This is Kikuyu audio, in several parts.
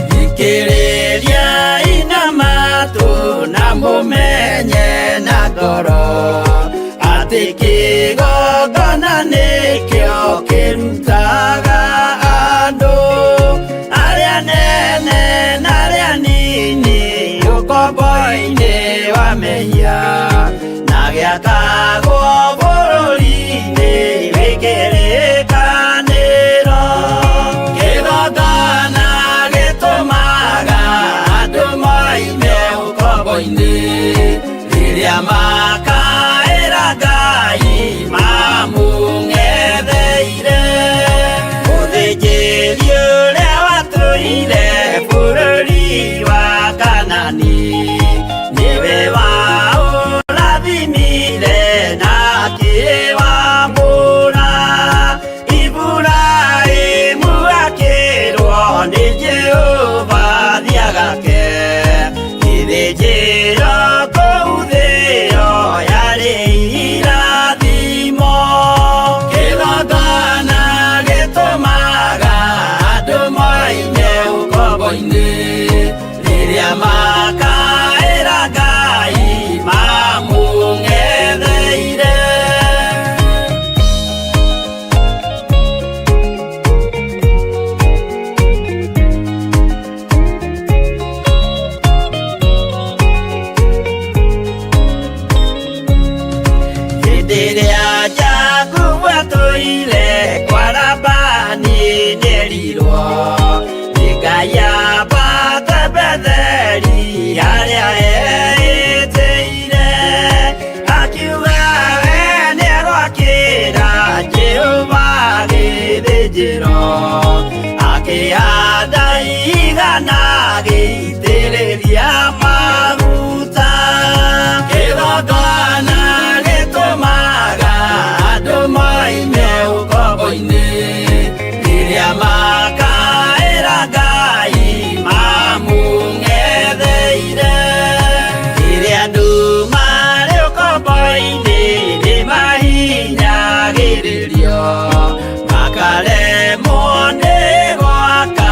Thikĩrĩria inamatu na mũmenye na ngoro atĩ kĩgongona nĩkĩo kĩrutaga andũ arĩa nene na arĩa nini ũkombo-inĩ wa mehia na gĩakagwo bũrũri-inĩ wĩ kĩrĩkanĩro. Kĩgongona gĩtũmaga andũ moime ũkombo-inĩ rĩrĩa makaĩra Ngai mamũng'etheire. Mũthĩnjĩri ũrĩa watũire bũrũri wa Kanani nĩwe waũrathimire na akĩwamũra. Iburahĩmu akĩrwo nĩ Jehova thiagake gĩthĩnjĩro kũu thĩo yarĩ irathimo. Kĩgongona gĩtũmaga andũ moime ũkombo-inĩ rĩrĩa makaĩra Ngai mamũng'etheire. Hĩndĩ ĩrĩa Jakubu atũire kwa Labani nĩerirwo nĩ Ngai ambate Betheli harĩa eĩtĩire. Akiuga we nĩegwakĩra Jehova gĩthĩnjĩro, akĩhanda igana agĩitĩrĩria maguta. Kĩgongona gĩtũmaga andũ moime ũkombo-inĩ rĩrĩa makaĩra Ngai mamũng'etheire. Rĩrĩa andũ marĩ ũkombo-inĩ nĩmahinyagĩrĩrio makaremwo nĩ gwaka.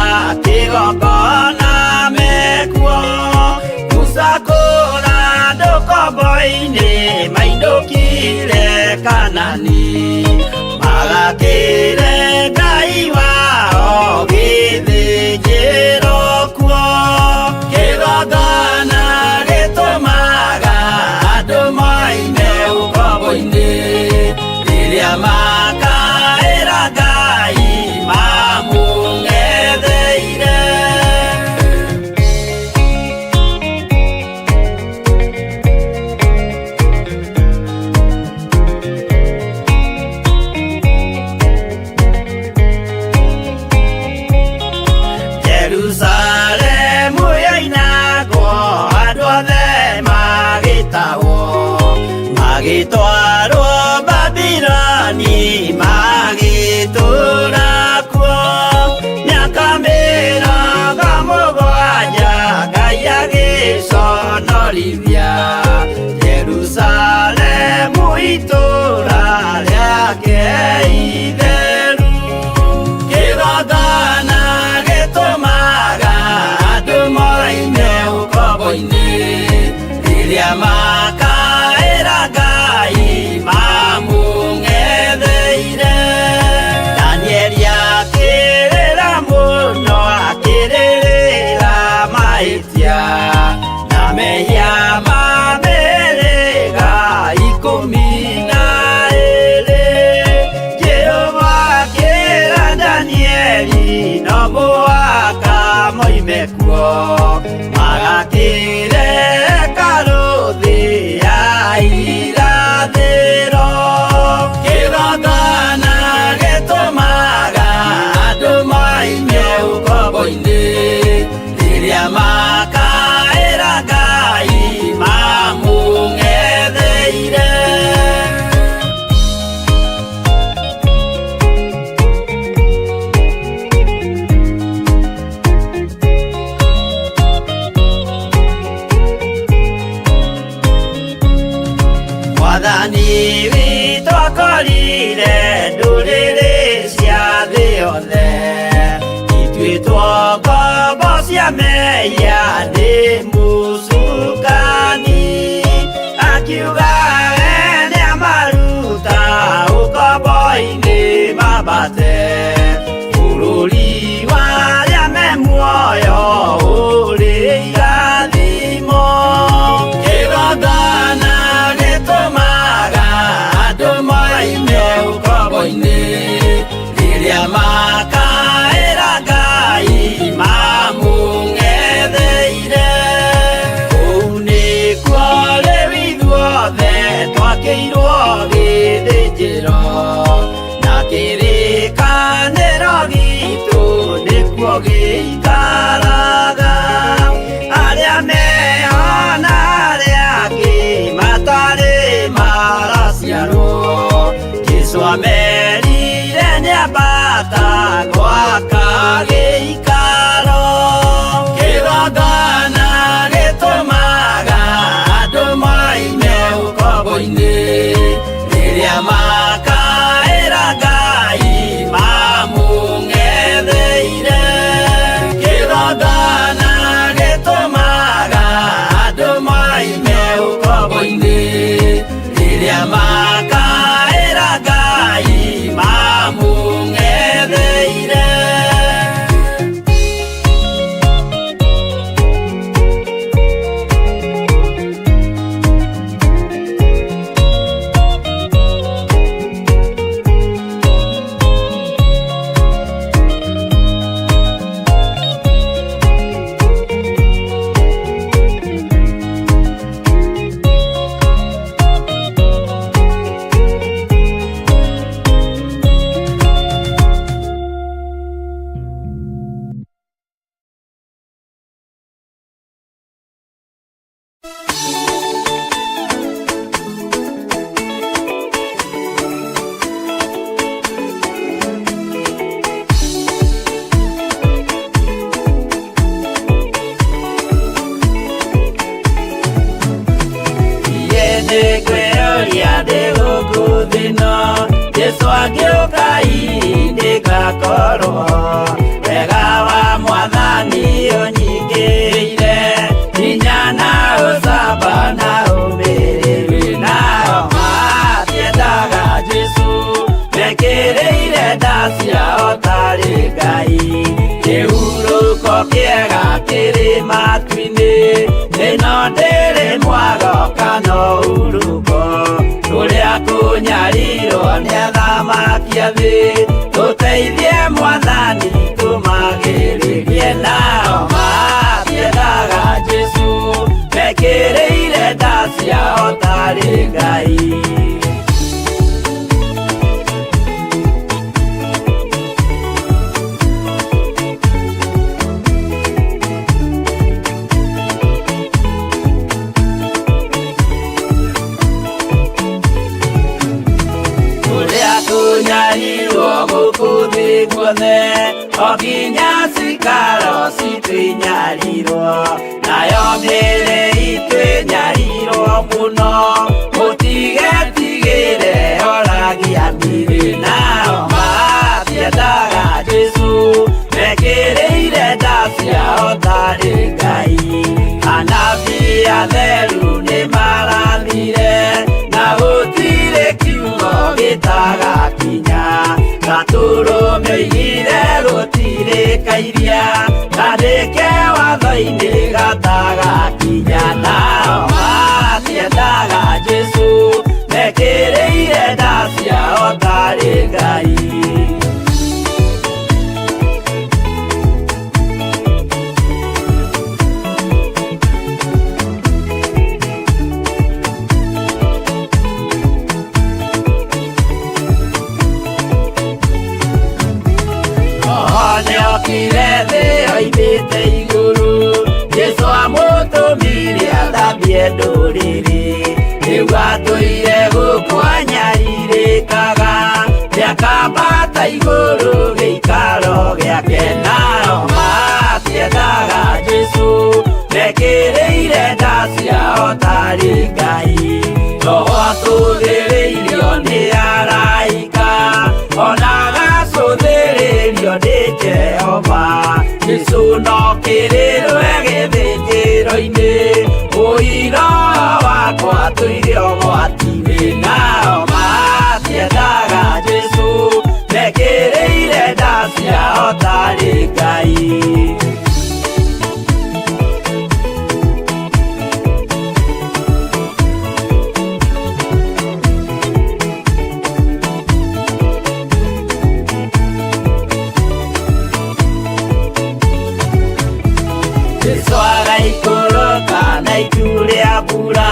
Mwathani witũ akorire ndũrĩrĩ cia thĩ yothe, ithuĩ twongombo cia mehia nĩ mũcukani, akiuga we nĩamaruta ũkombo-inĩ mambate bũrũri wa arĩa me muoyo ũrĩ irathimo. Kĩgongona gĩtũmaga andũ moime ũkombo-inĩ, rĩrĩa makaĩra Ngai mamũng'etheire. Kũu nĩkuo rĩu ithuothe twakĩirwo gĩthĩnjĩro, na kĩrĩkanĩro gitũ nĩkuo gĩikaraga. Arĩa meho na arĩa angĩ matarĩ maraciarwo, Jesũ amerire nĩambata gwaka gĩikaro. Kĩgongona gĩtũmaga andũ moime ũkombo-inĩ, rĩrĩa makaĩra Ngai mamũng'etheire. Kĩgongona gĩtũmaga andũ moime ũkombo-inĩ, rĩrĩa makaĩra Ngai mamũng'etheire. Nĩngwĩyũria ndĩ gũkũ thĩ ĩno, Jesũ angĩũka hihi nĩngakorwo wega wa Mwathani ũnyingĩrĩire, hinya na ũcamba na ũmĩrĩru. Nao matiendaga Jesũ, mekĩrĩire nda ciao tarĩ Ngai. Kĩhurũko kĩega kĩrĩ matu-inĩ, ĩno ndĩrĩ mwago kana ũhurũko, kũrĩa kũnyarirwo nĩ athamaki a thĩ, tũteithie Mwathani tũmagĩrĩrie. Nao matiendaga Jesũ, mekĩrĩire nda ciao tarĩ Ngai. Kũrĩa kũnyarirwo gũkũ thĩ guothe, o nginya cikaro citũ inyarirwo, nayo mĩĩrĩ itũ ĩnyarirwo mũno, mũtigetigĩre oragia mĩĩrĩ. Nao matiendaga Jesũ, mekĩrĩire nda ciao tarĩ Ngai. Anabii atheru nĩmarathire, na gũtirĩ kiugo gĩtagakinya, gatũrũme oigire gũtirĩ kairia, kandĩke watho-inĩ gatagakinya. Nao matiendaga Jesũ, mekĩrĩire nda ciao tarĩ Ngai. Nĩokire thĩ oimĩte igũrũ, Jesũ amũtũmire athambie ndũrĩrĩ, rĩu atũire gũkũ anyarirĩkaga, nĩakambata igũrũ gĩikaro gĩake. Nao matiendaga Jesũ, mekĩrĩire nda ciao tarĩ Ngai. Roho atũthĩrĩirie Ngai. Jesu agaikũrũka na itu rĩa mbura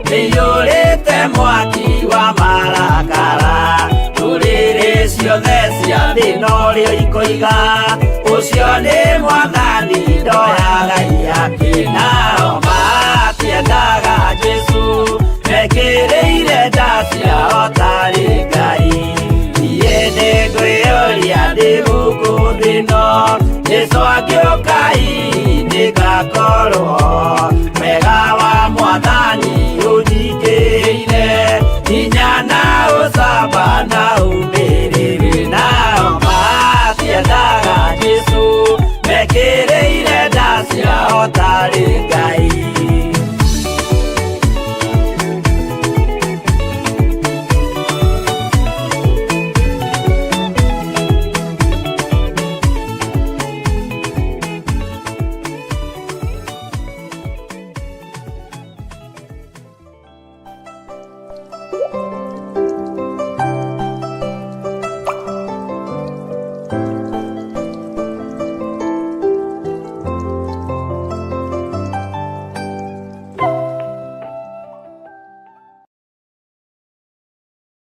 rĩiyũrĩte mwaki wa marakara. Ndũrĩrĩ ciothe cia thĩ norĩo ikoiga ũcio nĩ mwathani ndoyaga iaki. Nao matiendaga Jesu mekĩrĩire nda ciao tarĩ Ngai. Niĩ nĩngwĩyũria ndĩ gũkũ thĩ ĩno, Jesu angĩũka hihi nĩngakorwo. Wega wa mwathani ũnjingĩrĩire, hinya na ũcamba na ũmĩrĩru. Nao matiendaga Jesu mekĩrĩire nda ciao tarĩ Ngai.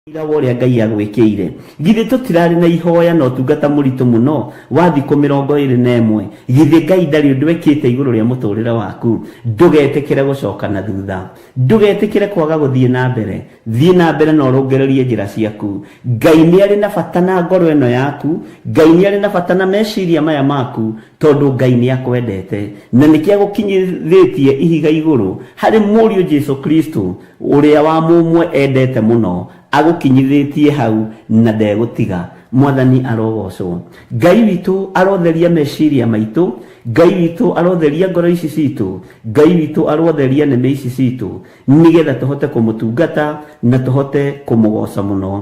Ira wa ũrĩa Ngai agwĩkĩire. Githĩ tũtirarĩ na ihoya na ũtungata mũritũ mũno wa thikũ 21? Githĩ Ngai ndarĩ ũndũ ekĩte igũrũ rĩa mũtũrĩre waku? Ndũgetĩkĩre gũcoka na thutha. Ndũgetĩkĩre kwaga gũthiĩ na mbere. Thiĩ na mbere na ũrũngĩrĩrie njĩra ciaku. Ngai nĩ arĩ na bata na ngoro ĩno yaku. Ngai nĩ arĩ na bata na meciria maya maku, tondũ Ngai nĩ akwendete. Na nĩkĩo agũkinyithĩtie ihiga igũrũ harĩ Mũriũ Jesu Kristo, Ũrĩa wa mũmwe endete mũno, agũkinyithĩtie hau na ndegũtiga. Mwathani arogocwo. Ngai witũ arotheria meciria maitũ, Ngai witũ arotheria ngoro ici citũ, Ngai witũ arotheria nĩmĩ ici citũ, nĩgetha tũhote kũmũtungata na tũhote kũmũgoca mũno.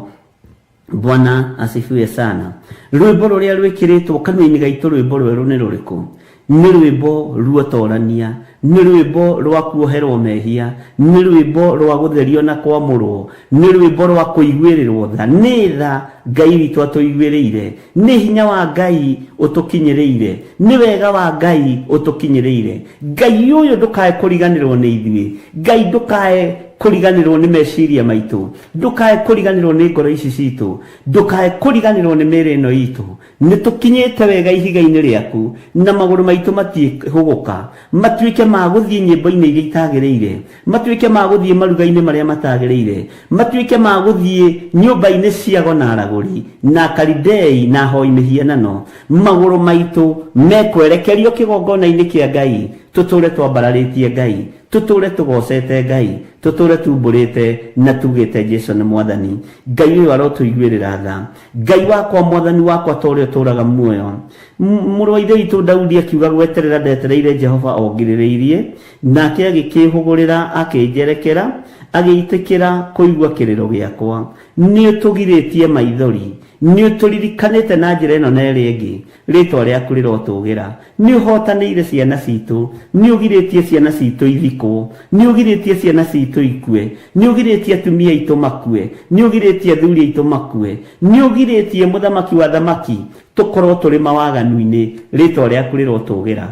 Bwana asifiwe sana. Rwĩmbo rũrĩa rwĩkĩrĩtwo kanua-inĩ gaitũ rwĩmbo rwerũ nĩ rũrĩkũ? Nĩ rwĩmbo ruotorania, nĩ rwĩmbo rwa kuoherwo mehia, nĩ rwĩmbo rwa gũtherio na kwamũrwo, nĩ rwĩmbo rwa kũiguĩrĩrwo tha. Nĩ tha Ngai witũ atũiguĩrĩire, nĩ hinya wa Ngai ũtũkinyĩrĩire, nĩ wega wa Ngai ũtũkinyĩrĩire. Ngai ũyũ ndũkae kũriganĩrwo nĩ ithuĩ, Ngai ndũkae kũriganĩrwo nĩ meciria maitũ, Ndũkae kũriganĩrwo nĩ ngoro ici citũ, ndũkae kũriganĩrwo nĩ mĩĩrĩ ĩno itũ. Nĩ tũkinyĩte wega ihiga-inĩ rĩaku, na magũrũ maitũ matiĩhũgũka, matuĩke ma gũthiĩ nyĩmbo-inĩ iria itagĩrĩire, matuĩke ma gũthiĩ maruga-inĩ marĩa matagĩrĩire, matuĩke ma gũthiĩ nyũmba-inĩ cia ago na aragũri, na Akalidei na ahoi mĩhianano. Magũrũ maitũ mekwerekerio kĩgongona-inĩ kĩa Ngai, tũtũũre twambararĩtie Ngai, Tũtũũre tũgoocete Ngai, tũtũũre tumbũrĩte na tugĩte Jesu nĩ Mwathani. Ngai ũyũ arotũiguĩrĩra tha. Ngai wakwa, Mwathani wakwa, ta ũrĩa ũtũũraga muoyo. Mũrũ wa Ithe witũ Daudi akiuga gweterera ndetereire Jehova o ngirĩrĩirie, nake agĩkĩĩhũgũrĩra akĩnjerekera, agĩitĩkĩra kũigua kĩrĩro gĩakwa. Nĩũtũgirĩtie maithori, nĩũtũririkanĩte na njĩra ĩno na ĩrĩa ĩngĩ. Rĩĩtwa rĩaku rĩrotũũgĩra. Nĩ ũhootanĩire ciana citũ. Nĩ ũgirĩtie ciana citũ ithikwo. Nĩ ũgirĩtie ciana citũ ikue. Nĩ ũgirĩtie atumia aitũ makue. Nĩ ũgirĩtie athuri aitũ makue. Nĩ ũgirĩtie mũthamaki wa athamaki tũkorwo tũrĩ mawaganu-inĩ. Rĩĩtwa rĩaku rĩrotũũgĩra.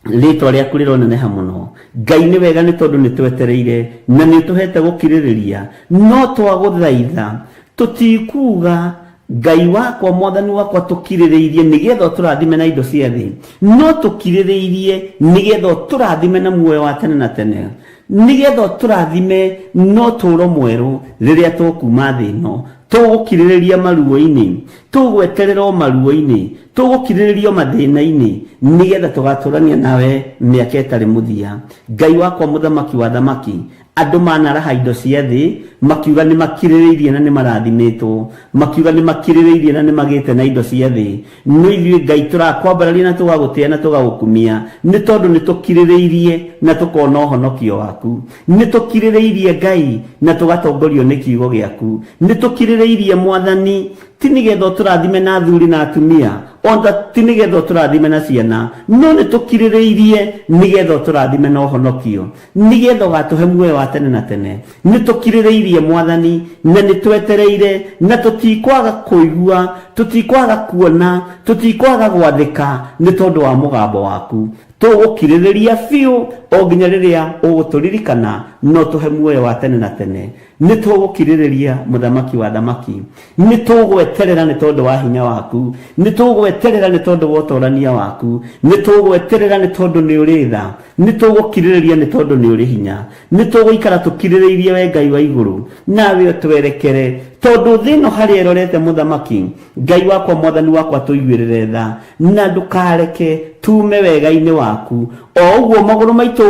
Rĩtwa rĩaku rĩroneneha mũno. Ngai nĩ wega nĩ tondũ nĩ twetereire na nĩ ũtũhete gũkirĩrĩria. No twagũthaitha tũtikuga Ngai wakwa mwathani wakwa tũkirĩrĩirie nĩgetha ũtũrathime na indo cia thĩ, no tũkirĩrĩirie nĩgetha ũtũrathime na muoyo wa tene na tene, nĩgetha ũtũrathime na ũtũũro mwerũ rĩrĩa tũkuma thĩ ĩno. Tũgũkirĩrĩria maruo-inĩ, tũgweterera o maruo-inĩ, Tũgũkirĩrĩria o mathĩna-inĩ, nĩgetha tũgatũrania nawe mĩaka ĩtarĩ mũthia. Ngai wakwa Mũthamaki wa athamaki, andũ manaraha indo cia thĩ, makiuga nĩ makirĩrĩirie na nĩ marathimĩtwo, makiuga nĩ makirĩrĩirie na nĩ magĩte na indo cia thĩ. No ithuĩ Ngai tũrakwambararia na tũgagũtĩa na tũgagũkumia, nĩ tondũ nĩ tũkirĩrĩirie na tũkona ũhonokio waku. Nĩ tũkirĩrĩirie Ngai na tũgatongorio nĩ kiugo gĩaku. Nĩ tũkirĩrĩirie Mwathani. Ti nĩgetha ũtũrathime na athuri na atumia, ona ti nĩgetha ũtũrathime na ciana, no nĩ tũkirĩrĩirie nĩgetha ũtũrathime na ũhonokio, nĩgetha ũgatũhe muoyo wa tene na tene. Nĩ tũkirĩrĩirie, Mwathani, na nĩ twetereire, na tũtikwaga kũigua, tũtikwaga kuona, tũtikwaga gwathĩka nĩ tondũ wa mũgambo waku. Tũgũkirĩrĩria biũ o nginya rĩrĩa ũgũtũririkana na ũtũhe muoyo wa tene na tene. Nĩ tũgũkirĩrĩria, Mũthamaki wa athamaki. Nĩ tũgweterera nĩ tondũ wa hinya waku. Nĩ tũgweterera nĩ tondũ wa ũtorania waku. Nĩ tũgweterera nĩ tondũ nĩ ũrĩ tha. Nĩ tũgũkirĩrĩria nĩ tondũ nĩ ũrĩ hinya. Nĩ tũgũikara tũkirĩrĩirie we Ngai wa igũrũ, nawe ũtwerekere. Tondũ thĩ ĩno harĩa ĩrorete, Mũthamaki, Ngai wakwa, Mwathani wakwa, tũiguĩrĩre tha, na ndũkareke tuume wega-inĩ waku. O ũguo magũrũ maitũ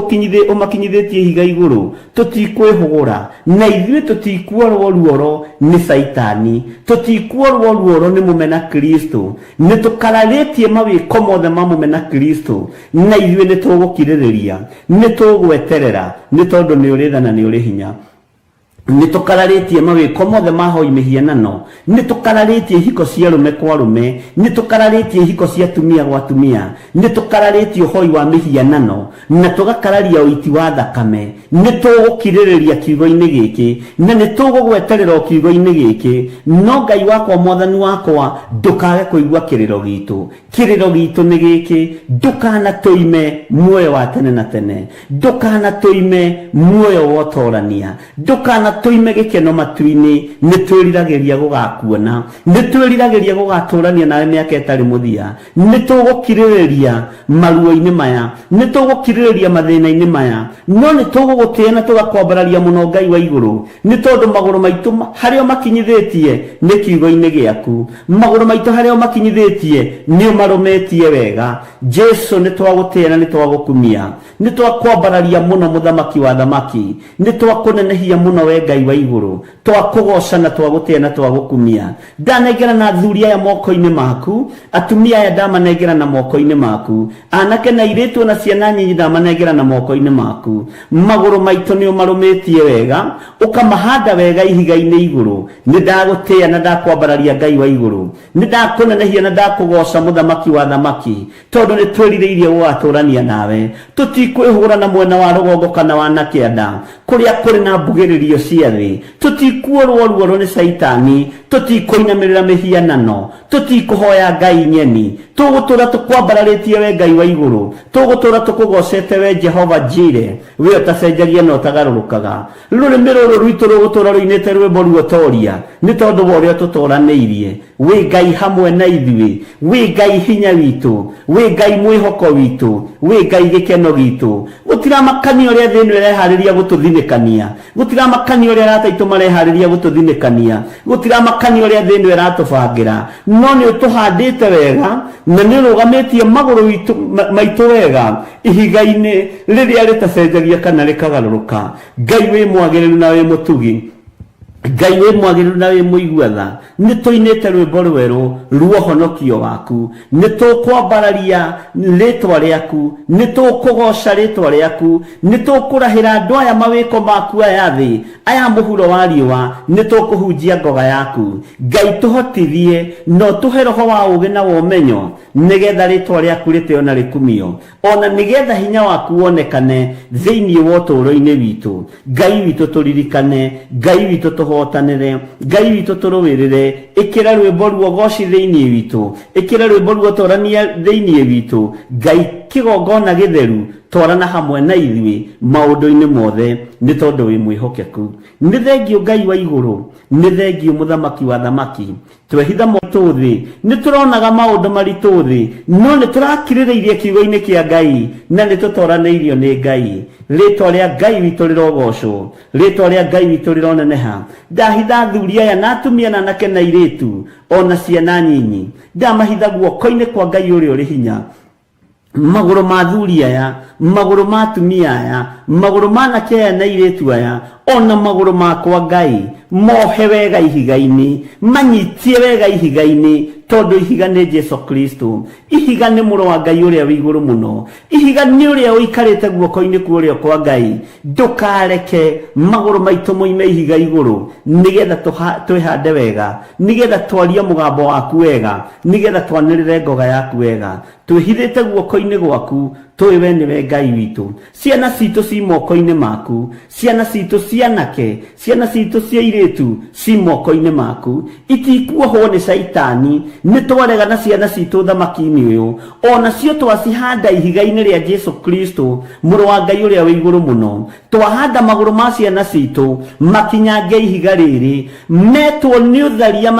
ũmakinyithĩtie ihiga igũrũ, tũtikwĩhũgũra, na ithuĩ tũtikuorwo ruoro nĩ Caitani, tũtikuorwo ruoro nĩ mũmena Kristo. Nĩ tũkararĩtie mawĩko mothe ma mũmena Kristo, na ithuĩ nĩ tũgũkirĩrĩria, nĩ tũgweterera, nĩ tondũ nĩ ũrĩ tha na nĩ ũrĩ hinya. Nĩ tũkararĩtie mawĩko mothe ma hoi mĩhianano, nĩ tũkararĩtie ihiko cia arũme kwa arũme, nĩ tũkararĩtie ihiko cia atumia gwa atumia, nĩ tũkararĩtie ũhoi wa mĩhianano, na tũgakararia ũiti wa thakame. Nĩ tũgũkirĩrĩria kiugo-inĩ gĩkĩ, na nĩ tũgũgweterera o kiugo-inĩ gĩkĩ. No Ngai wakwa, Mwathani wakwa, ndũkage kũigua kĩrĩro gitũ. Kĩrĩro gitũ nĩ gĩkĩ, ndũkanatũime muoyo wa tene na tene, ndũkanatũime muoyo wa ũtorania, ndũkanatũime gĩkeno matu-inĩ. Nĩ twĩriragĩria gũgakuona, nĩ twĩriragĩria gũgatũrania nawe mĩaka ĩtarĩ mũthia. Nĩ tũgũkirĩrĩria maruo-inĩ maya, nĩ tũgũkirĩrĩria mathĩna-inĩ maya, no nĩ tũgũgũtĩĩa na tũgakwambararia mũno, Ngai wa igũrũ, nĩ tondũ magũrũ maitũ harĩa ũmakinyithĩtie nĩ kiugo-inĩ gĩaku. Magũrũ maitũ harĩa ũmakinyithĩtie nĩ ũmarũmĩtie wega. Jesu, nĩ twagũtĩĩa na nĩ twagũkumia, nĩ twakwambararia mũno, Mũthamaki wa athamaki, nĩ twakũnenehia mũno, we Ngai wa igũrũ. Twakũgoca na twagũtĩĩa na twagũkumia. Ndanengera na athuri aya moko-inĩ maku, atumia aya ndamanengera na moko-inĩ maku, anake na airĩtu na ciana nyinyi ndamanengera na moko-inĩ maku. Magũrũ maitũ nĩ ũmarũmĩtie wega, ũkamahanda wega ihiga-inĩ igũrũ. Nĩ ndagũtĩĩa na ndakwambararia, Ngai wa igũrũ, nĩ ndakũnenehia na ndakũgoca, Mũthamaki wa athamaki, tondũ nĩ twĩrirĩirie gũgatũrania nawe. Tũtikwĩhũgũra na mwena wa rũgongo kana wa na kĩanda, kũrĩa kũrĩ na mbugĩrĩrio cia thĩ. Tũtikuorwo ruoro nĩ Caitani, tũtikũinamĩrĩra mĩhianano, tũtikũhoya ngai ng'eni. Tũgũtũra tũkwambararĩtie we Ngai wa igũrũ, tũgũtũra tũkũgocete we Jehova Jire, we ũtacenjagia na ũtagarũrũkaga. Rũrĩmĩ rũrũ rwitũ rũgũtũra rũinĩte rwĩmbo ruotoria nĩ tondũ wa ũrĩa ũtũtoranĩirie. Wĩ Ngai hamwe na ithuĩ, wĩ Ngai hinya witũ, wĩ Ngai mwĩhoko witũ, wĩ Ngai gĩkeno gitũ. Gũtiramakania ũrĩa thĩ ĩno ĩreharĩria gũtũthinĩkania, gũtiramakania ũrĩa arata aitũ mareharĩria gũtũthinĩkania, gũtiramakania ũrĩa thĩ ĩno ĩratũbangĩra, no nĩ ũtũhandĩte wega na nĩ ũrũgamĩtie magũrũ maitũ wega ihiga-inĩ rĩrĩa rĩtacenjagia kana rĩkagarũrũka. Ngai wĩ mwagĩrĩru na wĩ mũtugi, Ngai wĩ mwagĩrĩru na wĩ mũigua tha, nĩ tũinĩte rwĩmbo rwerũ ruohonokio waku. Nĩ tũkwambararia rĩtwa rĩaku, nĩ tũkũgoca rĩtwa rĩaku, nĩ tũkũrahĩra andũ aya mawĩko maku, aya thĩ aya mũhuro wa riũa, nĩ tũkũhunjia ngoga yaku. Ngai, tũhotithie na ũtũhe roho wa ũũgĩ na wa ũmenyo, nĩgetha rĩtwa rĩaku rĩtĩo na rĩkumio, ona nĩgetha hinya waku wonekane thĩinĩ wa ũtũũro-inĩ witũ. Ngai witũ, tũririkane. Ngai witũ, tũhotanĩre. Ngai witũ, tũrũĩrĩre. Ĩkĩra rwĩmbo ruogoci thĩinĩ witũ, ĩkĩra rwĩmbo ruotorania thĩinĩ witũ. Ngai kĩgongona gĩtheru, twarana hamwe na ithuĩ maũndũ-inĩ mothe, nĩ tondũ wĩ mwĩhokeku. Nĩ thengio, Ngai wa igũrũ, nĩ thengio, Mũthamaki wa thamaki. Twehitha maritũ thĩ, nĩ tũronaga maũndũ maritũ thĩ, no nĩ tũrakirĩrĩirie kiugo-inĩ kĩa Ngai na nĩ tũtoranĩirio nĩ Ngai. Rĩtwa rĩa Ngai witũ rĩrogocwo, rĩtwa rĩa Ngai witũ rĩroneneha. Ndahitha athuri aya na atumia na anake na airĩtu ona ciana nyinyi, ndamahitha guoko-inĩ kwa Ngai ũrĩa ũrĩ hinya. Magũrũ ma athuri aya, magũrũ ma atumia aya, magũrũ ma anake aya na airĩtu aya, Ona magũrũ makwa Ngai mohe wega ihiga-inĩ, manyitie wega ihiga-inĩ, tondũ ihiga nĩ Jesu Kristo. Ihiga nĩ mũrũ wa Ngai ũrĩa wĩ igũrũ mũno. Ihiga nĩ ũrĩa ũikarĩte guoko-inĩ kwa ũrĩo kwa Ngai. Ndũkareke magũrũ maitũ moime ihiga igũrũ, nĩgetha twĩhande wega, nĩgetha twarie mũgambo waku wega, nĩgetha twanĩrĩre ngoga yaku wega. Twĩhithĩte guoko-inĩ gwaku, tũĩ we nĩwe Ngai witũ. Ciana citũ ci moko-inĩ maku, ciana citũ cianake, ciana citũ cia airĩtu ci moko-inĩ maku. Itikuohwo nĩ caitani, nĩ twarega na ciana citũ thamaki-inĩ ũyũ. Onacio twacihanda ihiga-inĩ rĩa Jesu Kristo, mũrũ wa Ngai ũrĩa wĩ igũrũ mũno. Twahanda magũrũ ma ciana citũ makinyange ihiga rĩrĩ, metwo nĩ ũtharia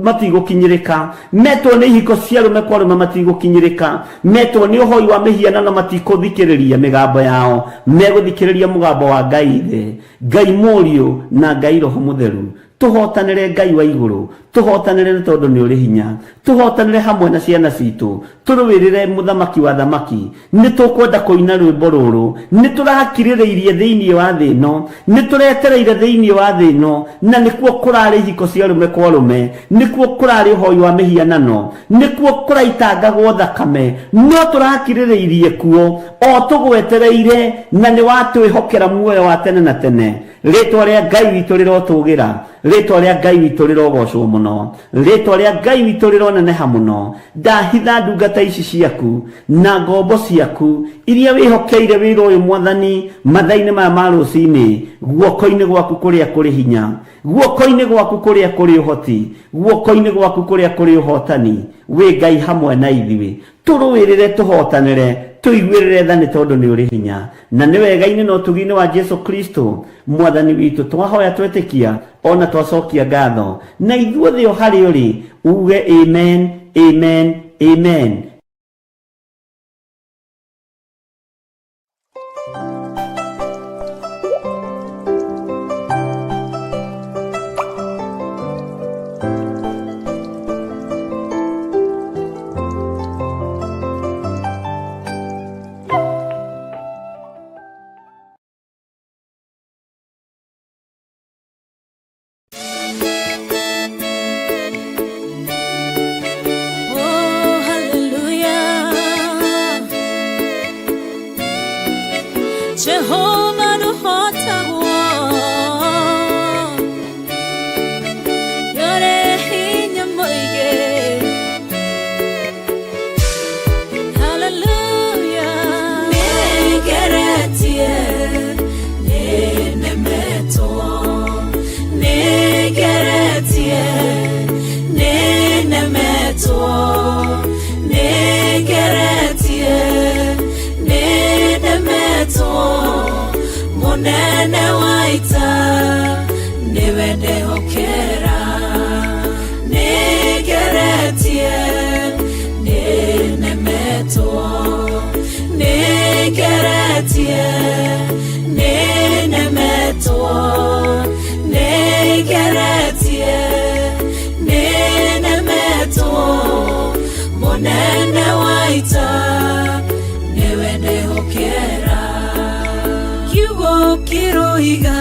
matigũkinyĩrĩka, metwo nĩ ihiko cia arũme kwa arũme matigũkinyĩrĩka, metwo nĩ ũhoi wa mĩhianano matikũthikĩrĩria mĩgambo yao, megũthikĩrĩria mũgambo wa Ngai Ithe, Ngai Mũriũ na Ngai Roho Mũtheru. Tũhotanĩre Ngai wa igũrũ, tũhotanĩre nĩ tondũ nĩ ũrĩ hinya, tũhotanĩre hamwe na ciana citũ, tũrũĩrĩre mũthamaki wa thamaki. Nĩ tũkwenda kũina rwĩmbo rũrũ, nĩ tũrakirĩrĩirie thĩinĩ wa thĩ ĩno, nĩ tũretereire thĩinĩ wa thĩ ĩno, na nĩkuo kũrarĩ ihiko cia arũme kwa arũme, nĩkuo kũrarĩ ũhoi wa mĩhianano, nĩkuo kũraitangagwo thakame, no tũrakirĩrĩirie kuo o tũgwetereire, na nĩ watwĩhokera muoyo wa tene na tene. Rĩtwa rĩa Ngai witũ rĩrotũgĩra, rĩtwa rĩa Ngai witũ rĩrogocwo mũno, rĩtwa rĩa Ngai witũ rĩroneneha mũno. Ndahitha ndungata ici ciaku na ngombo ciaku iria wĩhokeire wĩra ũyũ Mwathani, mathaa-inĩ maya ma rũcinĩ, guoko-inĩ gwaku kũrĩa kũrĩ hinya, guoko-inĩ gwaku kũrĩa kũrĩ ũhoti, guoko-inĩ gwaku kũrĩa kũrĩ ũhotani. Wĩ Ngai hamwe na ithuĩ, tũrũĩrĩre, tũhotanĩre, tũiguĩrĩre tha nĩ tondũ nĩ ũrĩ hinya. Na nĩ wega-inĩ na ũtugi-inĩ wa Jesu Kristo Mwathani witũ twahoya twetĩkia ona twacokia ngatho, na ithuothe o harĩ ũrĩ uge amen, amen, amen. Oh, hallelujah. Jehovah ndũhotagwo, nĩũrĩ hinya mũingĩ. Hallelujah. Nĩngeretie, nĩnemetwo, nĩngeretie, nĩnemetwo, nĩngeretie, nĩnemetwo, mũnene wa ita nĩwe ndehokera, nĩngeretie, nĩnemetwo, nĩngeretie, nĩnemetwo, nĩngeretie, nĩnemetwo, mũnene wa ita nĩwe ndehokera. Kiugo kĩroiga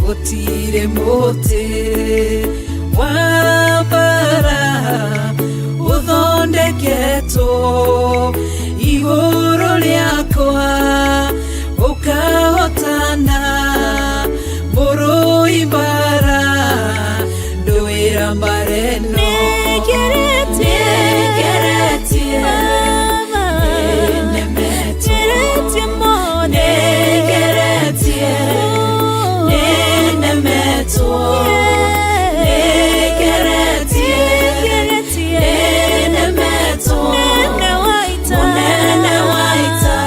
gũtirĩ mũtĩ wa mbara ũthondeketwo igũrũ rĩakwa ũkahotana, mũrũi mbara ndũĩra mbara ĩno. Nĩngeretie, nĩnemetwo, nĩngeretie, nĩnemetwo, nĩngeretie, nĩnemetwo, mũnene wa ita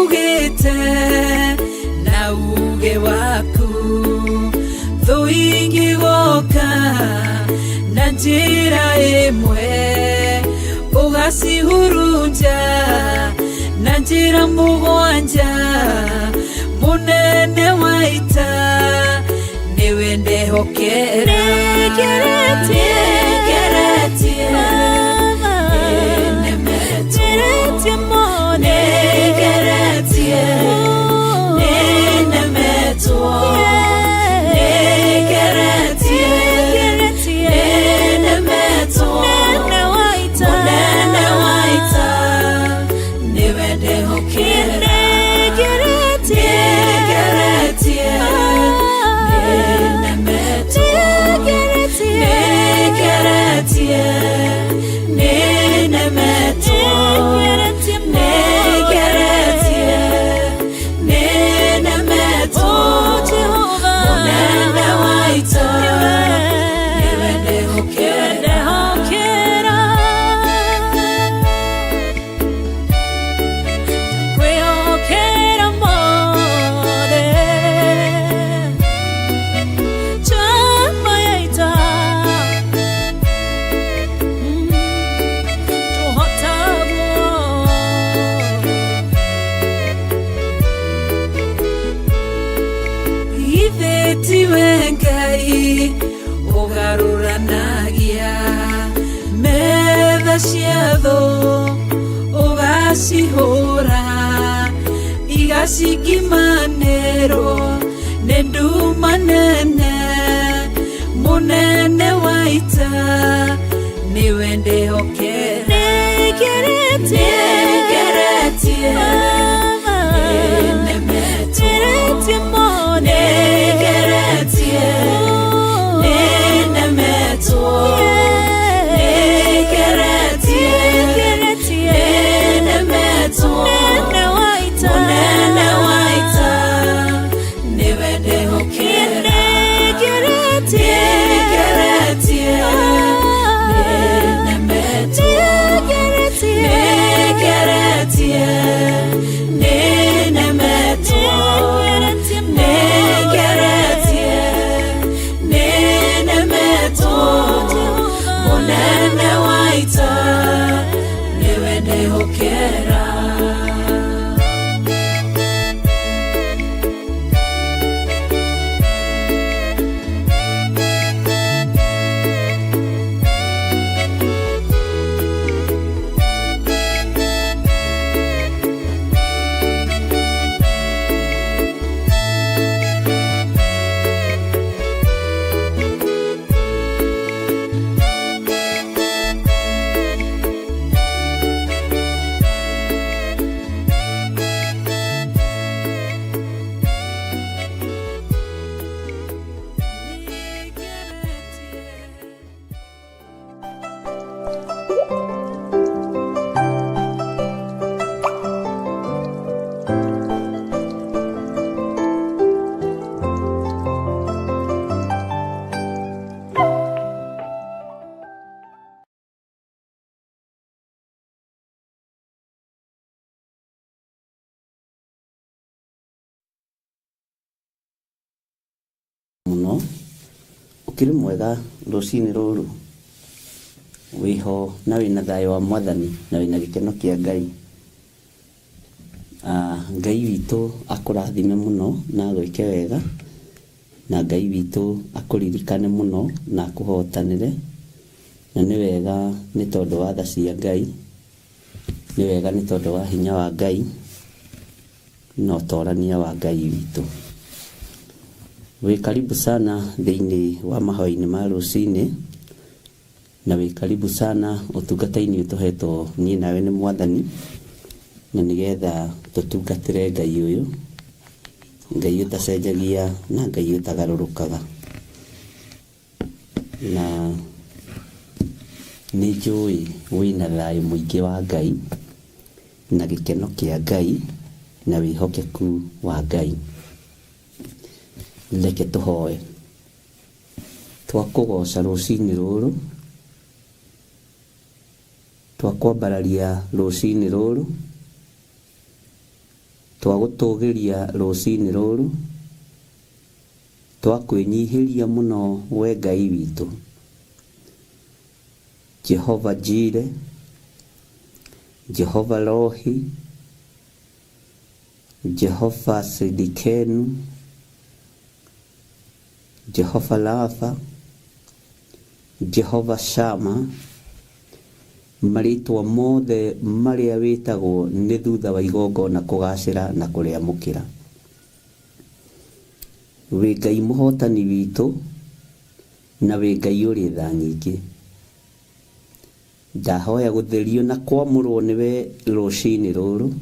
Ugĩte na uge waku thũ ingĩgoka na njĩra ĩmwe ũgacihurunja na njĩra mũgwanja mũnene wa ita nĩwe ndehokera. Nĩngeretie. Nĩngeretie. Nĩnemetwo. Ngeretie mũno. Nĩngeretie. Nĩnemetwo. Nĩngeretie. Ngeretie. Nĩnemetwo. Mũnene wa ita. Mũnene wa ita nĩwe ndehokera. Nĩngeretie. Nĩngeretie. Nĩnemetwo. Nĩngeretie. Nĩngeretie. Nĩnemetwo. Nĩngeretie mũno. Nĩngeretie. Nĩnemetwo. Oh, Jehovah. Mũnene wa ita nĩwe ndehokera. Ndehokera. Ndakwĩhokera mothe. Njamba ya ita. Tũhotagwo. Ithe tiwe Ngai ũgarũranagia metha cia thũ ũgacihũra igacingimanĩrwo nĩ nduma nene mũnene wa ita nĩwe ndehokera. Nĩngeretie. Nĩngeretie. Baba. Nĩnemetwo. Ngeretie mũno. Nĩngeretie. Nĩnemetwo. Nĩngeretie. Ngeretie. Nĩnemetwo. Mũnene wa ita. Mũnene wa ita nĩwe ndehokera. Nĩngeretie. Nĩngeretie. Nĩnemetwo. Nĩngeretie. Nĩngeretie. Nĩnemetwo. Nĩngeretie mũno. Nĩngeretie. Nĩnemetwo. Mũnene wa ita nĩwe ndehokera. Mũno ũkĩrĩ mwega rũcinĩ rũrũ wĩho na wĩna thayũ wa mwathani na wĩna gĩkeno kĩa Ngai. Ngai witũ akũrathime mũno na agwĩke wega na Ngai witũ akũririkane mũno na akũhotanĩre na nĩ wega nĩ tondũ wa tha cia Ngai, nĩ wega nĩ tondũ wa hinya wa Ngai na ũtorania wa Ngai witũ. Wĩ karibu sana thĩinĩ wa mahoya-inĩ ma rũcinĩ na wĩ karibu sana ũtungata-inĩ ũyũ tũhetwo niĩ nawe nĩ mwathani na nĩgetha tũtungatĩre Ngai ũyũ, Ngai ũtacenjagia na Ngai ũtagarũrũkaga. Na nĩ njũĩ wĩna thayũ mũingĩ wa Ngai na gĩkeno kĩa Ngai na wĩhokeku wa Ngai. Reke tũhoe. Twakũgoca rũcinĩ rũrũ, twakwambararia rũcinĩ rũrũ, Twagũtũgĩria rũcinĩ rũrũ, twakwĩnyihĩria mũno we Ngai witũ. Jehova Jire, Jehova Rohi, Jehova Sidikenu, Jehova Rafa, Jehova Shama, marĩtwa mothe marĩa wĩtagwo nĩ thutha wa igongona kũgacĩra na kũrĩamũkĩra. Wĩ Ngai mũhotani witũ na wĩ Ngai ũrĩ tha nyingĩ. Ndahoya gũtherio na kwamũrwo nĩwe rũcinĩ rũrũ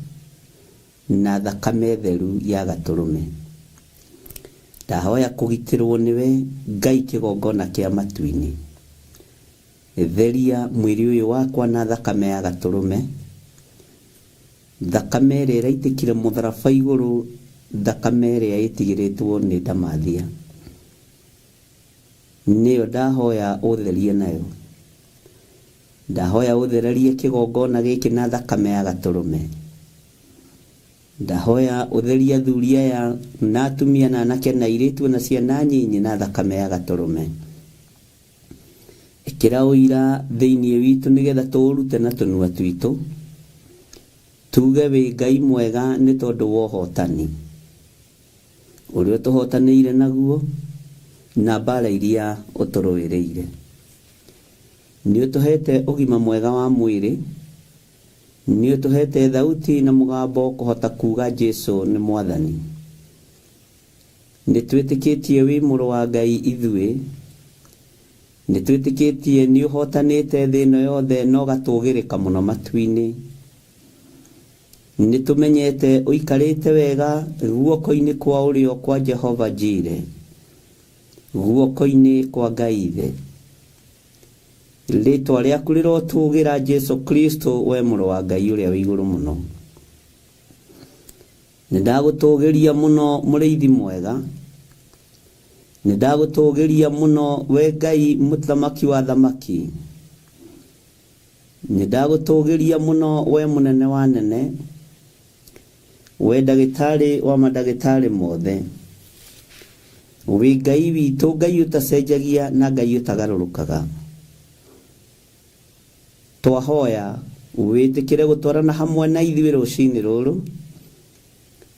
na thakame theru ya gatũrũme. Ndahoya kũgitĩrwo nĩwe Ngai kĩgongona kĩa matu-inĩ. Theria mwĩrĩ ũyũ wakwa na thakame ya gatũrũme, thakame ĩrĩa ĩraitĩkire mũtharaba igũrũ, thakame ĩrĩa ĩtigĩrĩtwo nĩ ndamathia. Nĩyo ndahoya ũtherie nayo. Ndahoya ũthererie kĩgongona gĩkĩ na thakame ya gatũrũme. Ndahoya ũtherie athuri aya na atumia na anake na airĩtu na ciana nyinyi na thakame ya gatũrũme. Ĩkĩra ũira thĩinĩ witũ nĩgetha tũũrute na tũnua twitũ, tuge wĩ Ngai mwega nĩ tondũ wa ũhotani ũrĩa ũtũhotanĩire naguo na mbara iria ũtũrũĩrĩire. Nĩ ũtũhete ũgima mwega wa mwĩrĩ, nĩ ũtũhete thauti na mũgambo kũhota kuga Jesu nĩ Mwathani. Nĩ twĩtĩkĩtie wĩ mũrũ wa Ngai ithuĩ, nĩ twĩtĩkĩtie nĩ ũhotanĩte thĩ ĩno yothe na ũgatũgĩrĩka mũno matu-inĩ. Nĩ tũmenyete ũikarĩte wega guoko-inĩ kwa ũrĩo kwa Jehova Jire, guoko-inĩ kwa Ngai Ithe. Rĩtwa rĩaku rĩrotũgĩra Jesu Kristo we mũrũ wa Ngai ũrĩa wĩ igũrũ mũno. Nĩ ndagũtũgĩria mũno mũrĩithi mwega, nĩ ndagũtũgĩria mũno we Ngai mũthamaki wa thamaki, nĩ ndagũtũgĩria mũno we mũnene wa nene, we ndagĩtarĩ wa mandagĩtarĩ mothe. Wĩ Ngai witũ, Ngai ũtacenjagia na Ngai ũtagarũrũkaga. Twahoya wĩtĩkĩre gũtwarana hamwe na ithuĩ rũcinĩ rũrũ,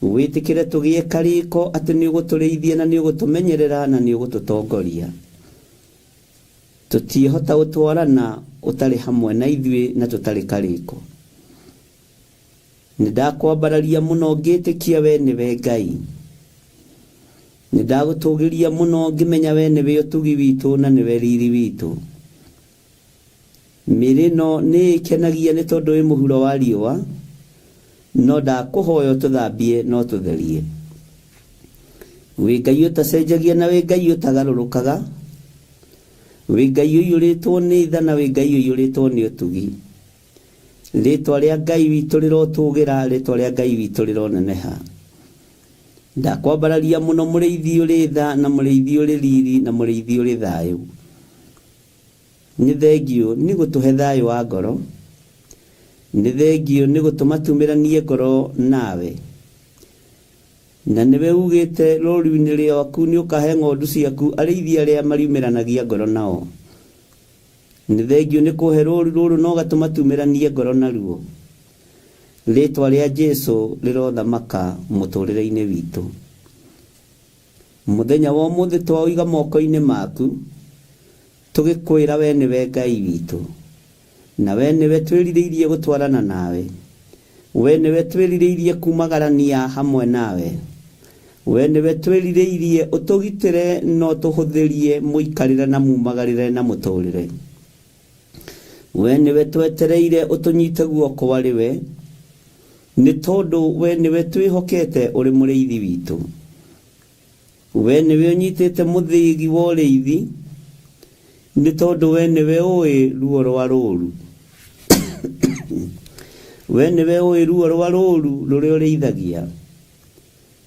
wĩtĩkĩre tũgĩe karĩko atĩ nĩ ũgũtũrĩithia na nĩ ũgũtũmenyerera na nĩ ũgũtũtongoria. Tũtiĩhota gũtwarana ũtarĩ hamwe na ithuĩ na tũtarĩ karĩko. Nĩ ndakwambararia mũno ngĩtĩkia we nĩwe Ngai. Nĩ ndagũtũgĩria mũno ngĩmenya we nĩwe ũtugi witũ na nĩwe riri witũ. Mĩĩrĩ ĩno nĩ ĩkenagia nĩ tondũ wĩ mũhuro wa riũa, no ndakũhoya ũtũthambie na ũtũtherie. Wĩ Ngai ũtacenjagia na wĩ Ngai ũtagarũrũkaga, wĩ Ngai ũiyũrĩtwo nĩ tha na wĩ Ngai ũiyũrĩtwo nĩ ũtugi. Rĩtwa rĩa Ngai witũ rĩrotũgĩra, rĩtwa rĩa Ngai witũ rĩroneneha. Ndakwambararia mũno mũrĩithi ũrĩ tha na mũrĩithi ũrĩ riri na mũrĩithi ũrĩ thayũ. Nĩ thengiũ nĩ gũtũhe thayũ wa ngoro, nĩ thengiũ nĩ gũtũma tumĩranie ngoro nawe. Na nĩwe ugĩte rũũru-inĩ rwaku nĩ ũkahe ng'ondu ciaku arĩithi arĩa mariumĩranagia ngoro nao. Nĩ thengiũ nĩ kũhe rũũru rũrũ na ũgatũma tumĩranie ngoro naruo. Rĩtwa rĩa Jesu rĩrothamaka mũtũrĩre-inĩ witũ. Mũthenya wa ũmũthĩ twaũiga moko-inĩ maku, tũgĩkwĩra we nĩwe Ngai witũ, na we nĩwe twĩrirĩirie gũtwarana nawe, we nĩwe twĩrirĩirie kumagarania hamwe nawe, we nĩwe twĩrirĩirie ũtũgitĩre na ũtũhũthĩrie mũikarĩre na mumagarĩre na mũtũrĩre. We nĩwe twetereire ũtũnyite guoko arĩ we, nĩ tondũ we nĩwe twĩhokete ũrĩ mũrĩithi witũ. We nĩwe ũnyitĩte mũthĩgi wa ũrĩithi, nĩ tondũ we nĩwe ũĩ ruo rwa rũũru. We nĩwe ũĩ ruo rwa rũũru rũrĩa ũrĩithagia,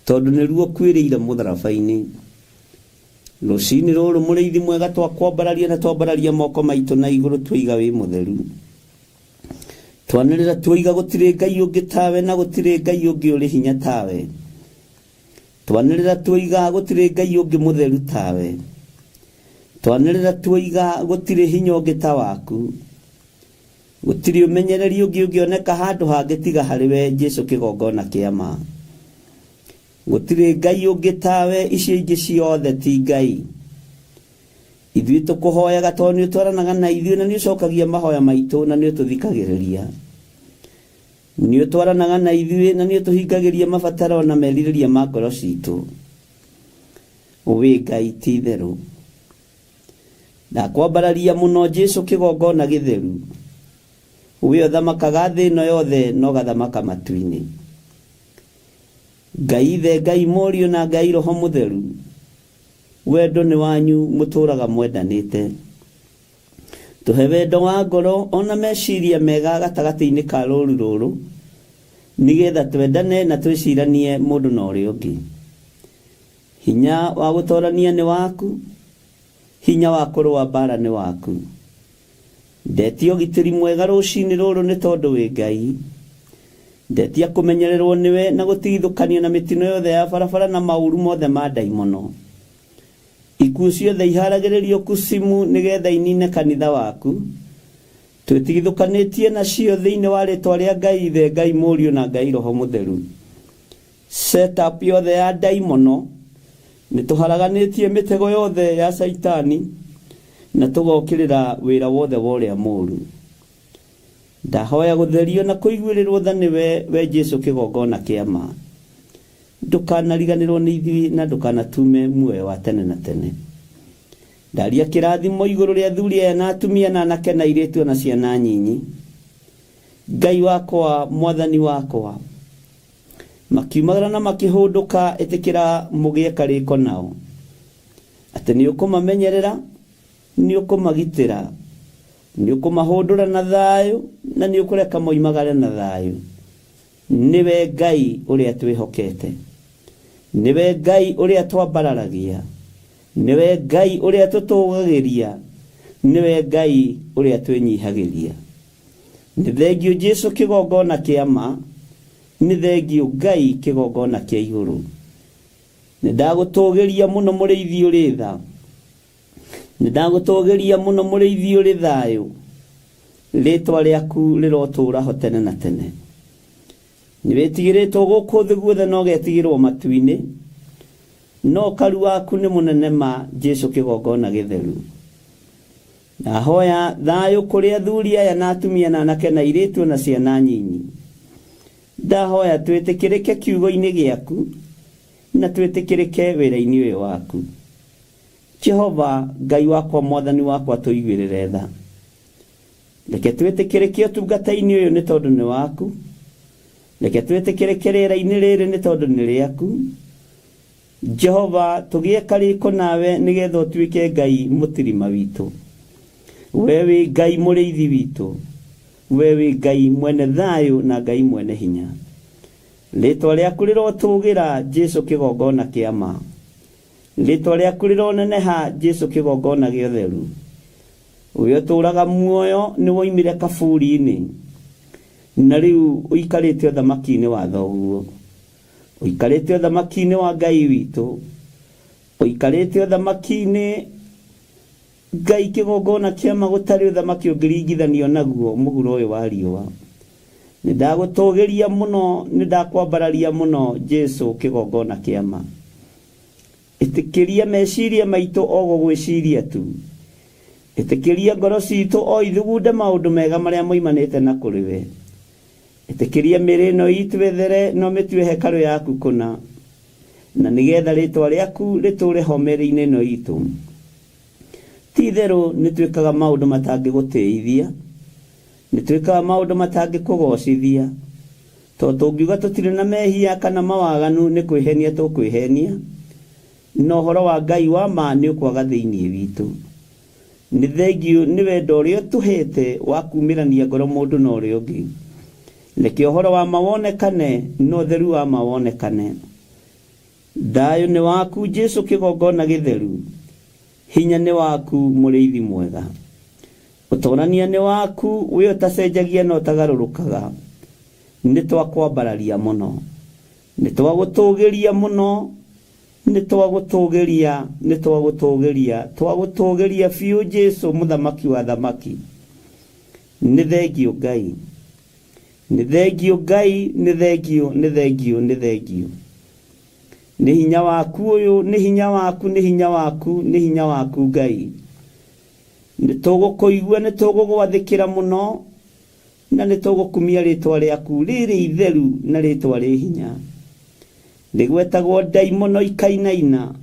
tondũ nĩruo ũkuĩrĩire mũtharaba-inĩ. Rũcinĩ rũrũ mũrĩithi mwega twakwambararia na twambararia moko maitũ na igũrũ twaiga wĩ mũtheru. Twanĩrĩra tuoiga gũtirĩ Ngai ũngĩ tawe na gũtirĩ Ngai ũngĩ ũrĩ hinya tawe. Twanĩrĩra tuoiga gũtirĩ Ngai ũngĩ mũtheru tawe. Twanĩrĩra tuoiga gũtirĩ hinya ũngĩ ta waku. Gũtirĩ ũmenyereri ũngĩ ũngĩoneka handũ hangĩ tiga harĩ we Jesu kĩgongona kĩa ma. Gũtirĩ Ngai ũngĩ tawe, icio ingĩ ciothe ti Ngai. Ithuĩ tũkũhoyaga tondũ nĩ ũtwaranaga na ithuĩ na nĩ ũcokagia mahoya maitũ na nĩ ũtũthikagĩrĩria. Nĩ ũtwaranaga na ithuĩ na nĩ ũtũhingagĩria mabataro na merirĩria ma ngoro citũ. Wĩ Ngai ti itherũ. Ndakwambararia mũno Jesu kĩgongona gĩtheru. We ũthamakaga thĩ ĩno yothe na ũgathamaka matu-inĩ. Ngai Ithe, Ngai Mũriũ na Ngai Roho Mũtheru, wendo nĩ wanyu mũtũraga mwendanĩte. Tũhe wendo wa ngoro ona meciria mega gatagatĩ-inĩ ka rũru rũrũ, nĩgetha twendane na twĩciranie mũndũ na ũrĩa ũngĩ. Hinya wa gũtorania nĩ waku, hinya wa kũrũa mbara nĩ waku. Ndetia ũgitĩri mwega rũcinĩ rũrũ nĩ tondũ wĩ Ngai. Ndetia kũmenyererwo nĩwe na gũtigithũkanio na mĩtino yothe ya barabara na maũru mothe ma ndaimono. Ikuũ ciothe iharagĩrĩrio kucimu nĩgetha inine kanitha waku. Twĩtigithũkanĩtie nacio thĩinĩ wa rĩtwa rĩa Ngai Ithe, Ngai Mũriũ na Ngai Roho Mũtheru. Setup yothe ya ndaimono nĩ tũharaganĩtie mĩtego yothe ya Caitani na tũgokĩrĩra wĩra wothe wa ũrĩa mũũru. Ndahoya gũtherio na kũiguĩrĩrwo tha nĩwe, we Jesu kĩgongona kĩa ma. Ndũkanariganĩrwo nĩ ithuĩ na ndũkanatume muoyo wa tene na tene. Ndaria kĩrathimo igũrũ rĩa athuri aya na atumia na anake na airĩtu ona ciana nyinyi. Ngai wakwa, Mwathani wakwa, makiumagara na makĩhũndũka, ĩtĩkĩra mũgĩe karĩko nao, atĩ nĩ ũkũmamenyerera, nĩ ũkũmagitĩra, nĩ ũkũmahũndũra na thayũ, na nĩ ũkũreka moimagare na thayũ. Nĩwe Ngai ũrĩa twĩhokete, nĩwe Ngai ũrĩa twambararagia, nĩwe Ngai ũrĩa tũtũũgagĩria, nĩwe Ngai ũrĩa twĩnyihagĩria. Nĩ thengiũ Jesu kĩgongona kĩa ma, nĩ thengiũ Ngai kĩgongona kĩa igũrũ. Nĩ ndagũtũũgĩria mũno mũrĩithi ũrĩ tha, nĩ ndagũtũũgĩria mũno mũrĩithi ũrĩ thayũ, rĩtwa rĩaku rĩrotũũra ho tene na tene. Nĩ wĩtigĩrĩtwo gũkũ thĩ guothe na ũgetigĩrwo matu-inĩ, no ũkaru waku nĩ mũnene ma, Jesu kĩgongona gĩtheru. Ndahoya thayũ kũrĩ athuri aya na atumia na anake na airĩtu na ciana nyinyi. Ndahoya twĩtĩkĩrĩke kiugo-inĩ gĩaku na twĩtĩkĩrĩke wĩra-inĩ ũyũ waku. Jehova Ngai wakwa, Mwathani wakwa, tũiguĩrĩre tha. Reke twĩtĩkĩrĩke ũtungata-inĩ ũyũ nĩ tondũ nĩ waku. Reke twĩtĩkĩrĩke rĩera-inĩ rĩrĩ nĩ tondũ nĩ rĩaku. Jehova, tũgĩe karĩko nawe nĩgetha ũtuĩke Ngai mũtirima witũ. We wĩ Ngai mũrĩithi witũ. We wĩ Ngai mwene thayũ na Ngai mwene hinya. Rĩtwa rĩaku rĩrotũgĩra, Jesu kĩgongona kĩa ma. Rĩtwa rĩaku rĩroneneha, Jesu kĩgongona gĩa ũtheru. We ũtũũraga muoyo nĩ woimire kaburi-inĩ, na rĩu ũikarĩte ũthamaki-inĩ wa thoguo. Ũikarĩte ũthamaki-inĩ wa Ngai witũ. Ũikarĩte ũthamaki-inĩ Ngai kĩgongona kĩa ma gũtarĩ ũthamaki ũngĩringithanio naguo mũhuro ũyũ wa riũa. Nĩ ndagũtũgĩria mũno, nĩ ndakwambararia mũno, Jesu kĩgongona kĩa ma. Ĩtĩkĩria meciria maitũ o gũgwĩciria tu. Ĩtĩkĩria ngoro citũ o ithugunde maũndũ mega marĩa moimanĩte na kũrĩ we. Ĩtĩkĩria mĩĩrĩ ĩno itũ ĩthere na ũmĩtue hekarũ yaku kũna, na nĩgetha rĩtwa rĩaku rĩtũũre ho mĩĩrĩ-inĩ ĩno itũ. Ti itherũ nĩ twĩkaga maũndũ matangĩgũtĩithia, nĩ twĩkaga maũndũ matangĩkũgoocithia, tondũ tũngiuga tũtirĩ na mehia kana mawaganu nĩ kwĩhenia tũkwĩhenia, na ũhoro wa Ngai wa ma nĩ ũkwaga thĩinĩ witũ. Nĩ thengiũ nĩ wendo ũrĩa ũtũhete wa kumĩrania ngoro mũndũ na ũrĩa ũngĩ. Reke ũhoro wa ma wonekane na ũtheru wa ma wonekane. Thayũ nĩ waku Jesu kĩgongona gĩtheru, hinya nĩ waku mũrĩithi mwega. Ũtorania nĩ waku wĩ ũtacenjagia na ũtagarũrũkaga. Nĩ twakwambararia mũno, nĩ twagũtũgĩria mũno, nĩ twagũtũgĩria, nĩ twagũtũgĩria, twagũtũgĩria biũ Jesu mũthamaki wa thamaki. Nĩ thengiũ Ngai, nĩ thengiũ Ngai, nĩ thengiũ, nĩ thengiũ, nĩ thengiũ. Nĩ hinya waku ũyũ, nĩ hinya waku, nĩ hinya waku, nĩ hinya waku Ngai. Nĩ tũgũkũigua, nĩ tũgũgwathĩkĩra mũno, na nĩ tũgũkumia rĩtwa rĩaku rĩrĩ itheru na rĩtwa rĩ hinya. Rĩgwetagwo ndaimono ikainaina,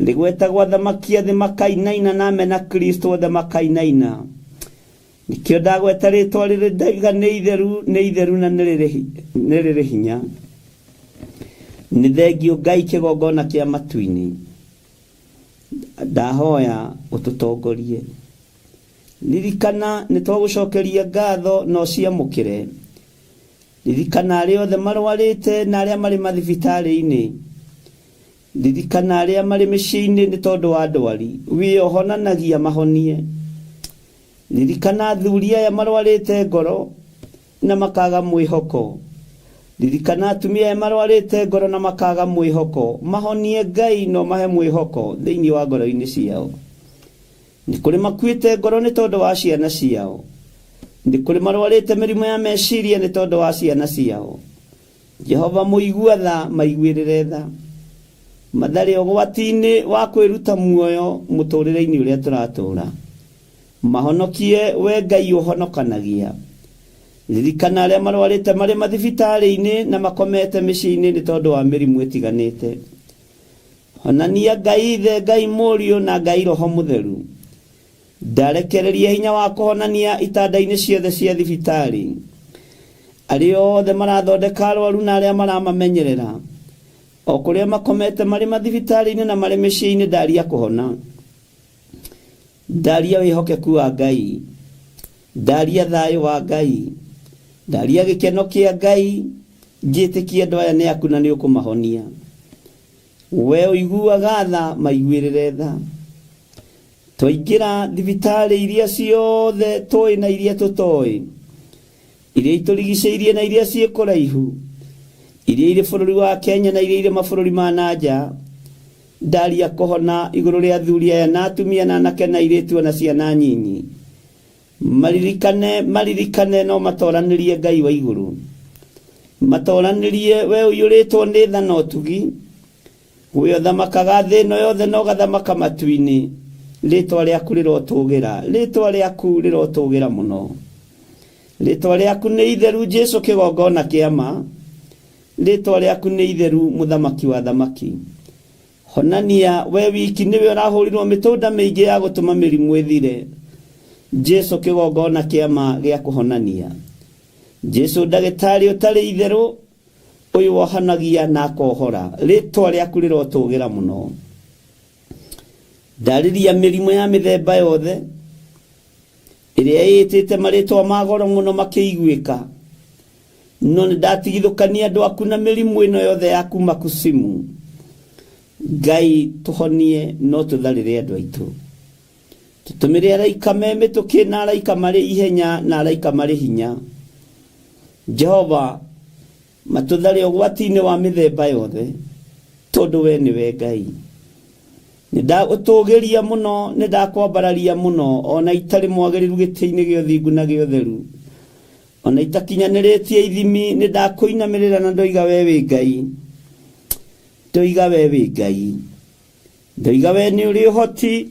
rĩgwetagwo athamaki a thĩ makainaina na amena Kristo othe makainaina. Nĩkĩo ndagweta rĩtwa rĩrĩ ndaiga nĩ itheru, nĩ itheru na nĩ rĩrĩ hinya. Nĩ thengiũ Ngai kĩgongona kĩa matu-inĩ. Ndahoya ũtũtongorie. Ririkana nĩ twagũcokeria ngatho na ũciamũkĩre. Ririkana arĩa othe marwarĩte na arĩa marĩ mathibitarĩ-inĩ. Ririkana arĩa marĩ mĩciĩ-inĩ nĩ tondũ wa ndwari. Wĩ ũhonanagia mahonie. Ririkana athuri aya marwarĩte ngoro na makaga mwĩhoko. Ririkana atumia aya marwarĩte ngoro na makaga mwĩhoko. Mahonie Ngai no mahe mwĩhoko thĩinĩ wa ngoro-inĩ ciao. Nĩ kũrĩ makuĩte ngoro nĩ tondũ wa ciana ciao. Nĩ kũrĩ marwarĩte mĩrimũ ya meciria nĩ tondũ wa ciana ciao. Jehova mũigua tha maiguĩrĩre tha. Mathare ũgwati-inĩ wa kwĩruta muoyo mũtũrĩre-inĩ ũrĩa tũratũra. Mahonokie we Ngai ũhonokanagia. Ririkana arĩa marwarĩte marĩ mathibitarĩ-inĩ na makomete mĩciĩ-inĩ nĩ tondũ wa mĩrimũ ĩtiganĩte. Honania Ngai Ithe, Ngai Mũriũ na Ngai Roho Mũtheru. Ndarekereria hinya wa kũhonania itanda-inĩ ciothe cia thibitarĩ. Arĩa othe marathondeka arwaru na arĩa maramamenyerera, o kũrĩa makomete marĩ mathibitarĩ-inĩ na marĩ mĩciĩ-inĩ, ndaria kũhona. Ndaria wĩhokeku wa Ngai. Ndaria thayũ wa Ngai. Ndaria gĩkeno kĩa Ngai. Ngĩtĩkia andũ aya nĩ aku na nĩ ũkũmahonia. We ũiguaga tha, maiguĩrĩre tha. Twaingĩra thibitarĩ iria ciothe tũĩ na iria tũtoĩ, iria itũrigicĩirie na iria ciĩ kũraihu, iria irĩ bũrũri wa Kenya na iria irĩ mabũrũri ma na nja, ndaria kũhona igũrũ rĩa athuri aya na atumia na anake na airĩtu ona ciana nyinyi. Maririkane, maririkane no matoranĩrie Ngai wa igũrũ. Matoranĩrie we ũiyũrĩtwo nĩ tha na ũtugi, we ũthamakaga thĩ ĩno yothe na ũgathamaka matu-inĩ. Rĩtwa rĩaku rĩrotũgĩra, rĩtwa rĩaku rĩrotũgĩra mũno. Rĩtwa rĩaku nĩ itheru Jesu kĩgongona kĩa ma. Rĩtwa rĩaku nĩ itheru mũthamaki wa thamaki. Honania we wiki nĩwe ũrahũrirwo mĩtũnda mĩingĩ ya gũtũma mĩrimũ ĩthire. Jesu kĩgongona kĩa ma gĩa kũhonania. Jesu ndagĩtarĩ ũtarĩ itherũ, ũyũ wohanagia na akohora. Rĩtwa rĩaku rĩrotũgĩra mũno. Ndarĩria mĩrimũ ya mĩthemba yothe ĩrĩa ĩĩtĩte marĩtwa ma goro mũno makĩiguĩka, no nĩ ndatigithũkania andũ aku na mĩrimũ ĩno yothe ya kuma kusimu. Ngai tũhonie no tũtharĩre andũ aitũ. Tũtũmĩre araika me mĩtũkĩ na araika marĩ ihenya na araika marĩ hinya. Jehova matũthare ũgwati-inĩ wa mĩthemba yothe, tondũ we nĩwe Ngai. Nĩ ndagũtũgĩria mũno, nĩ ndakwambararia mũno, ona itarĩ mwagĩrĩru gĩtĩ-inĩ gĩa ũthingu na gĩa ũtheru. Ona itakinyanĩrĩtie ithimi, nĩ ndakũinamĩrĩra na ndoiga we wĩ Ngai. Ndoiga we wĩ Ngai. Ndoiga we nĩ ũrĩ ũhoti,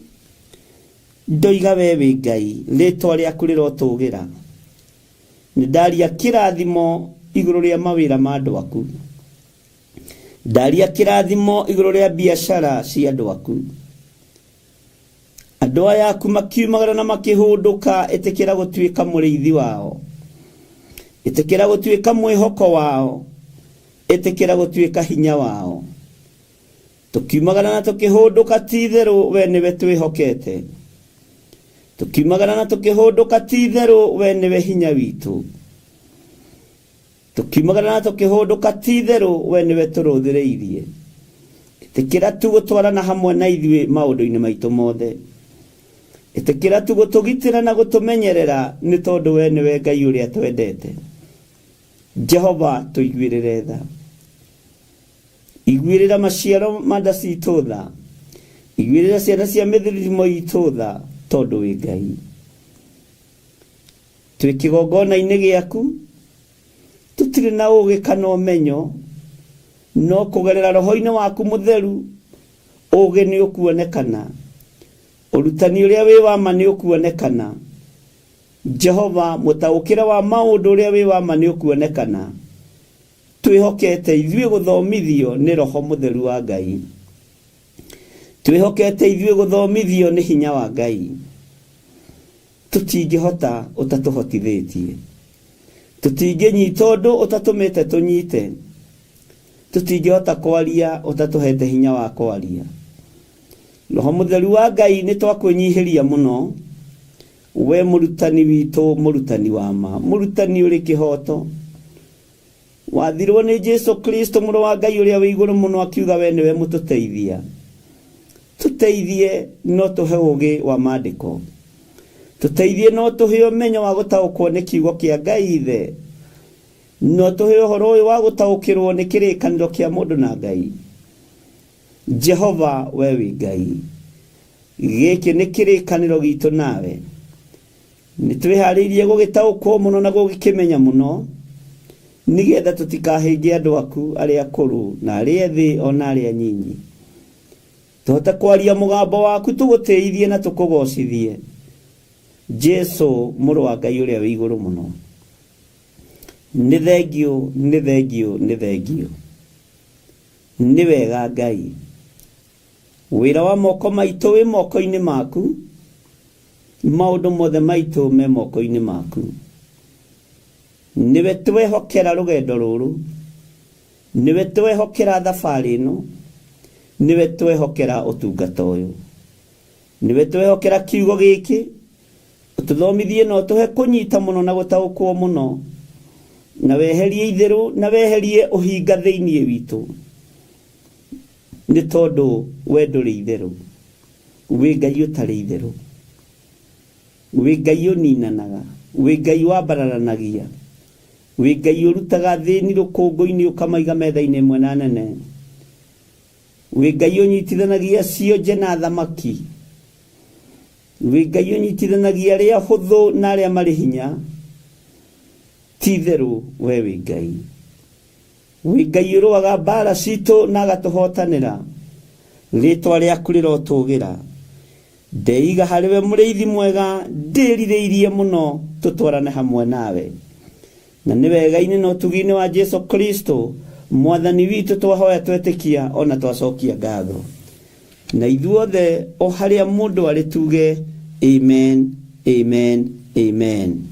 ndoiga we wĩ Ngai. Rĩtwa rĩaku rĩrotũgĩra. Nĩ ndaria kĩrathimo igũrũ rĩa mawĩra ma andũ aku. Ndaria kĩrathimo igũrũ rĩa biacara cia andũ aku. Andũ aya aku makiumagara na makĩhũndũka, ĩtĩkĩra gũtuĩka mũrĩithi wao. Ĩtĩkĩra gũtuĩka mwĩhoko wao. Ĩtĩkĩra gũtuĩka hinya wao. Tũkiumagara na tũkĩhũndũka, ti itherũ we nĩwe twĩhokete. Tũkiumagara na tũkĩhũndũka, ti itherũ we nĩwe hinya witũ. Tũkiumagara na tũkĩhũndũka, ti itherũ we nĩwe tũrũthĩrĩirie. Ĩtĩkĩra tu gũtwarana hamwe na ithuĩ maũndũ-inĩ maitũ mothe. Ĩtĩkĩra tu gũtũgitĩra na gũtũmenyerera nĩ tondũ we nĩwe Ngai ũrĩa twendete. Jehova tũiguĩrĩre tha. Iguĩrĩra maciaro ma nda citũ tha. Iguĩrĩra ciana cia mĩthirimo itũ tha tondũ wĩ Ngai. Twĩ kĩgongona-inĩ gĩaku tũtirĩ na ũgĩ kana ũmenyo no kũgerera roho-inĩ waku mũtheru ũgĩ nĩ ũkuonekana ũrutani ũrĩa wĩ wa ma nĩ ũkuonekana. Jehova mũtaũkĩre wa maũndũ ũrĩa wĩ wa ma nĩ ũkuonekana. Twĩhokete ithuĩ gũthomithio nĩ roho mũtheru wa Ngai. Twĩhokete ithuĩ gũthomithio nĩ hinya wa Ngai. Tũtingĩhota ũtatũhotithĩtie. Tũtingĩnyita ũndũ ũtatũmĩte tũnyite. Tũtingĩhota kwaria ũtatũhete hinya wa kwaria. Roho mũtheru wa Ngai nĩ twakwĩnyihĩria mũno. We mũrutani witũ, mũrutani wa ma, mũrutani ũrĩ kĩhoto. Wathirwo nĩ Jesu Kristo mũrũ wa Ngai ũrĩa wĩ igũrũ mũno akiuga we nĩwe mũtũteithia. Tũteithie no tũhe ũũgĩ wa maandĩko. Tũteithie no tũhe ũmenyo wa gũtaũkwo nĩ kiugo kĩa Ngai ithe. No tũhe ũhoro ũyũ wa gũtaũkĩrwo nĩ kĩrĩkanĩro kĩa mũndũ na Ngai. Jehova we wĩ Ngai. Gĩkĩ nĩ kĩrĩkanĩro gitũ nawe. Nĩ twĩharĩirie gũgĩtaũkwo mũno na gũgĩkĩmenya mũno nĩgetha tũtikahĩnge andũ aku arĩa akũrũ na arĩa ethĩ ona arĩa anyinyi. Tũhote kwaria mũgambo waku tũgũtĩithie na tũkũgocithie. Jesu mũrũ wa Ngai ũrĩa wĩ igũrũ mũno. Nĩ thengiũ, nĩ thengiũ, nĩ thengiũ. Nĩ wega Ngai. Wĩra wa moko maitũ wĩ moko-inĩ maku. Maũndũ mothe maitũ me moko-inĩ maku. Nĩwe twehokera rũgendo rũrũ. Nĩwe twehokera thabarĩ ĩno. Nĩwe twehokera ũtungata ũyũ. Nĩwe twehokera kiugo gĩkĩ. Ũtũthomithie na ũtũhe kũnyita mũno na gũtaũkwo mũno. Na weherie itherũ na weherie ũhinga thĩinĩ witũ. Nĩ tondũ we ndũrĩ itherũ. Wĩ Ngai ũtarĩ itherũ. Wĩ Ngai ũninanaga. Wĩ Ngai wambararanagia. Wĩ Ngai ũrutaga thĩni rũkũngũ-inĩ ũkamaiga metha-inĩ ĩmwe na nene. Wĩ Ngai ũnyitithanagia cionje na thamaki. Wĩ Ngai ũnyitithanagia arĩa hũthũ na arĩa marĩ hinya. Ti itherũ we wĩ Ngai. Wĩ Ngai ũrũaga mbara citũ na agatũhotanĩra. Rĩtwa rĩaku rĩrotũgĩra. Ndeiga harĩ we mũrĩithi mwega, ndĩrirĩirie mũno tũtwarane hamwe nawe. Na nĩ wega-inĩ na ũtugi-inĩ wa Jesu Kristo mwathani witũ twahoya twetĩkia ona twacokia ngatho. Na ithuothe o harĩa mũndũ arĩ tuge amen, amen, amen.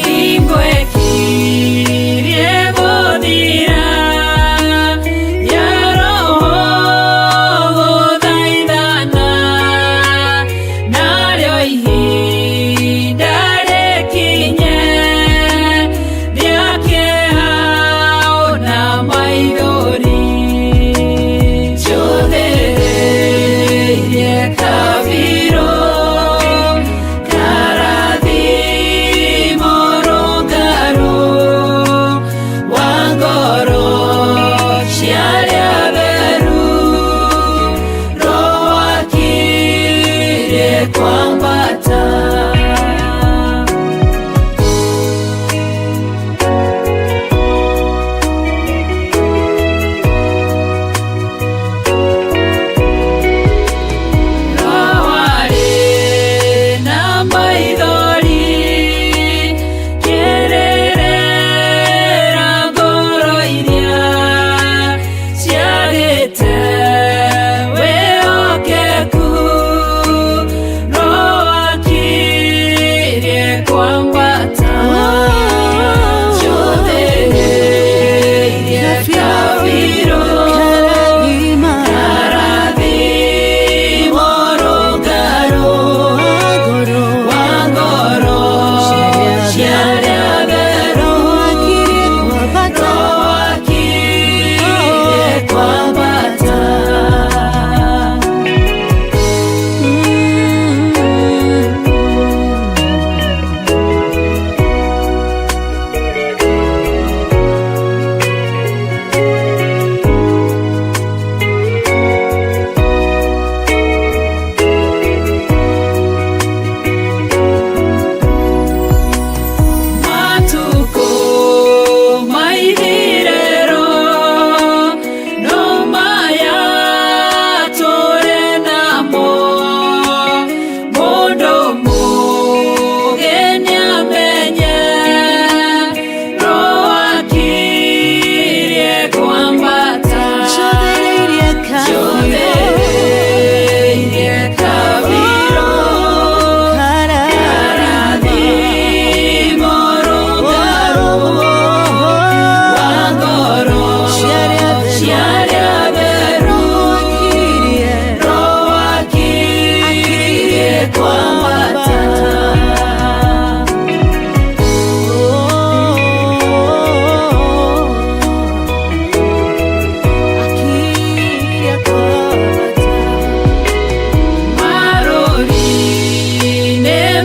Hingo ĩkirie gũthira.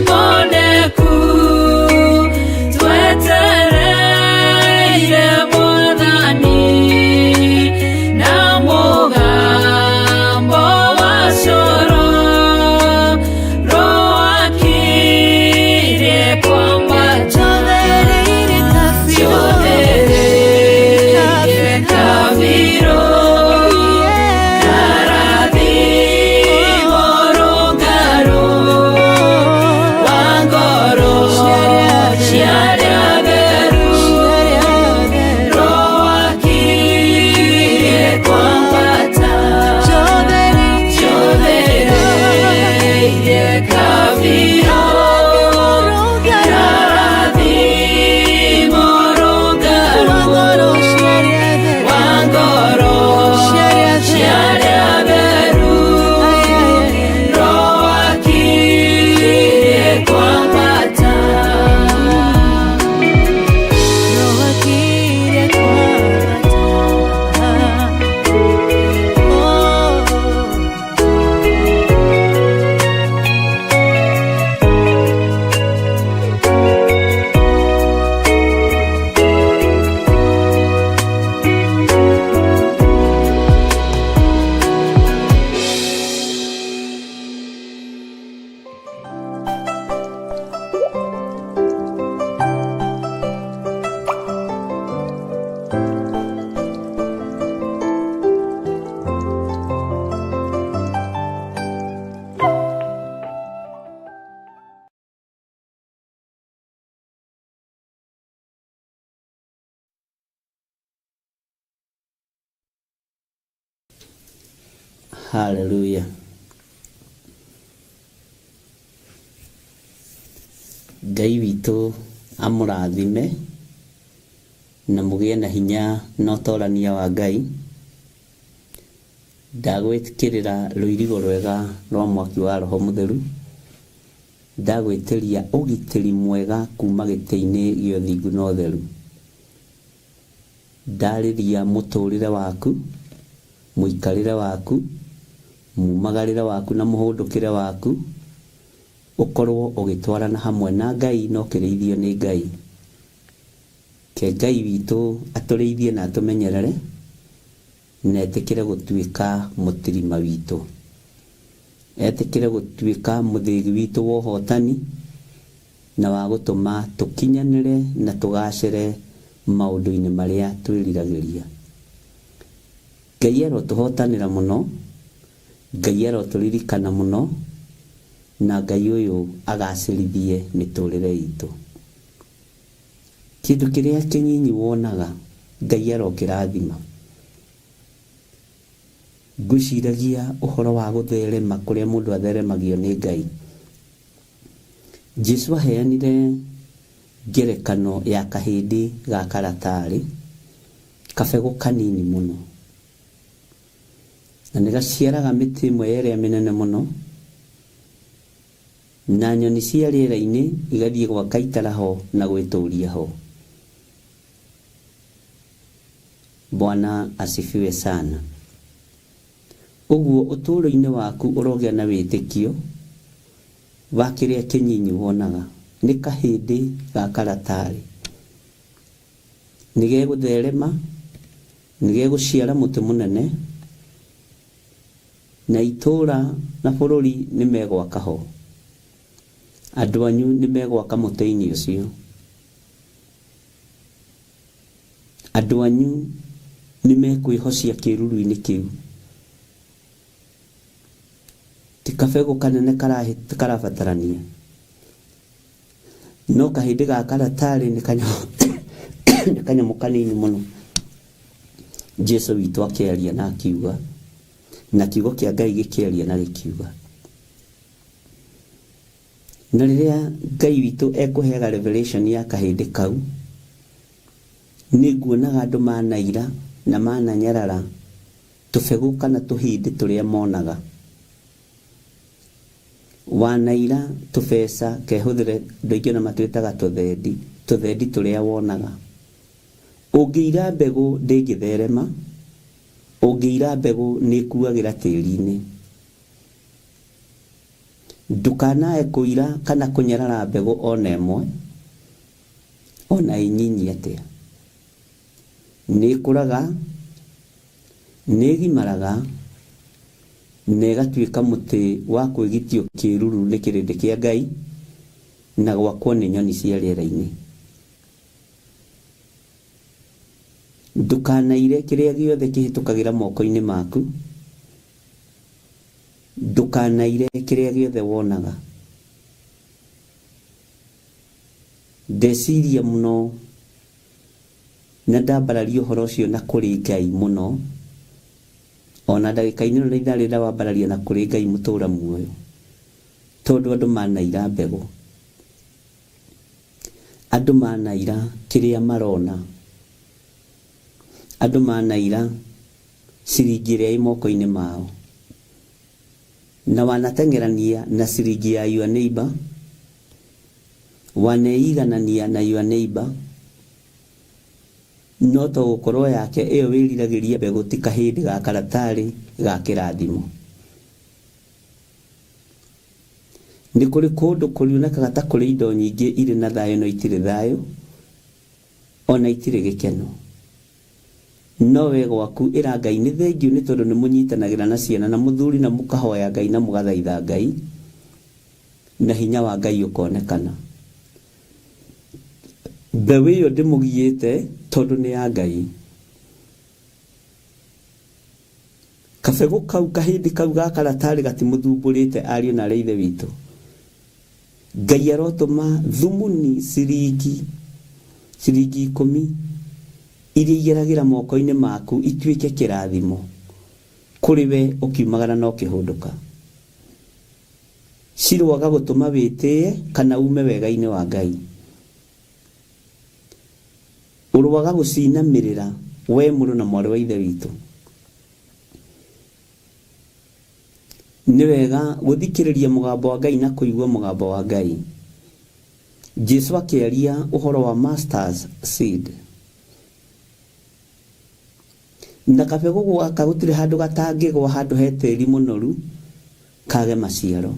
moneku twetereire mwathani na mũgambo wa coro rũakirie kwambata Njothereire kabirũ karathimo rũngarũ wa ngoro cia arĩa atheru rũakirie kwambata Njothereire kabirũ karathimo rũngarũ wa ngoro cia arĩa atheru rũakirie kwambata Rũakirie kwambata. Oh. Haleluya. Ngai witũ amũrathime na mũgĩe na hinya na ũtorania wa Ngai. Ndagwĩkĩrĩra rũirigo rwega rwa mwaki wa Roho Mũtheru. Ndagwĩtĩria ũgitĩri mwega kuma gĩtĩ-inĩ gĩa ũthingu na ũtheru. Ndarĩria mũtũrĩre waku, mũikarĩre waku, mumagarĩre waku na mũhũndũkĩre waku, ũkorwo ũgĩtwarana hamwe na Ngai na ũkĩrĩithio nĩ Ngai. Ke Ngai witũ atũrĩithie na atũmenyerere na etĩkĩre gũtuĩka mũtirima witũ, etĩkĩre gũtuĩka mũthĩgi witũ wa ũhotani na wa gũtũma tũkinyanĩre na tũgacĩre maũndũ-inĩ marĩa twĩriragĩria. Ngai arotũhotanĩra mũno, Ngai arotũririkana mũno, na Ngai ũyũ agacĩrithie mĩtũrĩre itũ. Kĩndũ kĩrĩa kĩnyinyi wonaga Ngai arokĩrathima. Ngwĩciragia ũhoro wa gũtherema kũrĩa mũndũ atheremagio nĩ Ngai. Jesu aheanire ngerekano ya kahĩndĩ ga karatarĩ, kabegũ kanini mũno, na nĩ gaciaraga mĩtĩ ĩmwe ya ĩrĩa mĩnene mũno, na nyoni cia rĩera-inĩ igathiĩ gwaka itara ho na gwĩtũria ho. Bwana asifiwe sana. Ũguo ũtũũro-inĩ waku ũrogĩa na wĩtĩkio wa kĩrĩa kĩnyinyi wonaga nĩ kahĩndĩ ga karatarĩ, nĩ gegũtherema, nĩ gegũciara mũtĩ mũnene, na itũũra na bũrũri nĩ megwaka ho. Andũ anyu nĩ megwaka mũtĩ-inĩ ũcio. Andũ anyu nĩ mekwĩhocia kĩruru-inĩ kĩu. Ti kabegũ kanene karabatarania, no kahĩndĩ ga karatarĩ nĩ kanyamũ kanini mũno. Jesu witũ akĩaria na akiuga, na kiugo kĩa Ngai gĩkĩaria na gĩkiuga. Na rĩrĩa Ngai witũ ekũheaga revelation ya kahĩndĩ kau, nĩ nguonaga andũ manaira na mananyarara tũbegũ kana tũhĩndĩ tũrĩa monaga. Wanaira tũbeca kehũthĩre, andũ aingĩ ona matwĩtaga tũthendi, tũthendi tũrĩa wonaga. Ũngĩira mbegũ ndĩngĩtherema, ũngĩira mbegũ nĩ ĩkuagĩra tĩri-inĩ. Ndũkanae kũira kana kũnyarara mbegũ ona ĩmwe, ona ĩ nyinyi atĩa. Nĩ ĩkũraga, nĩ ĩgimaraga, na ĩgatuĩka mũtĩ wa kwĩgitio kĩruru nĩ kĩrĩndĩ kĩa Ngai, na gwakwo nĩ nyoni cia rĩera-inĩ. Ndũkanaire kĩrĩa gĩothe kĩhĩtũkagĩra moko-inĩ maku, ndũkanaire kĩrĩa gĩothe wonaga. Ndeciria mũno na ndambararia ũhoro ũcio na kũrĩ Ngai mũno, ona ndagĩka-inĩ ĩno na ithaa rĩrĩ ndawambararia na kũrĩ Ngai mũtũra muoyo, tondũ andũ manaira mbegũ, andũ manaira kĩrĩa marona, andũ manaira ciringi ĩrĩa ĩ moko-inĩ mao, na wanateng'erania na ciringi ya your neighbor, waneiganania na your neighbor, no to gũkorwo yake ĩyo wĩriragĩria mbegũ ti kahĩndĩ ga karatarĩ ga kĩrathimo. Nĩ kũrĩ kũndũ kũrionekaga ta kũrĩ indo nyingĩ irĩ na thayũ no itirĩ thayũ, ona itirĩ gĩkeno. No we gwaku ĩra Ngai nĩ thengiũ nĩ tondũ nĩ mũnyitanagĩra na ciana na mũthuri na mũkahoya Ngai na mũgathaitha Ngai, na hinya wa Ngai ũkonekana. Mbeũ ĩyo ndĩmũgiĩte tondũ nĩ ya Ngai. Kabegũ kau kahĩndĩ kau ga karatarĩ gatimũthumbũrĩte ariũ na arĩ ithe witũ. Ngai arotũma thumuni ciringi ciringi ikũmi iria igeragĩra moko-inĩ maku ituĩke kĩrathimo kũrĩ we ũkiumagara na ũkĩhũndũka. Cirũaga gũtũma wĩtĩe kana ume wega-inĩ wa Ngai. Ũroaga gũcinamĩrĩra we mũrũ na mwarĩ wa Ithe witũ. Nĩ wega gũthikĩrĩria mũgambo wa Ngai na kũigua mũgambo wa Ngai. Jesu akĩaria ũhoro wa mustard seed. Na kabegũ gaka gũtirĩ handũ gatangĩgwa handũ he tĩri mũnoru kage maciaro.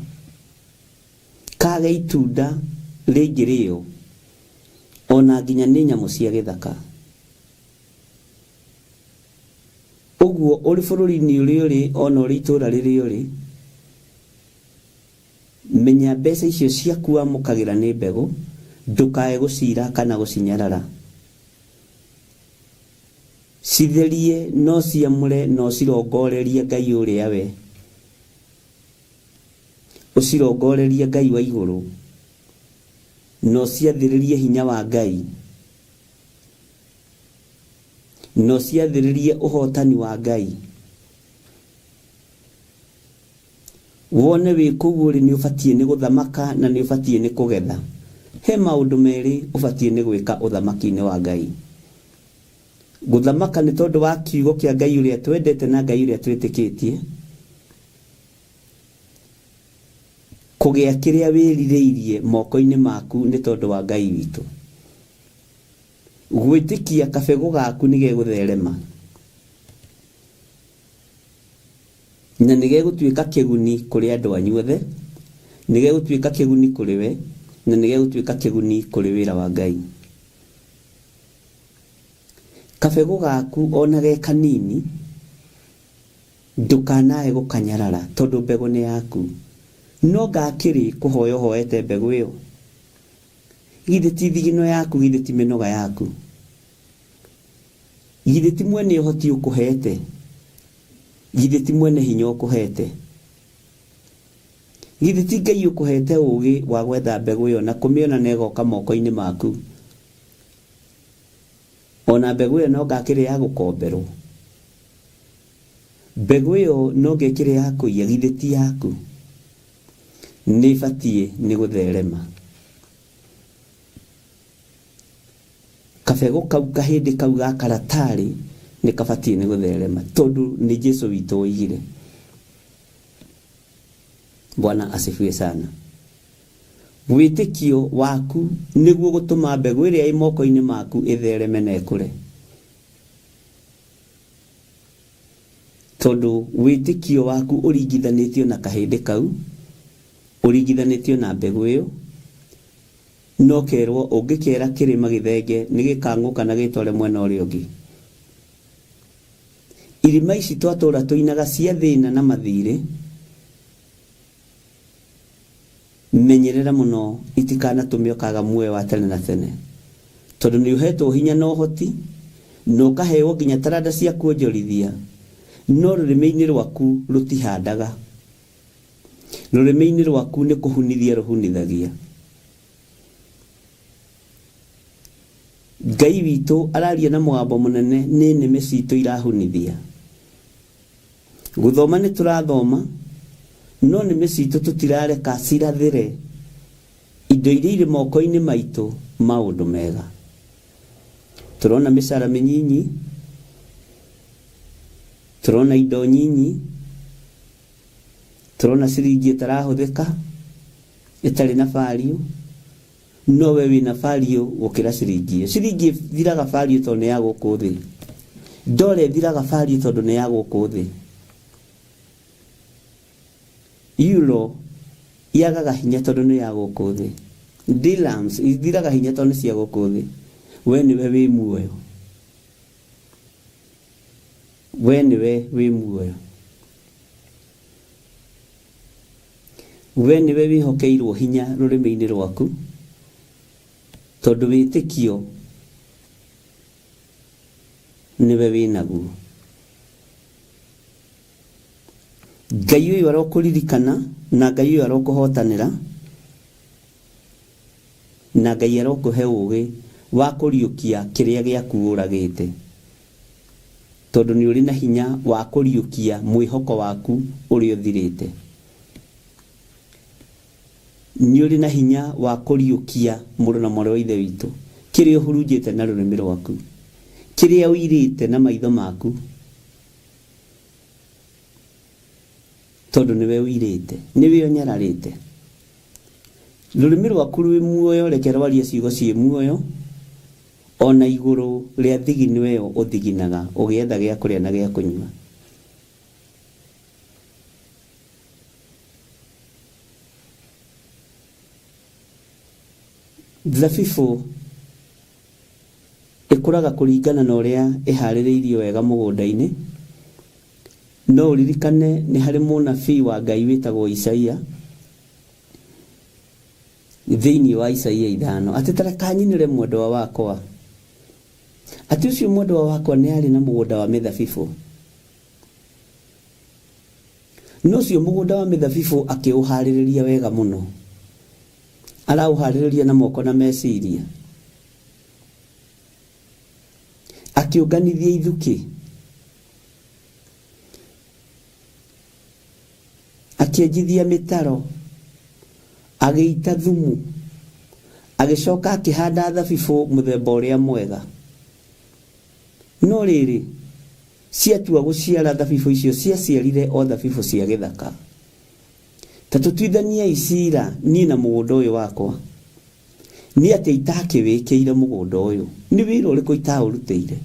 Kage itunda rĩngĩrĩo ona nginya nĩ nyamũ cia gĩthaka. Ũguo ũrĩ bũrũri-inĩ ũrĩa ũrĩ ona ũrĩ itũũra rĩrĩa ũrĩ, menya mbeca icio ciaku wamũkagĩra nĩ mbegũ, ndũkae gũcira kana gũcinyarara. Citherie na ũciamũre na ũcirongorerie Ngai ũrĩa we. Ũcirongorerie Ngai wa igũrũ, na ũciathĩrĩrie hinya wa Ngai, na ũciathĩrĩrie ũhotani wa Ngai. Wone wĩ kũu ũrĩ nĩ ũbatiĩ nĩ gũthamaka na nĩ ũbatiĩ nĩ kũgetha. He maũndũ merĩ ũbatiĩ nĩ gwĩka ũthamaki-inĩ wa Ngai. Gũthamaka nĩ tondũ wa kiugo kĩa Ngai ũrĩa twendete na Ngai ũrĩa twĩtĩkĩtie. Kũgĩa kĩrĩa wĩrirĩirie moko-inĩ maku nĩ tondũ wa Ngai witũ. Gwĩtĩkia kabegũ gaku nĩ gegũtherema na nĩ gegũtuĩka kĩguni kũrĩ andũ anyu othe, nĩ gegũtuĩka kĩguni kũrĩ we, na nĩ gegũtuĩka kĩguni kũrĩ wĩra wa Ngai. Kabegũ gaku ona ge kanini Ndũkanae gũkanyarara tondũ mbegũ nĩ yaku. No ngakĩrĩ kũhoya ũhoete mbegũ ĩyo? Githĩ ti thigino yaku, githĩ ti mĩnoga yaku? Githĩ ti mwene ũhoti ũkũhete? Githĩ ti mwene hinya ũkũhete? Githĩ ti Ngai ũkũhete ũũgĩ wa gwetha mbegũ ĩyo na kũmĩona na ĩgoka moko-inĩ maku? Ona mbegũ ĩyo no ngakĩrĩ ya gũkomberwo? Mbegũ ĩyo no ngekĩrĩ ya kũiya, githĩ ti yaku? Nĩ ĩbatiĩ nĩ gũtherema. Kabegũ kau kahĩndĩ kau ga karatarĩ nĩ kabatiĩ nĩ gũtherema tondũ nĩ Jesu witũ woigire. Bwana asifiwe sana. Wĩtĩkio waku nĩguo gũtũma mbegũ ĩrĩa ĩ moko-inĩ maku ĩthereme na ĩkũre. Tondũ wĩtĩkio waku ũringithanĩtio na kahĩndĩ kau Ũringithanĩtio na mbegũ ĩyo, na ũkerwo ũngĩkera kĩrĩma gĩthenge nĩ gĩkang'ũka na gĩtware mwena ũrĩa ũngĩ. Irima ici twatũra tũinaga cia thĩna na mathirĩ, menyerera mũno itikanatũme ũkaga muoyo wa tene na tene, tondũ nĩ ũhetwo hinya na ũhoti na ũkaheo nginya taranda cia kuonjorithia, no rũrĩmĩ-inĩ rwaku rũtihandaga. Rũrĩmĩ-inĩ rwaku nĩ kũhunithia rũhunithagia. Ngai witũ araria na mũgambo mũnene, nĩ nĩmĩ citũ irahunithia. Gũthoma nĩ tũrathoma, no nĩmĩ citũ tũtirareka cirathĩre indo iria irĩ moko-inĩ maitũ maũndũ mega. Tũrona mĩcara mĩnyinyi, tũrona indo nyinyi, tũrona ciringi ĩtarahũthĩka, ĩtarĩ na value, no we wĩna value gũkĩra ciringi ĩyo. Ciringi ĩthiraga value tondũ nĩ ya gũkũ thĩ. Ndora ĩthiraga value tondũ nĩ ya gũkũ thĩ. Euro yagaga hinya tondũ nĩ ya gũkũ thĩ. Dirhams ithiraga hinya tondũ nĩ cia gũkũ thĩ. We nĩwe wĩ muoyo. We nĩwe wĩ muoyo. We nĩwe wĩhokeirwo hinya rũrĩmĩ-inĩ rwaku, tondũ wĩtĩkio nĩwe wĩnaguo. Ngai ũyũ arokũririkana na Ngai ũyũ arokũhotanĩra na Ngai arokũhe ũgĩ wa kũriũkia kĩrĩa gĩaku ũragĩte, tondũ nĩ ũrĩ na hinya wa kũriũkia mwĩhoko waku ũrĩa ũthirĩte. Nĩ ũrĩ na hinya wa kũriũkia mũrũ na mwarĩ wa Ithe witũ kĩrĩa ũhurunjĩte na rũrĩmĩ rwaku, kĩrĩa ũirĩte na maitho maku, tondũ nĩwe ũirĩte, nĩwe ũnyararĩte. Rũrĩmĩ rwaku rwĩ muoyo, reke rwarie ciugo ciĩ muoyo, ona igũrũ rĩa thigino ĩyo ũthiginaga ũgĩetha gĩa kũrĩa na gĩa kũnyua. Thabibũ ĩkũraga kũringana na ũrĩa ĩharĩrĩirio wega mũgũnda-inĩ. No ũririkane nĩ harĩ mũnabii wa Ngai wĩtagwo Isaia, thĩinĩ wa Isaia 5, atĩ ta reka nyinĩre mwendwa wakwa, atĩ ũcio mwendwa wakwa nĩ arĩ na mũgũnda wa mĩthabibũ. No ũcio mũgũnda wa mĩthabibũ akĩũharĩrĩria wega mũno. Araũharĩrĩria na moko na meciria. Akĩũnganithia ithukĩ. Akĩenjithia mĩtaro. Agĩita thumu. Agĩcoka akĩhanda thabibũ mũthemba ũrĩa mwega. No rĩrĩ, ciatua gũciara thabibũ icio ciaciarire o thabibũ cia gĩthaka. Ta tũtuithaniei ciira niĩ na mũgũnda ũyũ wakwa. Nĩ atĩa itakĩwĩkĩire mũgũnda ũyũ? Nĩ wĩra ũrĩkũ itaũrutĩire?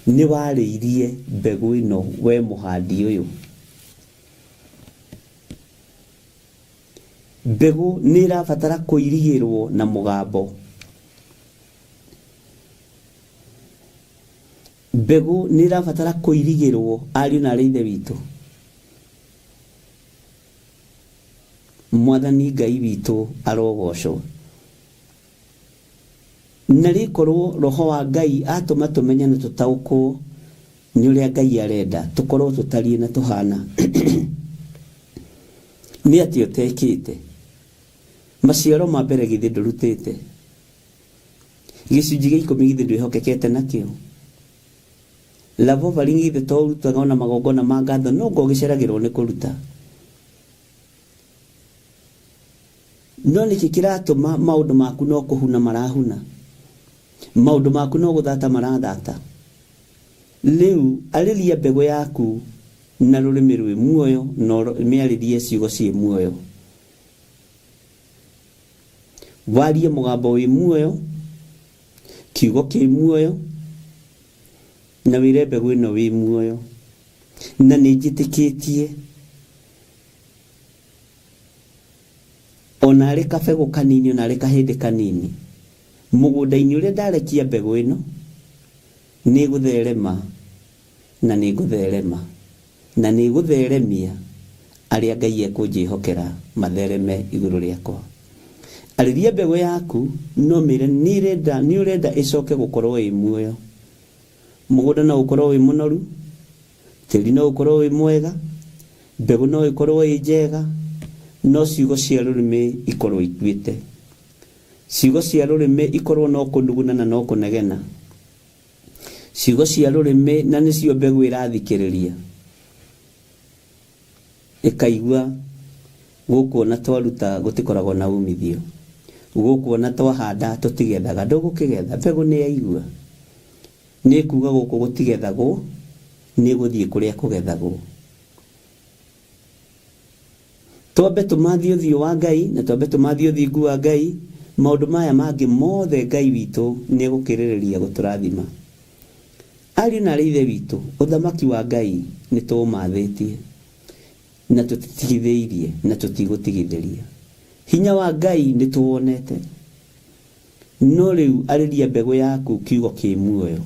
Nĩ warĩirie mbegũ ĩno we mũhandi ũyũ. Mbegũ nĩ ĩrabatara kũirigĩrwo na mũgambo. Mbegũ nĩ ĩrabatara kũirigĩrwo ariũ na arĩ ithe witũ. Mwathani Ngai witũ arogocwo. Na rĩkorwo Roho wa Ngai atũma tũmenye na tũtaũkwo nĩ ũrĩa Ngai arenda tũkorwo tũtariĩ na tũhana. Nĩ atĩa ũtekĩte? Maciaro ma mbere githĩ ndũrutĩte? Gĩcunjĩ gĩa ikũmi githĩ ndwĩhokekete nakĩo? Love offering githĩ to ũrutaga ona magongona ma ngatho no anga ũgĩceragĩrwo nĩ kũruta? No nĩkĩ kĩratũma maũndũ maku no kũhuna marahuna? Maũndũ maku no gũthata marathata? Rĩu arĩria mbegũ yaku na rũrĩmĩ rwĩ muoyo na ũmĩarĩrie ciugo ciĩ muoyo. Warie mũgambo wĩ muoyo, kiugo kĩ muoyo, na wĩre mbegũ ĩno wĩ muoyo. Na nĩ njĩtĩkĩtie. Ona arĩ kabegũ kanini, ona arĩ kahĩndĩ kanini, mũgũnda-inĩ ũrĩa ndarekia mbegũ ĩno, nĩ ĩgũtherema na nĩ ĩgũtherema na nĩ ĩgũtheremia arĩa Ngai ekũnjĩhokera mathereme igũrũ rĩakwa. Arĩria mbegũ yaku no mĩre nĩ ũrenda ĩcoke gũkorwo ĩ muoyo. Mũgũnda no ũkorwo wĩ mũnoru, tĩri no ũkorwo wĩ mwega, mbegũ no ĩkorwo ĩ njega, no ciugo cia rũrĩmĩ ikorwo ikuĩte. Ciugo cia rũrĩmĩ ikorwo no kũnuguna na no kũnegena. Ciugo cia rũrĩmĩ na nĩcio mbegũ ĩrathikĩrĩria, ĩkaigua gũkũ ona twaruta gũtikoragwo na umithio, gũkũ ona twahanda tũtigethaga. Ndũgũkĩgetha, mbegũ nĩ yaigua. Nĩ ĩkuga gũkũ gũtigethagwo, nĩ ĩgũthiĩ kũrĩa kũgethagwo. Twambe tũmathie ũthiũ wa Ngai na twambe tũmathie ũthingu wa Ngai, maũndũ maya mangĩ mothe Ngai witũ nĩ egũkĩrĩrĩria gũtũrathima. Ariũ na aarĩ a Ithe witũ, ũthamaki wa Ngai nĩ tũũmathĩtie na tũtitigithĩirie na tũtigũtigithĩria. Hinya wa Ngai nĩ tũwonete. No rĩu arĩria mbegũ yaku kiugo kĩ muoyo.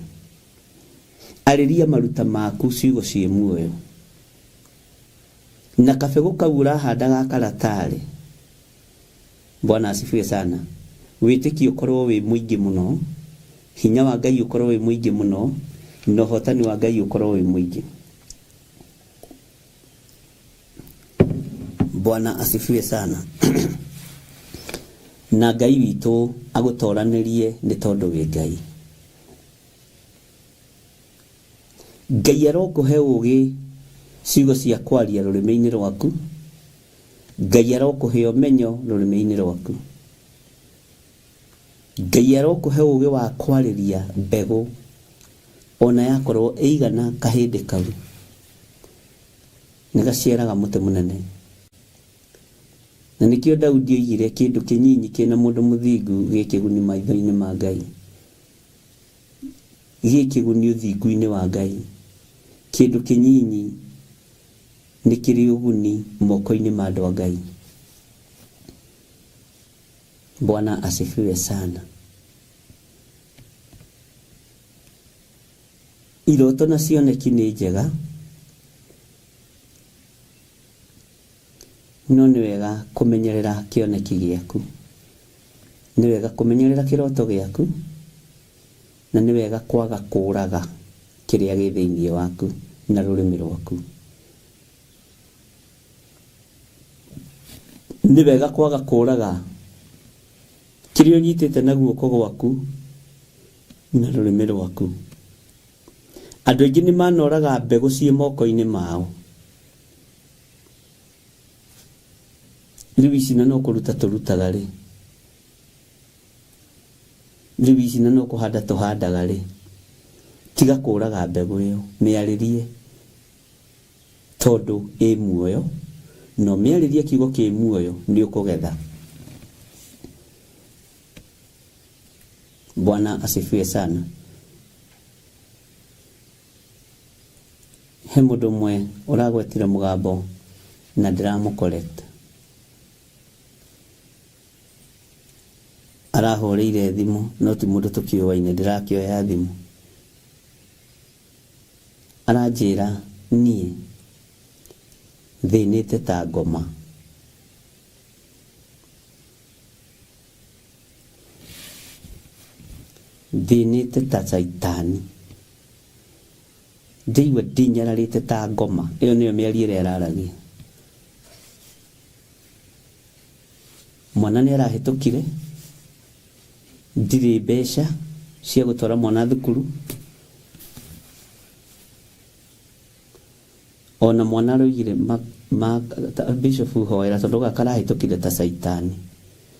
Arĩria maruta maku ciugo ciĩ muoyo. Na kabegũ kau ũrahanda ga karatarĩ, Bwana asifiwe sana, wĩtĩkio ũkorwo wĩ mũingĩ mũno, hinya wa Ngai ũkorwo wĩ mũingĩ mũno, na ũhotani wa Ngai ũkorwo wĩ mũingĩ. Bwana asifiwe sana. Na Ngai witũ agũtoranĩrie nĩ tondũ wĩ Ngai. Ngai arokũhe ũũgĩ ciugo cia kwaria rũrĩmĩ-inĩ rwaku, Ngai arokũhe ũmenyo rũrĩmĩ-inĩ rwaku. Ngai arokũhe ũũgĩ wa kwarĩria mbegũ ona yakorwo ĩigana kahĩndĩ kau, nĩ gaciaraga mũtĩ mũnene. Na nĩkĩo Daudi oigire kĩndũ kĩnyinyi kĩna mũndũ mũthingu gĩ kĩguni maitho-inĩ ma Ngai. Gĩ kĩguni ũthingu-inĩ wa Ngai. Kĩndũ kĩnyinyi nĩ kĩrĩ ũguni moko-inĩ ma andũ a Ngai. Bwana asifiwe sana. Iroto na cioneki nĩ njega, no nĩ wega kũmenyerera kĩoneki gĩaku. Nĩ wega kũmenyerera kĩroto gĩaku, na nĩ wega kwaga kũraga kĩrĩa gĩ thĩinĩ waku na rũrĩmĩ rwaku. Nĩ wega kwaga kũraga kĩrĩa ũnyitĩte na guoko gwaku na rũrĩmĩ rwaku. Andũ aingĩ nĩ manoraga mbegũ ciĩ moko-inĩ mao. Rĩu ici na no kũruta tũrutaga rĩ, rĩu ici na no kũhanda tũhandaga rĩ, tiga kũraga mbegũ ĩyo, mĩarĩrie tondũ ĩ muoyo, na ũmĩarĩrie kiugo kĩ muoyo nĩ ũkũgetha. Bwana asifiwe sana. He mũndũ ũmwe ũragwetire mũgambo na ndĩramũ correct. Arahũrĩire thimũ no ti mũndũ tũkĩũaine ndĩrakĩoya thimũ. Aranjĩra niĩ thĩnĩte ta ngoma. Thĩnĩte ta caitani. Ndĩigua ndinyararĩte ta ngoma. Ĩyo nĩyo mĩario ĩrĩa araragia. Mwana nĩ arahĩtũkire, ndirĩ mbeca cia gũtwara mwana thukuru, ona mwana aroigire ma, ma, ta, bishop hoera tondũ gaka karahĩtũkire ta caitani.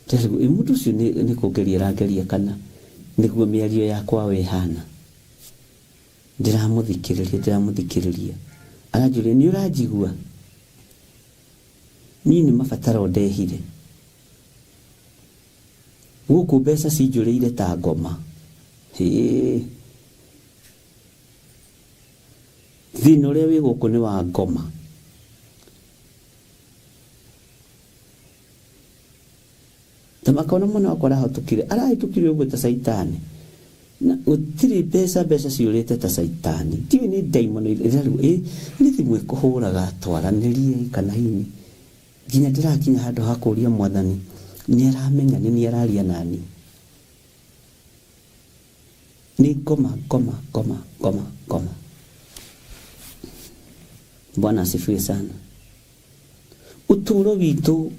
Ndĩrarigwo, ĩ mũndũ ũcio nĩ nĩ kũngeria arangeria kana nĩguo mĩario yakwa ĩhana. Ndĩramũthikĩrĩria, ndĩramũthikĩrĩria. Aranjũria, nĩ ũranjigua? Niĩ nĩ mabataro ndehire. Gũkũ mbeca cinjũrĩire ta ngoma. Hĩĩ. Thĩna ũrĩa wĩ gũkũ nĩ wa ngoma. Ta makona mwana wakwa arahĩtũkire, arahĩtũkire ũguo ta caitani. Na gũtirĩ mbeca, mbeca ciũrĩte ta caitani. Ndiũĩ nĩ ndaimono ĩrarũ, ĩ nĩ thimũ ĩkũhũraga twaranĩrie kana hihi nginya ndĩrakinya handũ ha kũria mwathani nĩ aramenya nĩ niĩ araria nani. Nĩ ngoma ngoma ngoma ngoma ngoma. Bwana asifiwe sana. Ũtũũro witũ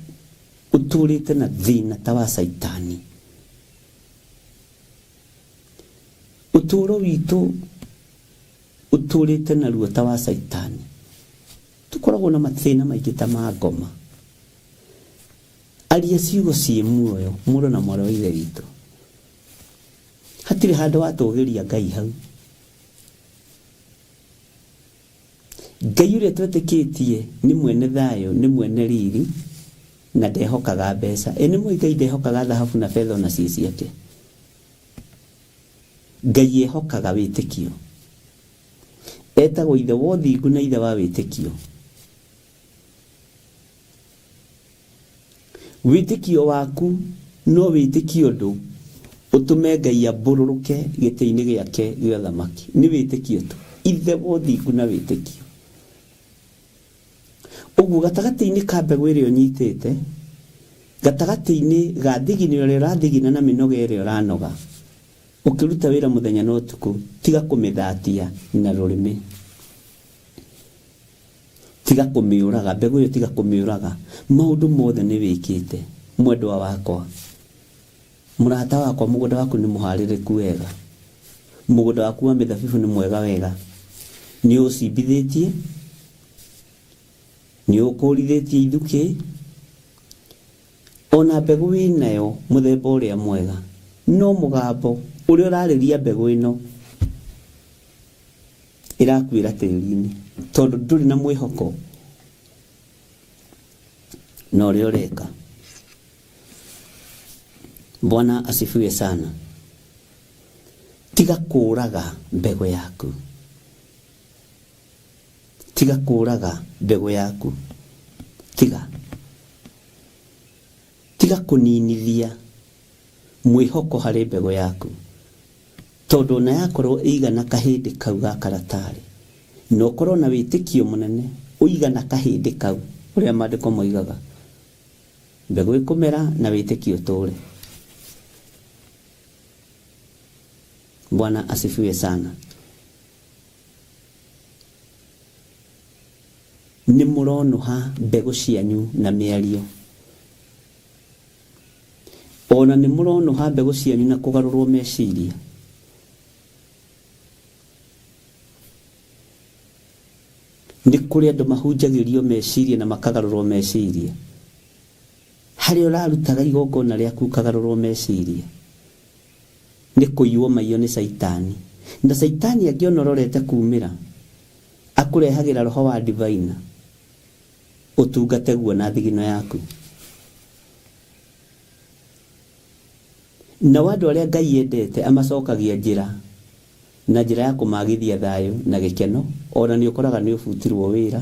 ũtũũrĩte na thĩna ta wa caitani. Ũtũũro witũ ũtũũrĩte na ruo ta wa caitani. Tũkoragwo na mathĩna maingĩ ta ma ngoma. Aria ciugo ciĩ muoyo mũrũ na mwarĩ wa ithe witũ. Hatirĩ handũ watũgĩria Ngai hau. Ngai ũrĩa twetĩkĩtie nĩ mwene thayũ, nĩ mwene riri na ndehokaga mbeca. Ĩ nĩ mũĩ Ngai ndehokaga thahabu na betha ona ciĩ ciake. Ngai ehokaga wĩtĩkio. Etagwo ithe wa ũthingu na ithe wa wĩtĩkio. Wĩtĩkio waku no wĩtĩkie ũndũ ũtũme Ngai ambũrũrũke gĩtĩ-inĩ gĩake gĩa ũthamaki. Nĩ wĩtĩkio tu. Ithe wa ũthingu na wĩtĩkio. Ũguo gatagatĩ-inĩ ka mbegũ ĩrĩa ũnyitĩte, gatagatĩ-inĩ ga thigino ĩrĩa ũrathigina na mĩnoga ĩrĩa ũranoga, ũkĩruta wĩra mũthenya na ũtukũ, tiga kũmĩthatia na rũrĩmĩ. Tiga kũmĩũraga, mbegũ ĩyo tiga kũmĩũraga. Maũndũ mothe nĩ wĩkĩte, mwendwa wakwa. Mũrata wakwa, mũgũnda waku nĩ mũharĩrĩku wega. Mũgũnda waku wa mĩthabibũ nĩ mwega wega. Nĩ ũcimbithĩtie, nĩ ũkũrithĩtie ithukĩ, ona mbegũ wĩnayo mũthemba ũrĩa mwega. No mũgambo ũrĩa ũrarĩria mbegũ ĩno ĩrakuĩra tĩri-inĩ tondũ ndũrĩ na mwĩhoko na ũrĩa ũreka. Bwana asifiwe sana. Tiga kũraga mbegũ yaku. Tiga kũraga mbegũ yaku. Tiga. Tiga kũninithia mwĩhoko harĩ mbegũ yaku. Tondũ ona yakorwo ĩigana kahĩndĩ kau ga karatarĩ, na ũkorwo na wĩtĩkio mũnene ũigana kahĩndĩ kau, ũrĩa maandĩko moigaga, mbegũ ĩkũmera na wĩtĩkio ũtũũre. Bwana asifiwe sana. Nĩ mũronũha mbegũ cianyu na mĩario. Ona nĩ mũronũha mbegũ cianyu na kũgarũrwo meciria. Nĩ kũrĩ andũ mahunjagĩrio meciria na makagarũrwo meciria. Harĩa ũrarutaga igongona rĩaku ũkagarũrwo meciria. Nĩ kũiywo maiyo nĩ caitani. Na caitani angĩona ũrorete kumĩra, akũrehagĩra roho wa divaina ũtungate guo na thigino yaku. Nao andũ arĩa Ngai endete amacokagia njĩra na njĩra ya kũmagithia thayũ na gĩkeno. Ona nĩ ũkoraga nĩ ũbutirwo wĩra,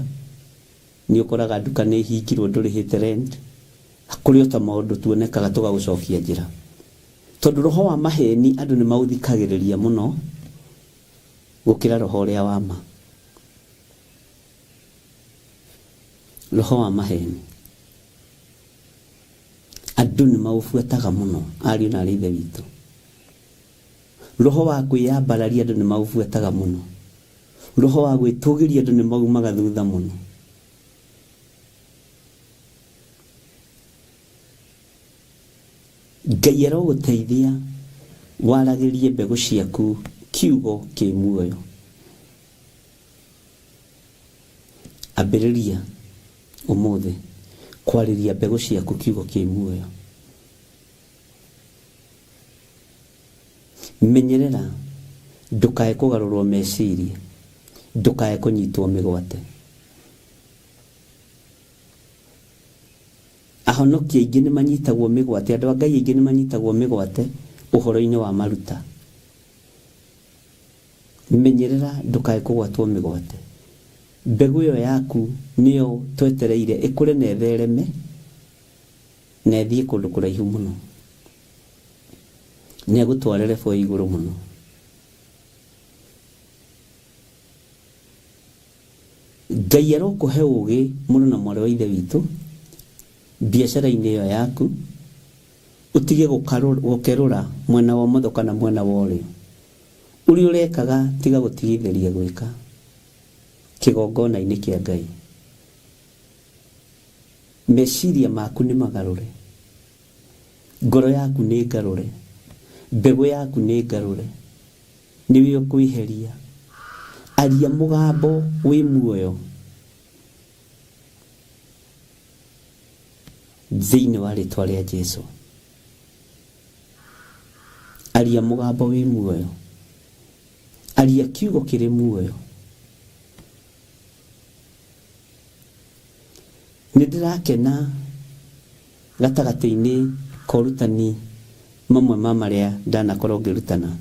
nĩ ũkoraga nduka nĩ ĩhingirwo ndũrĩhĩte rent. Kũrĩ o ta maũndũ tuonekaga tũgagũcokia njĩra. Tondũ roho wa maheni andũ nĩ maũthikagĩrĩria mũno gũkĩra roho ũrĩa wa ma. Roho wa maheni andũ nĩ maũbuataga mũno, ariũ na arĩ ithe witũ. Roho wa kwĩyambararia andũ nĩ maũbuataga mũno. Roho wa gwĩtũgĩria andũ nĩ maumaga thutha mũno. Ngai arogũteithia waragĩrie mbegũ ciaku kiugo kĩ muoyo. Ambĩrĩria ũmũthĩ kwarĩria mbegũ ciaku kiugo kĩ muoyo. Menyerera ndũkae kũgarũrwo meciria, ndũkae kũnyitwo mĩgwate. Ahonoki aingĩ nĩ manyitagwo mĩgwate, andũ a Ngai aingĩ nĩ manyitagwo mĩgwate ũhoro-inĩ wa maruta. Menyerera ndũkae kũgwatwo mĩgwate. Mbegũ ĩyo yaku nĩyo twetereire ĩkũre na ĩthereme na ĩthiĩ kũndũ kũraihu mũno. Nĩ agũtware level ya igũrũ mũno. Ngai arokũhe ũgĩ mũrũ na mwarĩ wa ithe witũ biacara-inĩ ĩyo yaku, ũtige gũkerũra mwena wa ũmotho kana mwena wa ũrĩo. Ũrĩa ũrekaga tiga gũtigithĩria gwĩka kĩgongona-inĩ kĩa Ngai. Meciria maku nĩ magarũre, ngoro yaku nĩ ngarũre, mbegũ yaku nĩ ngarũre, nĩwe ũkwĩheria. Aria mũgambo wĩ muoyo thĩinĩ wa rĩtwa rĩa Jesu. Aria mũgambo wĩ muoyo, aria kiugo kĩrĩ muoyo. Nĩ ndĩrakena gatagatĩ-inĩ ka ũrutani mamwe ma marĩa ndanakorwo ngĩrutana.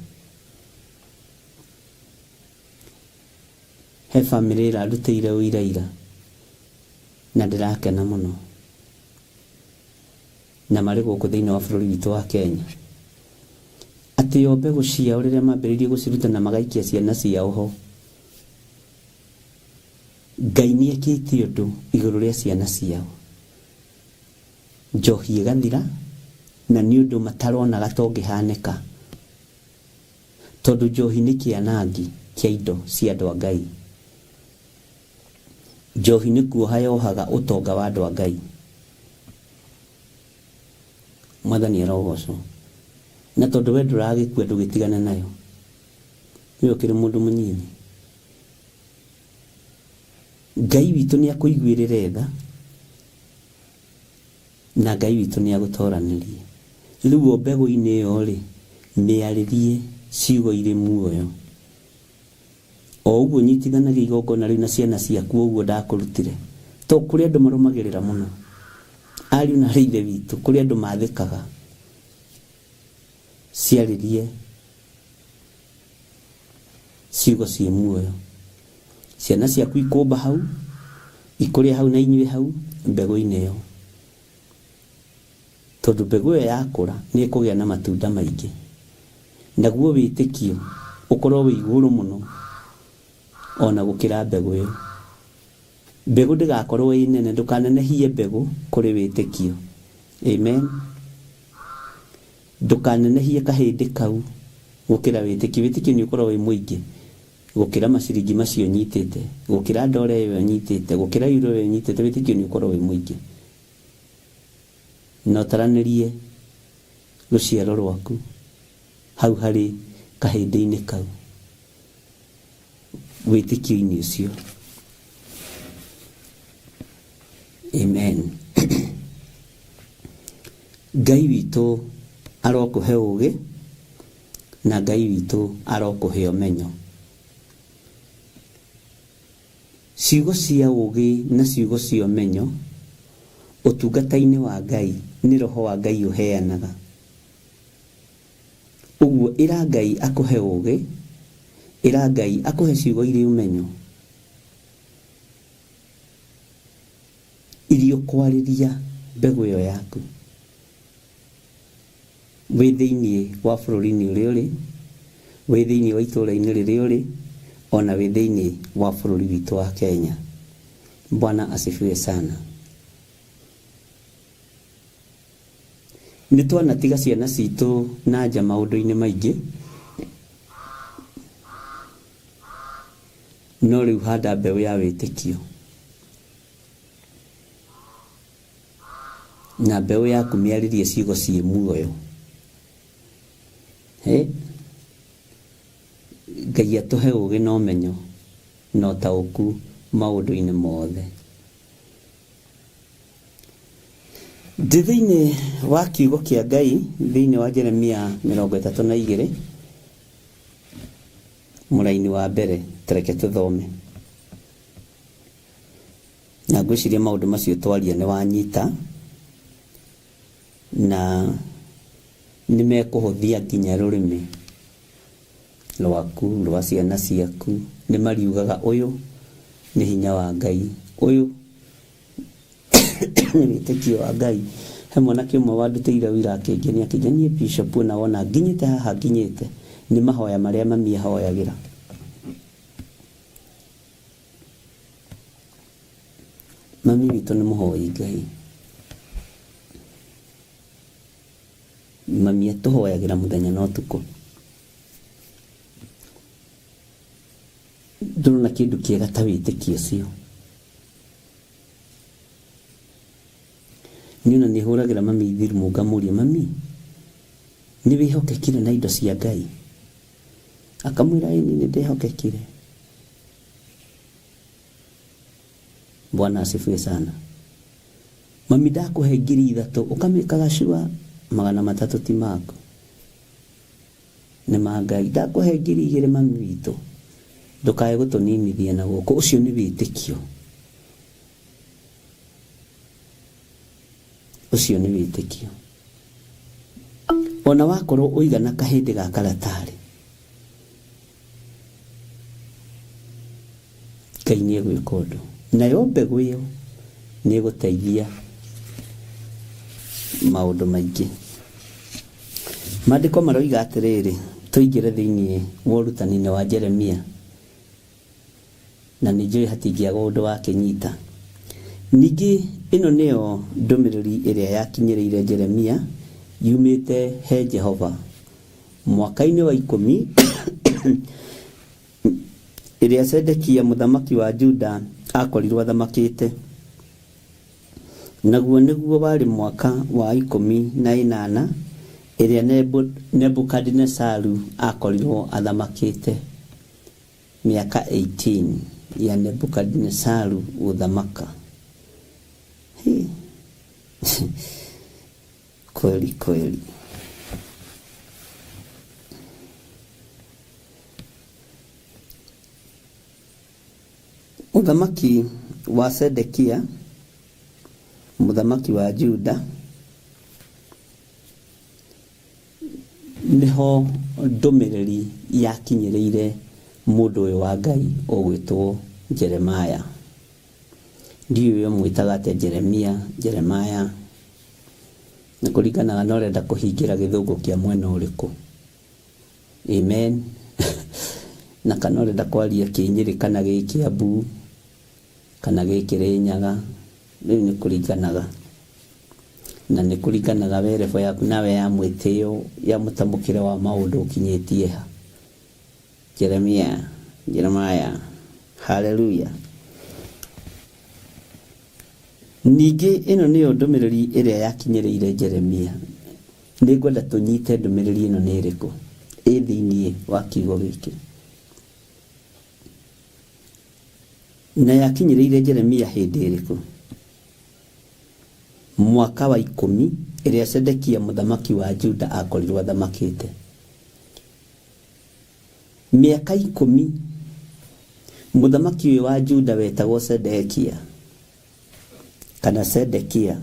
He bamĩrĩ ĩrandutĩire ũira ira na ndĩrakena mũno, na marĩ gũkũ thĩinĩ wa bũrũri witũ wa Kenya, atĩ o mbegũ ciao rĩrĩa mambĩrĩirie gũciruta na magaikia ciana ciao ho, Ngai nĩ ekĩte ũndũ igũrũ rĩa ciana ciao. Njohi ĩgathira na nĩ ũndũ mataronaga ta ũngĩhanĩka, tondũ njohi nĩ kĩanangi kĩa indo cia andũ a Ngai. Njohi nĩ kuoha yohaga ũtonga wa andũ a Ngai. Mwathani arogocwo. Na tondũ we ndũragĩkua ndũgĩtigane nayo. We ũkĩrĩ mũndũ mũnyinyi. Ngai witũ nĩ akũiguĩrĩre tha, na Ngai witũ nĩ agũtoranĩrie. Rĩu o mbegũ-inĩ ĩyo rĩ, mĩarĩrie ciugo irĩ muoyo. O ũguo nyitithanagia igongona rĩu na ciana ciaku o ũguo ndakũrutire. To kũrĩ andũ marũmagĩrĩra mũno. Ariũ na aarĩ a Ithe witũ, kũrĩ andũ mathĩkaga. Ciarĩrie ciugo ciĩ muoyo. Ciana ciaku ikũmba hau, ikũrĩa hau na inyuĩ hau mbegũ-inĩ ĩyo. Tondũ mbegũ ĩyo yakũra nĩ ĩkũgĩa na matunda maingĩ. Naguo wĩtĩkio ũkorwo wĩ igũrũ mũno ona gũkĩra mbegũ ĩyo. Mbegũ ndĩgakorwo ĩ nene, ndũkanenehie mbegũ kũrĩ wĩtĩkio. Amen. Ndũkanenehie kahĩndĩ kau gũkĩra wĩtĩkio. Wĩtĩkio nĩ ũkorwo wĩ mũingĩ gũkĩra maciringi macio nyitĩte, gũkĩra ndora ĩyo nyitĩte, gũkĩra euro ĩyo nyitĩte, wĩtĩkio nĩ ũkorwo wĩ mũingĩ. Na ũtaranĩrie rũciaro rwaku hau harĩ kahĩndĩ-inĩ kau, wĩtĩkio-inĩ ũcio. Amen. Ngai witũ arokũhe ũgĩ, na Ngai witũ arokũhe ũmenyo. Ciugo cia ũũgĩ na ciugo cia ũmenyo ũtungata-inĩ wa Ngai nĩ Roho wa Ngai ũheanaga. Ũguo ĩra Ngai akũhe ũũgĩ, ĩra Ngai akũhe ciugo irĩ ũmenyo iria ũkwarĩria mbegũ ĩyo yaku. Wĩ thĩinĩ wa bũrũri-inĩ ũrĩa ũrĩ, wĩ thĩinĩ wa itũũra-inĩ rĩrĩa ũrĩ, o na wĩ thĩinĩ wa bũrũri witũ wa Kenya. Bwana asifiwe sana. Nĩ twanatiga ciana citũ na nja maũndũ-inĩ maingĩ, no rĩu handa mbeũ ya wĩtĩkio. Na mbeũ yaku mĩarĩrie ciugo ciĩ muoyo. Hĩ! Ngai atũhe ũgĩ na ũmenyo na ũtaũku maũndũ-inĩ mothe. Ndĩ thĩinĩ wa kiugo kĩa Ngai thĩinĩ wa Jeremia 32 mũraini wa mbere, tareke tũthome. Na ngwĩciria maũndũ macio twaria nĩ wanyita, na nĩ mekũhũthia nginya rũrĩmĩ rwaku, rwa ciana ciaku. Nĩ mariugaga ũyũ nĩ hinya wa Ngai, ũyũ nĩ wĩtĩkio wa Ngai, He mwanake ũmwe wandutĩire ũira akĩngenia akĩnjĩra niĩ Bishop ona wona nginyĩte haha nginyĩte nĩ mahoya marĩa mami ahoyagĩra. Mami witũ nĩ mũhoi Ngai. Mami atũhoyagĩra mũthenya na ũtukũ. Ndũrona kĩndũ kĩega ta wĩtĩkio ũcio. Niĩ ona nĩ hũragĩra mami thimũ ngamũria, mami nĩ wĩhokekire na indo cia Ngai? Akamwĩra ĩni nĩ ndĩhokekire. Bwana asifiwe sana. Mami ndakũhe 3000 ũkamĩkaga sure 300 ti maku nĩ ma Ngai. Ndakũhe 2000 mami witũ ndũkae gũtũninithia na gũkũ. Ũcio nĩ wĩtĩkio. Ũcio nĩ wĩtĩkio. Ona wakorwo ũigana kahĩndĩ ga karatarĩ, Ngai nĩ egwĩka ũndũ. Nayo mbegũ ĩyo nĩ ĩgũteithia maũndũ maingĩ. Maandĩko maroiga atĩrĩrĩ, tũingĩre thĩinĩ wa ũrutani-inĩ wa Jeremia. Na nĩ njũĩ hatingĩaga ũndũ wakĩnyita. Ningĩ ĩno nĩyo ndũmĩrĩri ĩrĩa yakinyĩrĩire Jeremia yumĩte he Jehova, mwaka-inĩ wa ikũmi ĩrĩa Zedekia mũthamaki wa Juda aakorirũo athamakĩte, naguo nĩguo warĩ mwaka wa 18 ĩrĩa Nebukadinezaru aakorirũo athamakĩte. Mĩaka 18 ya Nebukadinezaru gũthamaka. Hĩ! Kweli kweli. Ũthamaki wa Sedekia, mũthamaki wa Juda, Nĩho ndũmĩrĩri yakinyĩrĩire mũndũ ũyũ wa Ngai ũgwĩtwo Jeremiah. Ndiũĩ ũmwĩtaga atĩa Jeremia, Jeremiah, nĩ kũringanaga na ũrenda kũhingĩra gĩthũngũ kĩa mwena ũrĩkũ. Amen. Na kana ũrenda kwaria kĩnyĩrĩ kana gĩkĩambu. Kana gĩ Kĩrĩnyaga, rĩu nĩ kũringanaga. Na nĩ kũringanaga we level yaku nawe ya mwĩtĩo, ya mũtamũkĩre wa maũndũ ũkinyĩtie ha. Jeremia, Jeremiah, hallelujah. Ningĩ ĩno nĩyo ndũmĩrĩri ĩrĩa yakinyĩrĩire Jeremia. Nĩ ngwenda tũnyite ndũmĩrĩri ĩno nĩ ĩrĩkũ ĩ thĩinĩ wa kiugo gĩkĩ. Na yakinyĩrĩire Jeremia hĩndĩ ĩrĩkũ? Mwaka wa ikũmi ĩrĩa Zedekia mũthamaki wa Juda aakorirũo athamakĩte. Mĩaka ikũmi mũthamaki ũyũ wa Juda wetagwo Zedekia kana Sedekia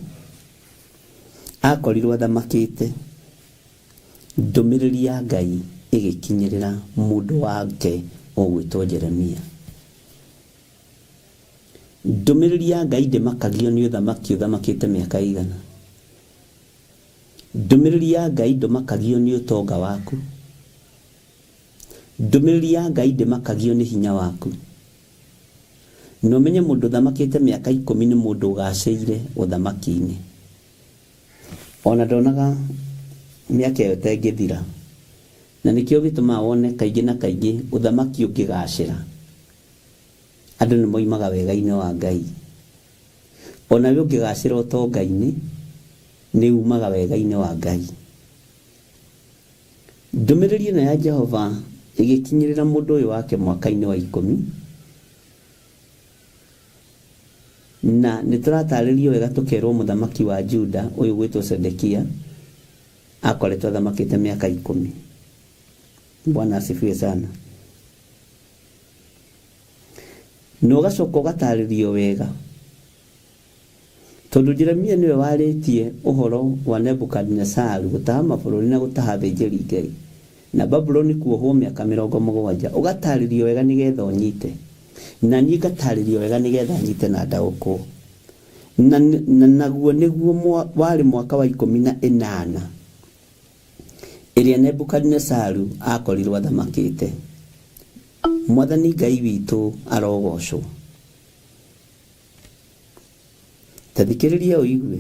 aakorirũo athamakĩte. Ndũmĩrĩri ya Ngai ĩgĩkinyĩrĩra mũndũ wake ũgwĩtwo Jeremia. Ndũmĩrĩri ya Ngai ndĩmakagio nĩ ũthamaki ũthamakĩte mĩaka ĩigana. Ndũmĩrĩri ya Ngai ndũmakagio nĩ ũtonga waku. Ndũmĩrĩri ya Ngai ndĩmakagio nĩ hinya waku. Na ũmenye mũndũ ũthamakĩte mĩaka ikũmi nĩ mũndũ ũgacĩire ũthamaki-inĩ. O na ndonaga mĩaka ĩyo ta ĩngĩthira. Na nĩkĩo gĩtũmaga wone kaingĩ na kaingĩ ũthamaki ũngĩgacĩra, andũ nĩ moimaga wega-inĩ wa Ngai. O nawe ũngĩgacĩra ũtonga-inĩ, nĩ umaga wega-inĩ wa Ngai. Ndũmĩrĩri ĩno ya Jehova ĩgĩkinyĩrĩra mũndũ ũyũ wake mwaka-inĩ wa ikũmi, Na nĩ tũratarĩrio wega tũkerwo mũthamaki wa Juda ũyũ gwĩtwo Sedekia akoretwo athamakĩte mĩaka ikũmi. Bwana asifiwe sana. Na ũgacoka ũgatarĩrio wega tondũ Jeremia nĩwe warĩtie ũhoro wa Nebukadinesaru gũtaha mabũrũri na gũtaha athĩnjĩri Ngai na Babuloni kuohwo mĩaka 70. Ũgatarĩrio wega nĩgetha ũnyite. Na niĩ ngatarĩrio wega nĩgetha nyite na ndaũkwo. Na, na naguo nĩguo warĩ mwaka wa 18 ĩrĩa Nebukadinezaru akorirwo athamakĩte. Mwathani Ngai witũ arogocwo. Ta thikĩrĩria ũigue.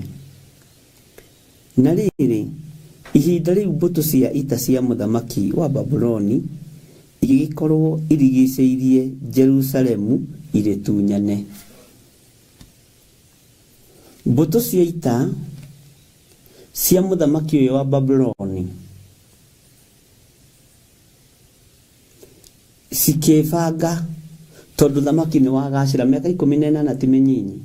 Na rĩrĩ, ihinda rĩu mbũtũ cia ita cia mũthamaki wa Babuloni igĩgĩkorũo irigicĩirie Jerusalemu irĩtunyane. Mbũtũ cia ita cia mũthamaki ũyũ wa Babuloni cikĩbanga, tondũ thamaki nĩ wagacĩra mĩaka 18 ti mĩnyinyi.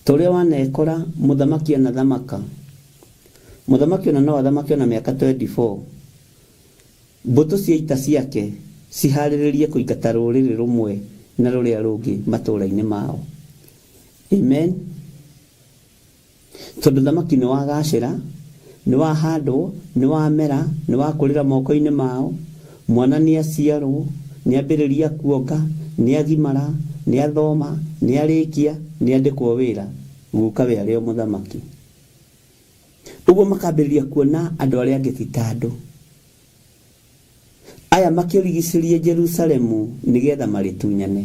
Ta ũrĩa wanekora mũthamaki anathamaka, mũthamaki ona no athamake ona mĩaka 24, mbũtũ cia ita ciake ciharĩrĩrie kũingata rũrĩrĩ rũmwe na rũrĩa rũngĩ matũũra-inĩ mao. Amen. Tondũ thamaki nĩ wagacĩra, nĩ wahandwo, nĩ wamera, nĩ wakũrĩra moko-inĩ mao, mwana nĩ aciarwo, nĩ ambĩrĩria kuonga, nĩ agimara, nĩ athoma, nĩ arĩkia, nĩ andĩkwo wĩra, guka we arĩ o mũthamaki. Ũguo makambĩrĩria kuona andũ arĩa angĩ ti ta andũ. Aya makĩrigicĩria Jerusalemu nĩgetha marĩtunyane.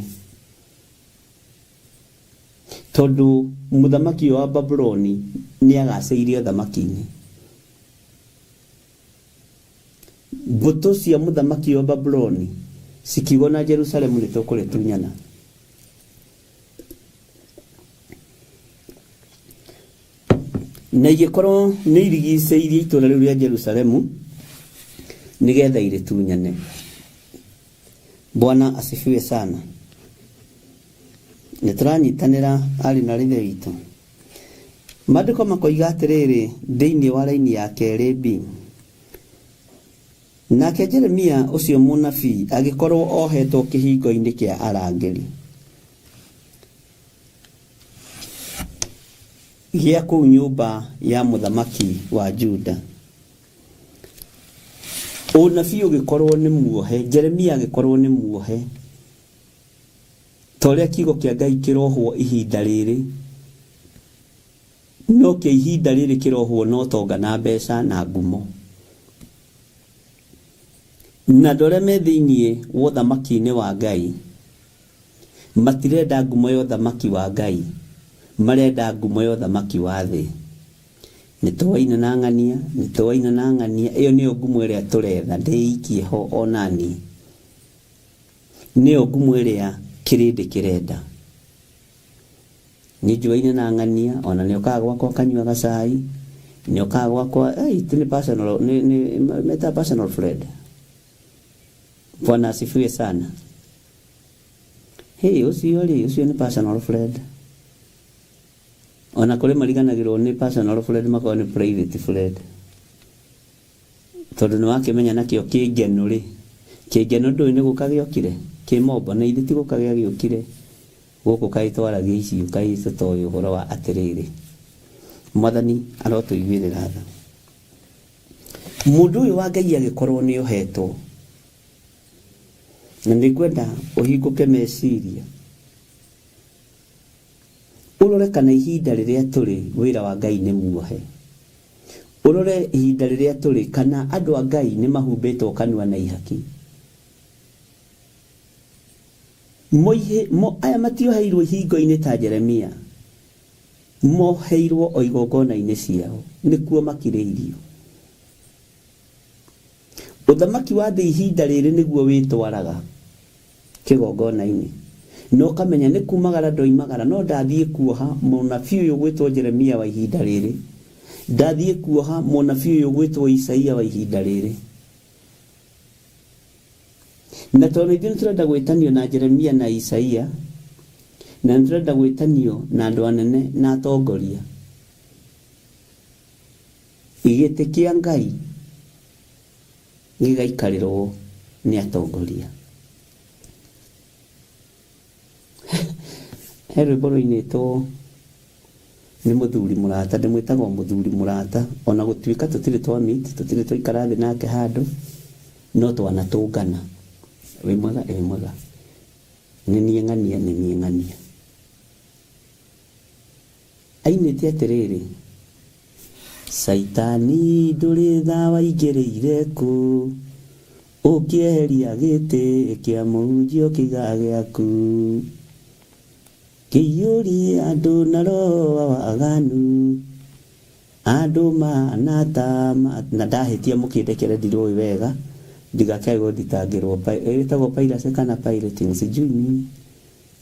Tondũ mũthamaki ũyũ wa Babuloni nĩ agacĩire ũthamaki-inĩ. Mbũtũ cia mũthamaki ũyũ wa Babuloni cikiuga na Jerusalemu nĩ tũkũrĩtunyana. Na igĩkorwo nĩ irigicĩirie itũũra rĩu rĩa Jerusalemu nĩgetha irĩtunyane. Bwana asifiwe sana. Nĩ tũranyitanĩra arĩ na ithe witũ. Maandĩko makoiga atĩrĩrĩ thĩinĩ wa raini ya kerĩ B. Nake Jeremia ũcio mũnabii agĩkorwo ohetwo kĩhingo-inĩ kĩa arangĩri gĩa kũu nyũmba ya mũthamaki wa Juda. Ũnabii ũgĩkorwo nĩ muohe, Jeremia agĩkorwo nĩ muohe ta ũrĩa kiugo kĩa Ngai kĩrohwo ihinda rĩrĩ, no kĩa ihinda rĩrĩ kĩrohwo na ũtonga na mbeca na ngumo. Na andũ arĩa me thĩinĩ wa ũthamaki-inĩ wa Ngai matirenda ngumo ya ũthamaki wa Ngai, marenda ngumo ya ũthamaki wa thĩ. Nĩ tũwaina na ng'ania, nĩ tũwaina na ng'ania, ĩyo nĩyo ngumo ĩrĩa tũretha, ndĩikie ho onaniĩ. Nĩyo ngumo ĩrĩa kĩrĩndĩ kĩrenda. Niĩ njũaine na ng'ania, ona nĩ okaga gwakwa akanyua gacai, nĩ okaga gwakwa, hey, ti nĩ personal, nĩ, nĩ, metaga personal friend. Bwana asifiwe sana. Hey, ũcio rĩ, ũcio nĩ personal friend. Ona kũrĩ mariganagĩrwo nĩ personal friend makorwo nĩ private friend. Tondũ nĩ wakĩmenya nakĩo kĩngeno rĩ, kĩngeno ndũĩ nĩ gũka gĩokire, kĩmombo na ithe ti gũka gĩagĩũkire gũkũ kaĩ twaragia icio kaĩ tũtoĩ ũhoro wa atĩrĩrĩ. Mwathani arotũiguĩrĩra tha. Mũndũ ũyũ wa Ngai agĩkorwo nĩ ohetwo, na nĩ ngwenda ũhingũke meciria Ũrore kana ihinda rĩrĩa tũrĩ wĩra wa Ngai nĩ muohe. Ũrore ihinda rĩrĩa tũrĩ kana andũ a Ngai nĩ mahumbĩtwo kanua na ihaki. Moihe, mo, aya matioheirwo ihingo-inĩ ta Jeremia. Moheirwo o igongona-inĩ ciao. Nĩkuo makirĩirio. Ũthamaki wa thĩ ihinda rĩrĩ nĩguo wĩtwaraga kĩgongona-inĩ, na ũkamenya nĩ kumagara ndoimagara, no ndathiĩ kuoha mũnabii ũyũ ũgwĩtwo Jeremia wa ihinda rĩrĩ, ndathiĩ kuoha mũnabii ũyũ ũgwĩtwo Isaia wa ihinda rĩrĩ. Na tondũ ithuĩ nĩ tũrenda gwĩtanio na Jeremia na Isaia, na nĩ tũrenda gwĩtanio na andũ anene na atongoria, Gĩtĩ kĩa Ngai gĩgaikarĩrwo nĩ atongoria. He rwĩmbo rũinĩtwo nĩ mũthuri mũrata, ndĩmwĩtaga o mũthuri mũrata, ona gũtuĩka tũtirĩ twa meet, tũtirĩ twaikara thĩ nake handũ, no twanatũngana. Wĩ mwega? Ĩ wĩ mwega. Nĩ niĩ ng'ania, nĩ niĩ ng'ania. Ainĩte atĩrĩrĩ, Caitani ndũrĩ tha waingĩrĩire kũ, ũkĩeheria gĩtĩ kĩa mũhunjia ũkĩiga gĩaku, kĩiyũrie andũ na roho wa waganu, andũ mahana ta na ndahĩtia mũkĩndekere ndirũĩ wega ndigakae gũthitangĩrwo ĩtagwo piracy kana pirating sijui mimi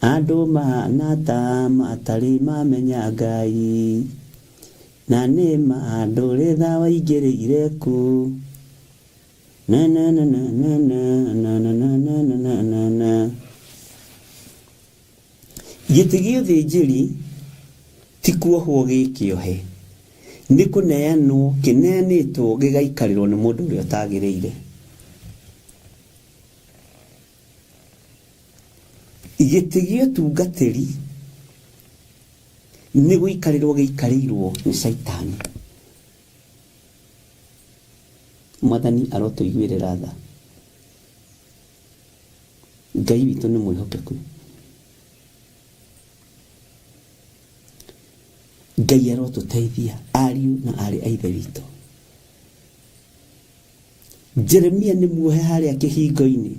andũ mahana ta matarĩ mamenya Ngai na nĩ ma ndũrĩ tha waingĩrĩire kũ na na na na na na na na na na na na na na Gĩtĩ gĩa ũthĩnjĩri ti kuohwo gĩ kĩohe, nĩ kũneanwo kĩneanĩtwo gĩgaikarĩrwo nĩ mũndũ ũrĩa ũtagĩrĩire. Gĩtĩ gĩa ũtungatĩri nĩ gũikarĩrwo gĩikarĩirwo nĩ Caitani. Mwathani arotũiguĩrĩra tha. Ngai witũ nĩ mwĩhokeku. Ngai arotũteithia ariũ na aarĩ a Ithe witũ. Jeremia nĩ muohe harĩa kĩhingo-inĩ,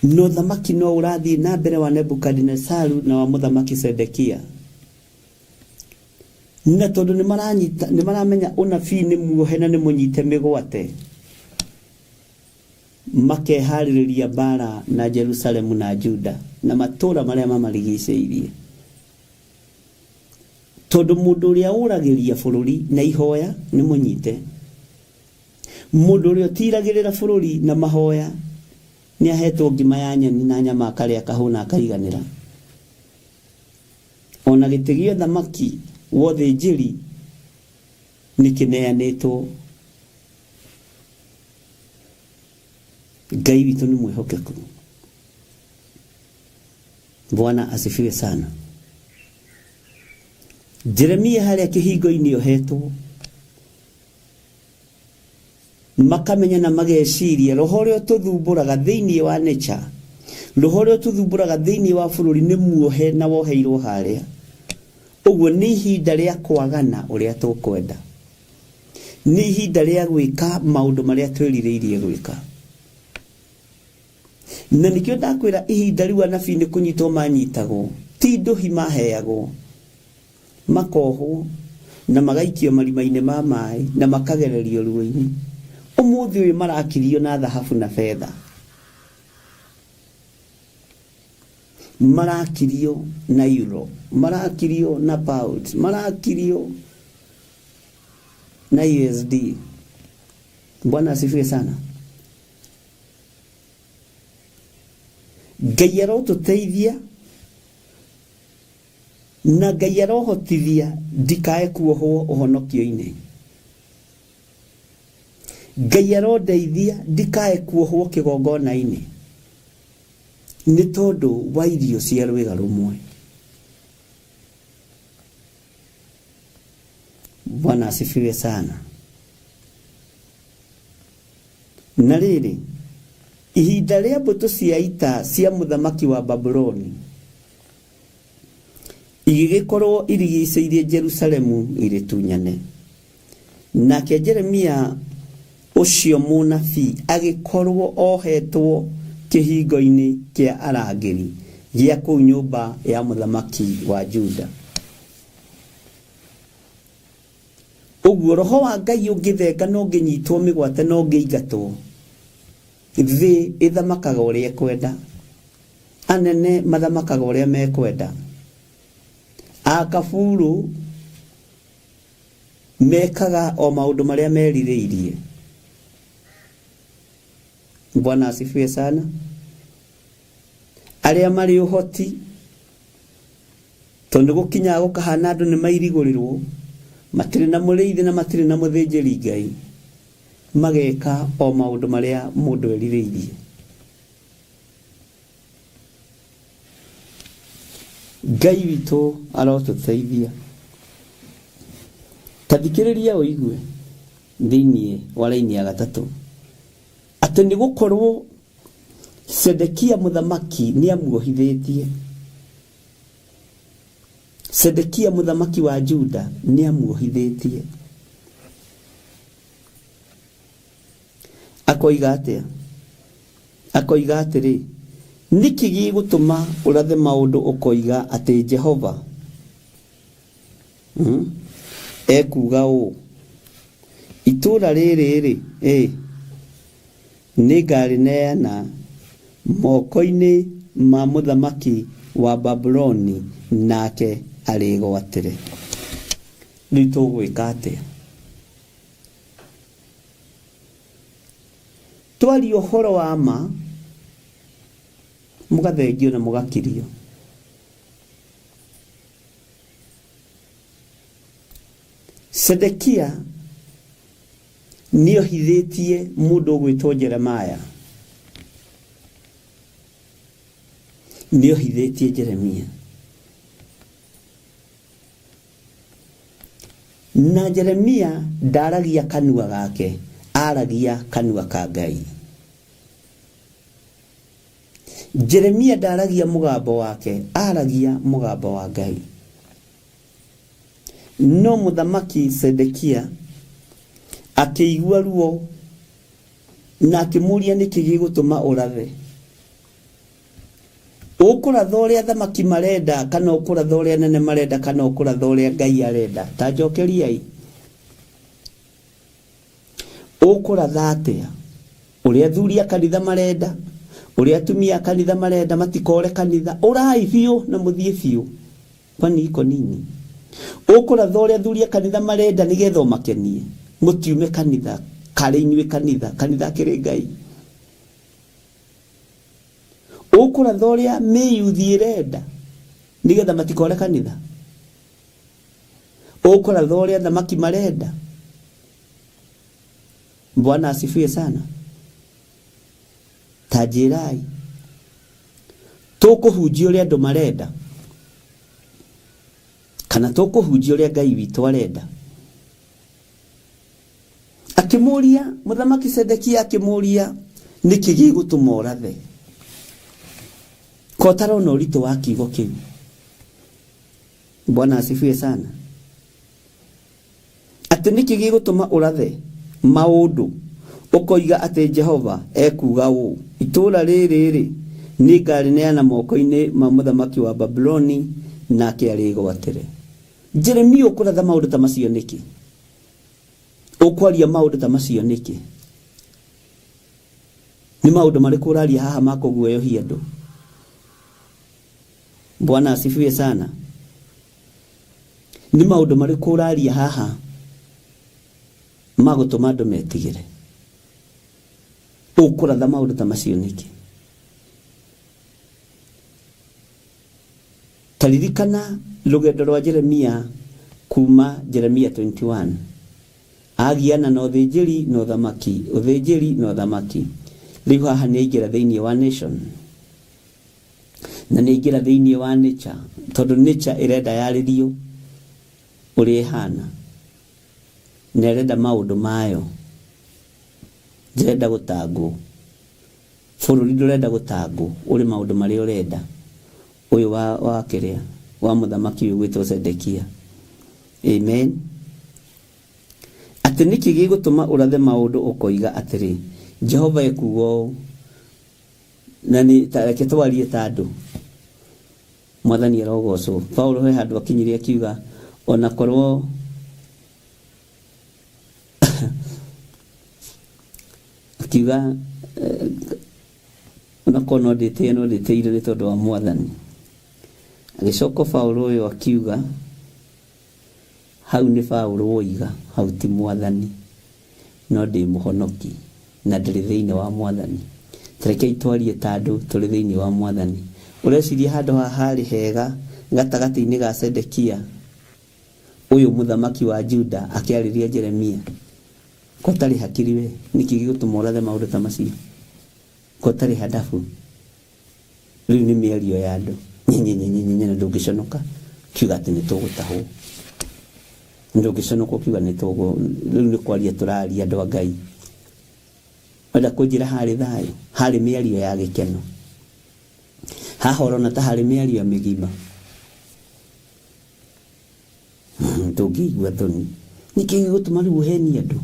na ũthamaki no ũrathiĩ na mbere wa Nebukadinesaru na wa mũthamaki Sedekia. Na tondũ nĩ maranyita nĩ maramenya ũnabii nĩ muohe na nĩ mũnyite mĩgwate, makeharĩrĩria mbaara na Jerusalemu na Juda na matũũra marĩa mamarigicĩirie. Tondũ mũndũ ũrĩa ũragĩria bũrũri na ihoya nĩ mũnyite. Mũndũ ũrĩa ũtiragĩrĩra bũrũri na mahoya nĩ ahetwo ngima ya nyeni na nyama akarĩa akahũna akaiganĩra. Ona gĩtĩ gĩa ũthamaki wa ũthĩnjĩri nĩ kĩneanĩtwo. Ngai witũ nĩ mwĩhokeku. Bwana asifiwe sana. Jeremia harĩa kĩhingo-inĩ ohetwo makamenya na mageciria roho ũrĩa ũtũthumbũraga thĩinĩ wa nature roho ũrĩa ũtũthumbũraga thĩinĩ wa bũrũri nĩ muohe na woheirwo harĩa ũguo nĩ ihinda rĩa kwagana ũrĩa tũkwenda nĩ ihinda rĩa gwĩka maũndũ marĩa twĩrirĩirie gwĩka na nĩkĩo ndakwĩra ihinda rĩu anabii nĩ kũnyitwo manyitagwo ti ndũhi maheagwo makohwo na magaikio marima-inĩ ma maĩ na makagererio ruo-inĩ ũmũthĩ ũyũ marakirio na thahabu na betha marakirio na euro marakirio na pounds marakirio na USD Bwana asifiwe sana Ngai arotũteithia na Ngai arohotithia ndikae kuohwo ũhonokio-inĩ. Ngai arondeithia ndikae kuohwo kĩgongona-inĩ nĩ tondũ wa irio cia rwĩga rũmwe. Bwana asifiwe sana. Na rĩrĩ, ihinda rĩa mbũtũ cia ita cia mũthamaki wa Babuloni igĩgĩkorwo irigicĩirie Jerusalemu irĩtunyane. Nake Jeremia ũcio mũnabii agĩkorwo ohetwo kĩhingo-inĩ kĩa arangĩri gĩa kũu nyũmba ya mũthamaki wa Juda. Ũguo roho wa Ngai ũngĩthenga na ũngĩnyitwo mĩgwate na ũngĩingatwo, thĩ ĩthamakaga ũrĩa ĩkwenda, anene mathamakaga ũrĩa mekwenda, akaburu mekaga o maũndũ marĩa merirĩirie. Bwana asifiwe sana. Arĩa marĩ ũhoti Tondũ nĩ gũkinyaga gũkahana andũ nĩ mairigũrĩrwo, matirĩ na mũrĩithi na matirĩ na mũthĩnjĩri Ngai, mageka o maũndũ marĩa mũndũ erirĩirie. Ngai witũ arotũteithia. Ta thikĩrĩria ũigue thĩinĩ wa raini ya gatatũ atĩ nĩ gũkorwo Sedekia mũthamaki nĩ amuohithĩtie. Sedekia mũthamaki wa Juda nĩamuohithĩtie. Akoiga atĩa? Akoiga atĩrĩ, nĩkĩ gĩgũtũma ũrathe maũndũ ũkoiga atĩ Jehova ekuuga ũũ, itũũra rĩrĩ-rĩ, ĩ, nĩngarĩneana moko-inĩ ma mũthamaki wa Babuloni, nake arĩgwatĩre. Rĩu tũgwĩka atĩa? Twaria ũhoro wa ma, mũgathengio na mũgakirio. Sedekia nĩohithĩtie mũndũ ũgwĩtwo Jeremaya. Nĩohithĩtie Jeremia. Na Jeremia ndaragia kanua gake, aragia kanua ka Ngai. Jeremia ndaragia mũgambo wake, aragia mũgambo wa Ngai. No mũthamaki Sedekia akĩigua ruo na akĩmũria nĩkĩ gĩgũtũma ũrathe. Ũkũratha ũrĩa athamaki marenda kana ũkũratha ũrĩa anene marenda kana ũkũratha ũrĩa Ngai arenda? Ta njokeriai. Ũkũratha atĩa? Ũrĩa athuri a kanitha marenda, ũrĩa atumia a kanitha marenda matikore kanitha, ũrai biũ na mũthiĩ biũ. Kwani iko nini? Ũkũratha ũrĩa athuri a kanitha marenda nĩgetha ũmakenie, mũtiume kanitha, karĩ inyuĩ kanitha, kanitha akĩrĩ Ngai. Ũkũratha ũrĩa mĩyuthi ĩrenda nĩgetha matikore kanitha. Ũkũratha ũrĩa athamaki marenda. Bwana asifiwe sana. Ta njĩrai, tũkũhunjia ũrĩa andũ marenda kana tũkũhunjia ũrĩa Ngai witũ arenda? Akĩmũũria, mũthamaki Sedekia akĩmũũria, nĩkĩ gĩgũtũma ũrathe? Ko ũtarona ũritũ wa kiugo kĩu? Bwana asifiwe sana. Atĩ nĩkĩ gĩgũtũma ũrathe maũndũ ũkoiga atĩ Jehova ekuuga ũũ, itũũra rĩrĩ-rĩ, nĩngarĩneana moko-inĩ ma mũthamaki wa Babuloni, nake arĩgwatĩre. Jeremia ũkũratha maũndũ ta macio nĩkĩ? Ũkwaria maũndũ ta macio nĩkĩ? Nĩ maũndũ marĩkũ ũraria haha ma kũguoyohia andũ? Bwana asifiwe sana. Nĩ maũndũ marĩkũ ũraria haha ma gũtũma andũ metigĩre? Ũkũratha maũndũ ta macio nĩkĩ? Ta ririkana rũgendo rwa Jeremia kuma Jeremia 21. Agiana na ũthĩnjĩri na ũthamaki, ũthĩnjĩri na ũthamaki. Rĩu haha nĩ aingĩra thĩinĩ wa nation. Na nĩ aingĩra thĩinĩ wa nature, tondũ nature ĩrenda yarĩrio ũrĩa ĩhana. Na ĩrenda maũndũ mayo. Ndĩrenda gũtangwo. Bũrũri ndũrenda gũtangwo, ũrĩ maũndũ marĩa ũrenda. Ũyũ wa, wa kĩrĩa, wa mũthamaki ũyũ gwĩtwo Zedekia. Amen. Atĩ nĩkĩ gĩgũtũma ũrathe maũndũ ũkoiga atĩrĩ, Jehova ekuuga ũũ, na nĩ ta reke twarie ta andũ. Mwathani arogocwo. Paulo he handũ akinyire akiuga ona korwo akiuga onakorwo no ndĩtĩe no ndĩtĩire nĩ tondũ wa Mwathani. Agĩcoka Paulo ũyũ akiuga hau nĩ Paulo woiga hau ti Mwathani no ndĩ mũhonoki na ndĩrĩ thĩinĩ wa Mwathani. Tarekei twarie ta andũ tũrĩ thĩinĩ wa Mwathani. Ũreciria handũ haha harĩ hega gatagatĩ-inĩ ga Sedekia ũyũ mũthamaki wa Juda akĩarĩria Jeremia? Ko ũtarĩ hakiri we? Nĩkĩ gĩgũtũma ũrathe maũndũ ta macio? Ko ũtarĩ handabu? Rĩu nĩ mĩario ya andũ. Nyenyenyenyenye na ndũngĩconoka kiuga atĩ nĩ tũgũtahwo. Ndũngĩconoka ũkiuga nĩ tũgũ rĩu nĩ kwaria tũraria andũ a Ngai. Wenda kũnjĩra harĩ thayũ, harĩ mĩario ya gĩkeno. Haha ũrona ta harĩ mĩario mĩgima. Ndũngĩigua thoni nĩkĩ gĩgũtũma rĩu ũhenie andũ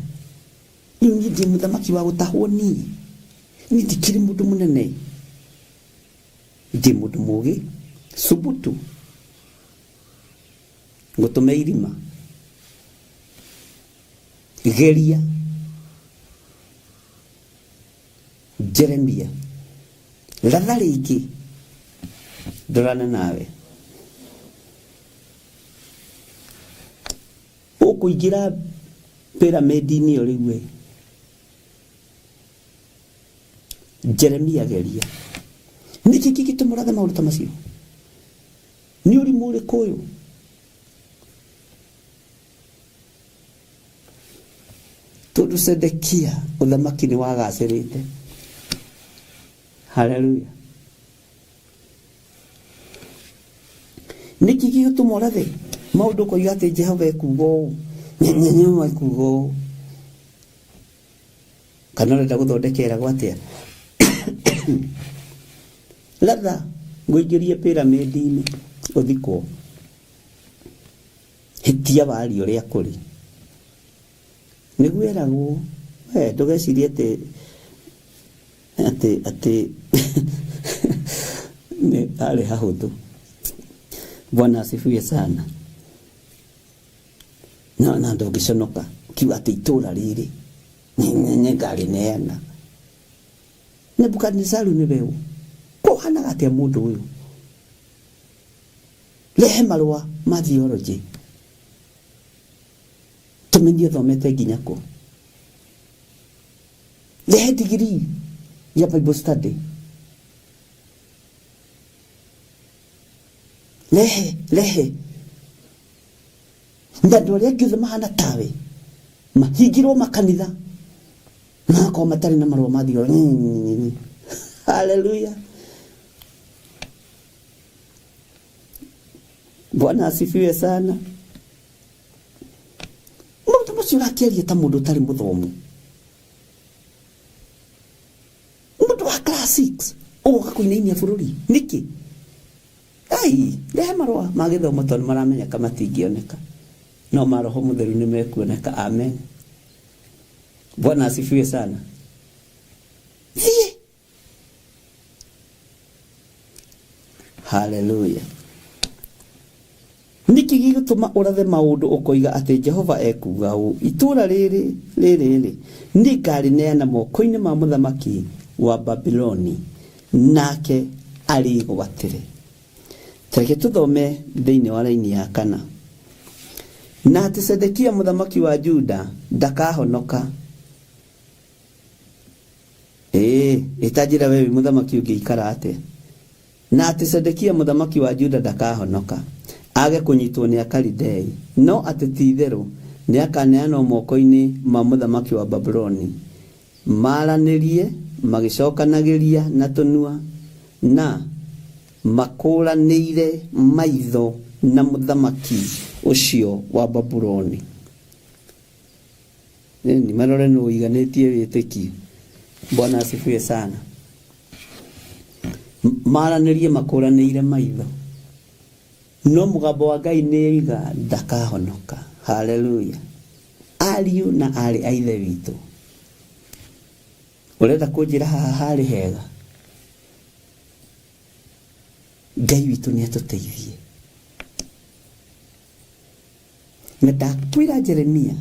rĩu niĩ ndĩ mũthamaki wa gũtahwo niĩ niĩ ndikĩrĩ mũndũ mũnene ndĩ mũndũ mũgĩ subutu ngũtũme irima geria Jeremia ratha rĩngĩ ndorane nawe ũkũingĩra pyramid-inĩ ĩyo rĩu we Jeremia geria nĩkĩ kĩngĩtũma ũrathe maũndũ ta macio nĩ ũrimũ ũrĩkũ ũyũ Tondũ Sedekia ũthamaki nĩ wagacĩrĩte. Haleluya. Nĩkĩ gĩgũtũma ũrathe maũndũ ũkoiga atĩ Jehova ekuuga ũũ, Jehova ekuuga ũũ, kana ũrenda gũthondeka ĩragwo atĩa? Ratha ngũingĩrie pyramid-inĩ ũthikwo. Hĩtia warie ũrĩa kũrĩ. Nĩguo eragwo, we ndũgecirie atĩ atĩ atĩ nĩ arĩ hahũthũ. Bwana asifiwe sana. Na na ndũngĩconoka ũkiuga atĩ itũũra rĩrĩ nĩngarĩneana. Nebukadinezaru nĩwe ũ? Kũhanaga atĩa mũndũ ũyũ? Rehe marũa ma theology tũmenye ũthomete nginya kũ. Rehe degree ya Bible study. Rehe, rehe. Na andũ arĩa angĩ othe mahana tawe mahingirwo makanitha magakorwo matarĩ na marũa ma theology. Hallelujah. Bwana asifiwe sana. Maũndũ macio ũrakĩaria ta mũndũ ũtarĩ mũthomu, mũndũ wa class 6 ũgoka kũinainia bũrũri nĩkĩ? Ai, rehe marũa ma gĩthomo tondũ maramenyeka matingĩoneka, no ma roho mũtheru nĩ mekuoneka. Amen. Bwana asifiwe sana. Thiĩ Haleluya. Nĩkĩ gĩgũtũma ũrathe maũndũ ũkoiga atĩ Jehova ekuuga ũũ, itũũra rĩrĩ rĩrĩ-rĩ, nĩngarĩneana moko-inĩ ma mũthamaki wa Babuloni, nake arĩgwatĩre. Ta reke tũthome thĩinĩ wa raini ya kana. Na atĩ Zedekia mũthamaki wa Juda ndakahonoka Ĩĩ, ĩ ta njĩra wee wĩ mũthamaki ũngĩikara atĩa? Na atĩ Zedekia mũthamaki wa Juda ndakahonoka, aage kũnyitwo nĩ Akalidei, no atĩ ti-itherũ nĩakaneanwo moko-inĩ ma mũthamaki wa Babuloni, maaranĩrie magĩcokanagĩria na tũnua, na makũũranĩire maitho na mũthamaki ũcio wa Babuloni. Ĩni, marore nũ ũiganĩtie wĩtĩkio. Bwana asifiwe sana. Maranĩrie makũranĩire maitho. No mũgambo wa Ngai nĩ oiga ndakahonoka. Haleluya. Ariũ na aarĩ a Ithe witũ, ũrenda kũnjĩra haha harĩ hega? Ngai witũ nĩ atũteithie. Na ndakwĩra Jeremia,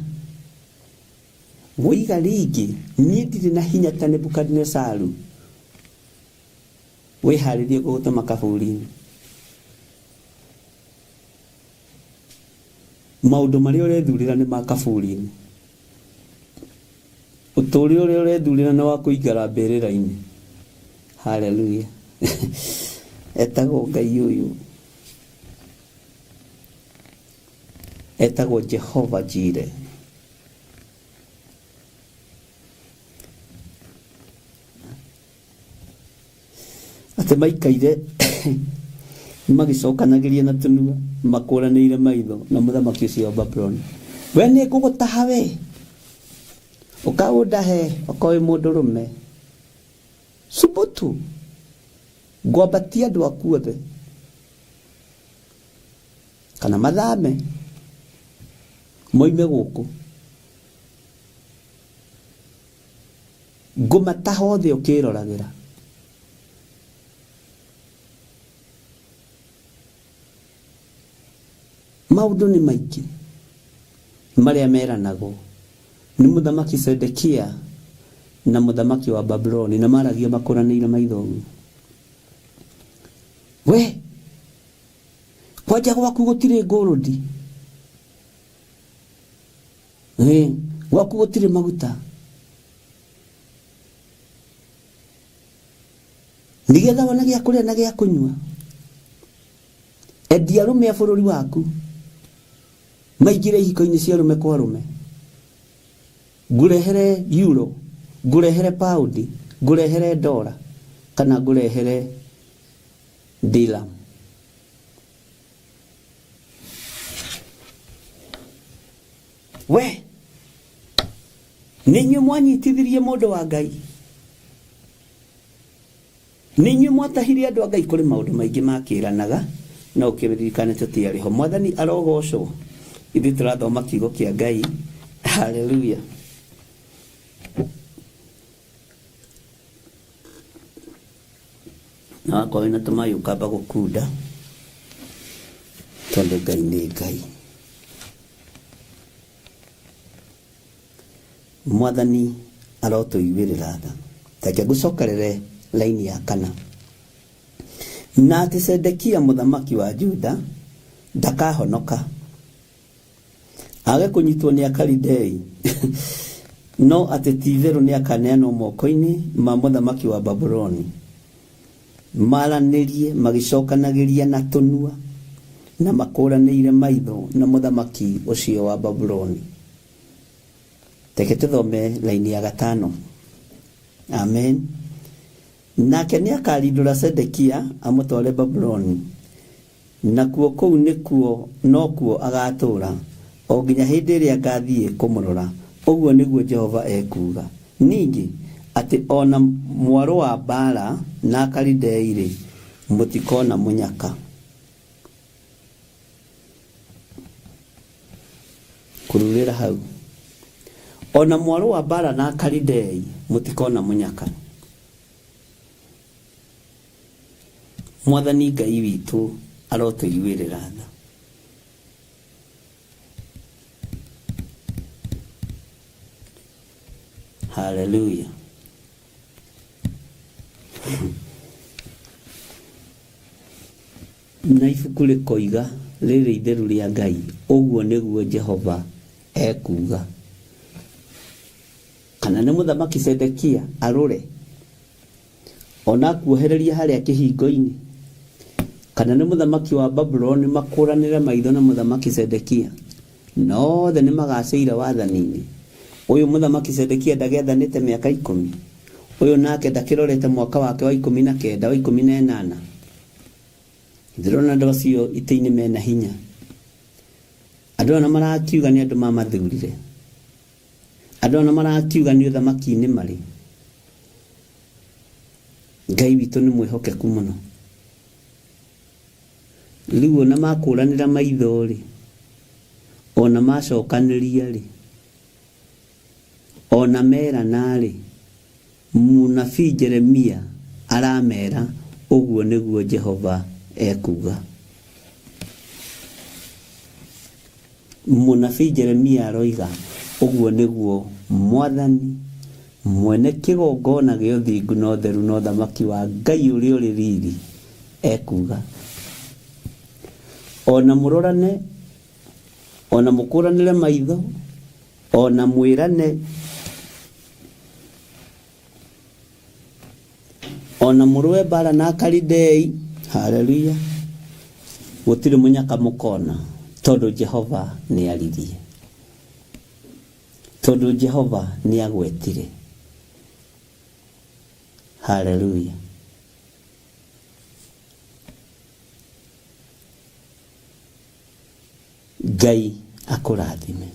woiga rĩngĩ, niĩ ndirĩ na hinya ta Nebukadinezaru, wĩharĩrie gũgũtũma kaburi-inĩ. Maũndũ marĩa ũrethurĩra nĩ ma kaburi-inĩ. Ũtũũrĩre ũrĩa ũrethurĩra nĩ wa kũingara mbĩrĩra-inĩ. Haleluya. Etagwo Ngai ũyũ. Etagwo Jehova Jire. Atĩ maikaire magĩcokanagĩria na tũnua makũranĩire maitho na mũthamaki ũcio wa Babuloni. We nĩ ngũgũtaha we, ũkaũndahe okorwo wĩ mũndũrũme. Subutu, ngwambatia andũ aku othe kana mathame. Moime gũkũ. Ngũmataha othe ũkĩroragĩra. Maũndũ nĩ maingĩ marĩa meranagwo nĩ mũthamaki Sedekia na mũthamaki wa Babuloni na maragia makũranĩire maitho ũguo. We kwanja gwaku gũtirĩ ngũrũndi, gwaku gũtirĩ maguta, nĩgetha wona gĩa kũrĩa na gĩa kũnyua. Endia arũme a bũrũri waku maingĩre ihiko-inĩ cia arũme kwa arũme. Ngũrehere euro, ngũrehere paundi, ngũrehere dora kana ngũrehere dirham. We nĩ inyuĩ mwanyitithirie mũndũ wa Ngai, nĩ inyuĩ mwatahire andũ a Ngai. Kũrĩ maũndũ maingĩ makĩranaga no ũkĩririkane tũtiarĩ ho. Mwathani arogocwo, ithuĩ tũrathoma kiugo kĩa Ngai. Haleluya. Na wakorwo wĩna tũmaĩ ũkamba gũkunda, tondũ Ngai nĩ Ngai. Mwathani arotũiguĩrĩra tha. Reke ngũcokerere laini ya kana. Na atĩ Sedekia mũthamaki wa Juda ndakahonoka age kũnyitwo nĩ Akalidei, no atĩ ti-itherũ nĩakaneanwo moko-inĩ ma mũthamaki wa Babuloni, maranĩrie magĩcokanagĩria na tũnua, na makũranĩire maitho na mũthamaki ũcio wa Babuloni. Reke tũthome laini ya gatano. Amen. Nake nĩakarindũra Sedekia amũtware Babuloni, nakuo kũu nĩkuo nokuo agatũũra, o nginya hĩndĩ ĩrĩa ngathiĩ kũmũrora, ũguo nĩguo Jehova ekuuga. Ningĩ, atĩ o na mwarũa mbaara na Akalidei-rĩ, mũtikona mũnyaka. Kururĩra hau. O na mwarũa mbaara na Akalidei, mũtikona mũnyaka. Mwathani Ngai witũ arotũiguĩrĩra tha. Haleluya. Na ibuku rĩkoiga rĩrĩ itheru rĩa Ngai, ũguo nĩguo Jehova ekuuga. Kana nĩ mũthamaki Sedekia arũre ona akuohereria harĩa kĩhingo-inĩ, kana nĩ mũthamaki wa Babuloni makũranĩre maitho na mũthamaki Sedekia, na othe nĩ magacĩire wathani-inĩ. Ũyũ mũthamaki Sedekia ndagĩathanĩte mĩaka 10, ũyũ nake ndakĩrorete mwaka wake wa 19, wa 18. Ndĩrona andũ acio itĩ-inĩ mena hinya. Andũ aya marakiuga nĩ andũ mamathurire. Andũ aya marakiuga nĩ ũthamaki-inĩ marĩ. Ngai witũ nĩ mwĩhokeku mũno. Rĩu ona makũranĩra maitho rĩ, ona macokanĩria rĩ, ona merana rĩ, mũnabii Jeremia aramera ũguo nĩguo Jehova ekuuga. Mũnabii Jeremia aroiga ũguo nĩguo Mwathani mwene kĩgongona gĩa ũthingu na ũtheru na ũthamaki wa Ngai ũrĩa ũrĩ riri ekuuga. Ona mũrorane, ona mũkũranĩre maitho, ona mwĩrane, ona mũrũe mbara na Akalidei, haleluya, gũtirĩ mũnyaka mũkona, tondũ Jehova nĩ aririe, tondũ Jehova nĩ agwetire. Haleluya. Ngai akũrathime.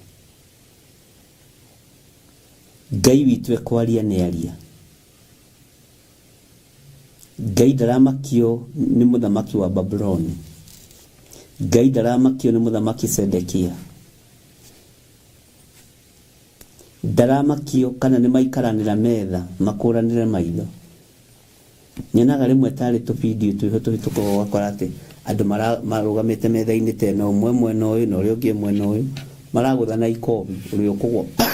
Ngai witũ ekwaria nĩ aria. Ngai ndaramakio nĩ mũthamaki wa Babuloni. Ngai ndaramakio nĩ mũthamaki Sedekia. Ndaramakio kana nĩ maikaranĩra metha makũranĩre maitho. Nyonaga rĩmwe tarĩ tũbindiũ twĩho tũhĩtũkaga ũgakora atĩ andũ marũgamĩte metha-inĩ ta ĩno, ũmwe mwena ũyũ na ũrĩa ũngĩ mwena ũyũ, maragũthana ikobi, ũrĩa ũkũgwa pa,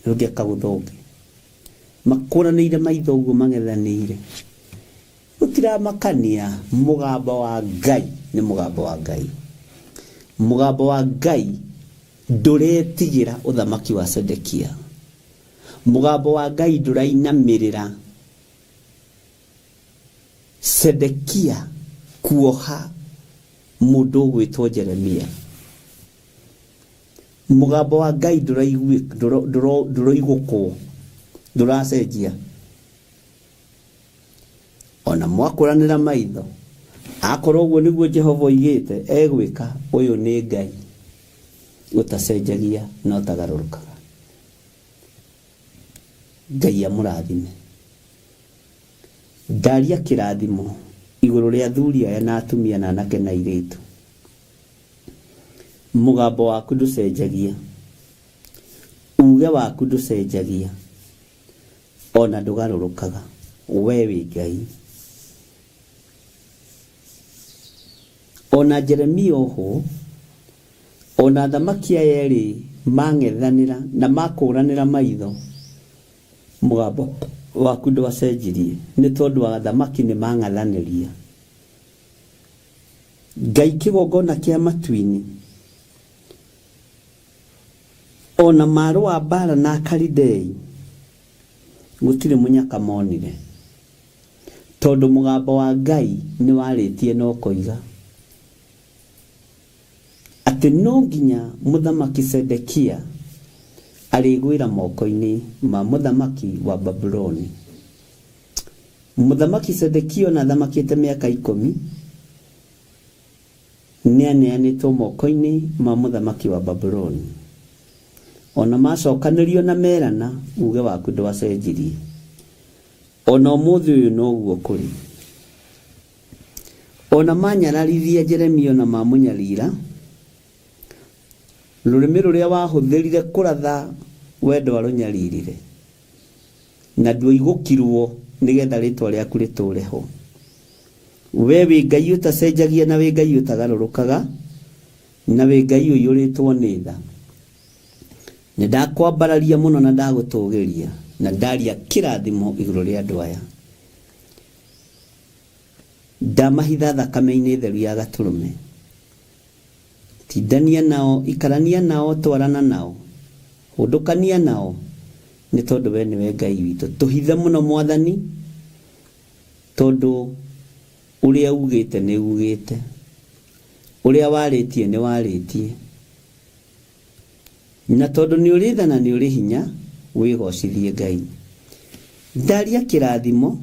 ũrĩa ũngĩ akagũtha ũngĩ. Makũranĩire maitho ũguo mang'ethanĩire. Gũtiramakania mũgambo wa Ngai nĩ mũgambo wa Ngai. Mũgambo wa Ngai ndũretigĩra ũthamaki wa Sedekia. Mũgambo wa Ngai ndũrainamĩrĩra Sedekia kuoha mũndũ ũgwĩtwo Jeremia. Mũgambo wa Ngai ndũroigũkwo, ndũracenjia. Ona mwakũranĩra maitho, akorwo ũguo nĩguo Jehova oigĩte egwĩka, ũyũ nĩ Ngai ũtacenjagia na ũtagarũrũkaga. Ngai amũrathime. Ndaria kĩrathimo igũrũ rĩa athuri aya na atumia na anake na airĩtu. Mũgambo waku ndũcenjagia, uge waku ndũcenjagia, ona ndũgarũrũkaga. We wĩ Ngai. Ona Jeremia ohwo, ona athamaki aya erĩ mang'ethanĩra na makũranĩra maitho, mũgambo waku ndwacenjirie, nĩ tondũ athamaki nĩ mang'athanĩria. Ngai kĩgongona kĩa matu-inĩ, ona marũa mbara na Akalidei, gũtirĩ mũnyaka monire, tondũ mũgambo wa Ngai nĩ warĩtie na ũkoiga atĩ no nginya mũthamaki Sedekia arĩgwĩra moko-inĩ ma mũthamaki wa Babuloni. Mũthamaki Sedekia ona athamakĩte mĩaka 10 nĩ aneanĩtwo moko-inĩ ma mũthamaki wa Babuloni. Ona macokanĩrio na merana, uge waku ndwacenjirie. Ona ũmũthĩ ũyũ noguo kũrĩ. Ona manyararithia Jeremia ona mamũnyarira, rũrĩmĩ rũrĩa wahũthĩrire kũratha we ndwarũnyaririre, na ndwaigũkirwo nĩgetha rĩtwa rĩaku rĩtũre ho. We wĩ Ngai ũtacenjagia na wĩ Ngai ũtagarũrũkaga, na wĩ Ngai ũiyũrĩtwo nĩ tha. Nĩ ndakwambararia mũno na ndagũtũgĩria, na ndaria kĩrathimo igũrũ rĩa andũ aya. Ndamahitha thakame-inĩ theru ya gatũrũme. Tindania nao, ikarania nao, twarana nao, hũndũkania nao, nĩ tondũ we nĩwe Ngai witũ. Tũhithe mũno Mwathani, tondũ ũrĩa ugĩte nĩ ugĩte, ũrĩa warĩtie nĩ warĩtie, na tondũ nĩ ũrĩ tha na nĩ ũrĩ hinya, wĩgocithie Ngai. Ndaria kĩrathimo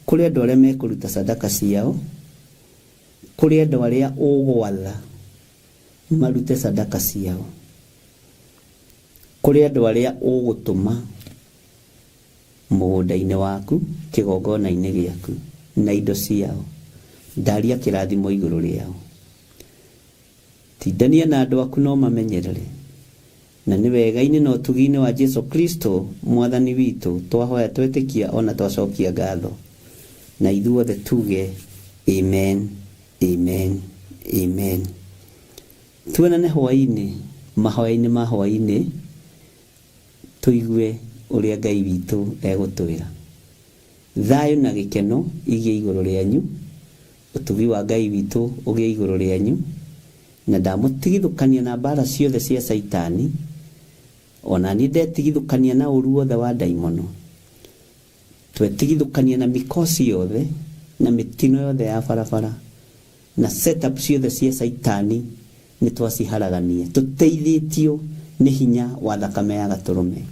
kũrĩ andũ arĩa mekũruta sadaka ciao, kũrĩ andũ arĩa ũgwatha marute sadaka ciao, kũrĩ andũ arĩa ũgũtũma mũgũnda-inĩ waku, kĩgongona-inĩ gĩaku, na indo ciao. Ndaria kĩrathimo igũrũ rĩao. Tindania na andũ aku no mamenyerere. Na nĩ wega-inĩ na ũtugi-inĩ wa Jesu Kristo Mwathani witũ twahoya twetĩkia ona twacokia ngatho. Na ithuothe tuge amen, amen, amen. Tuonane hwaĩ-inĩ, mahoya-inĩ ma hwaĩ-inĩ, tũigue ũrĩa Ngai witũ egũtwĩra. Thayũ na gĩkeno igĩe igũrũ rĩanyu, ũtugi wa Ngai witũ ũgĩe igũrũ rĩanyu, na ndamũtigithũkania na mbara ciothe cia Caitani, ona niĩ ndetigithũkania na ũru wothe wa ndaimono. Twetigithũkania na mikosi yothe na mĩtino yothe ya barabara na setup ciothe cia Caitani nĩ twaciharagania tũteithĩtio nĩ hinya wa thakame ya gatũrũme.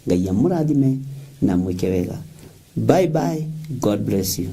Ngai amũrathime na amwĩke wega. Bye bye, God bless you.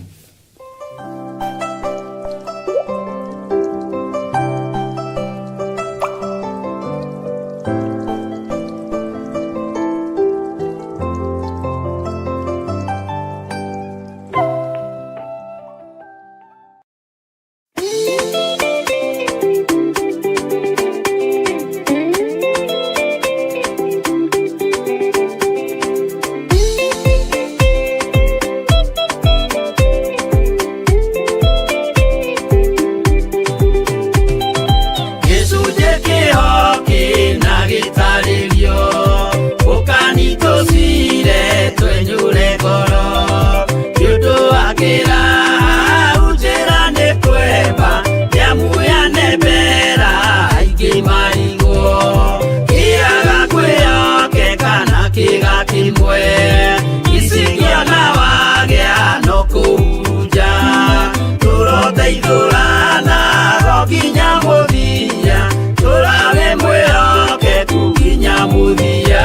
Tũgateithũrana nginya mũthia, tũrage mwĩhokeku nginya mũthia.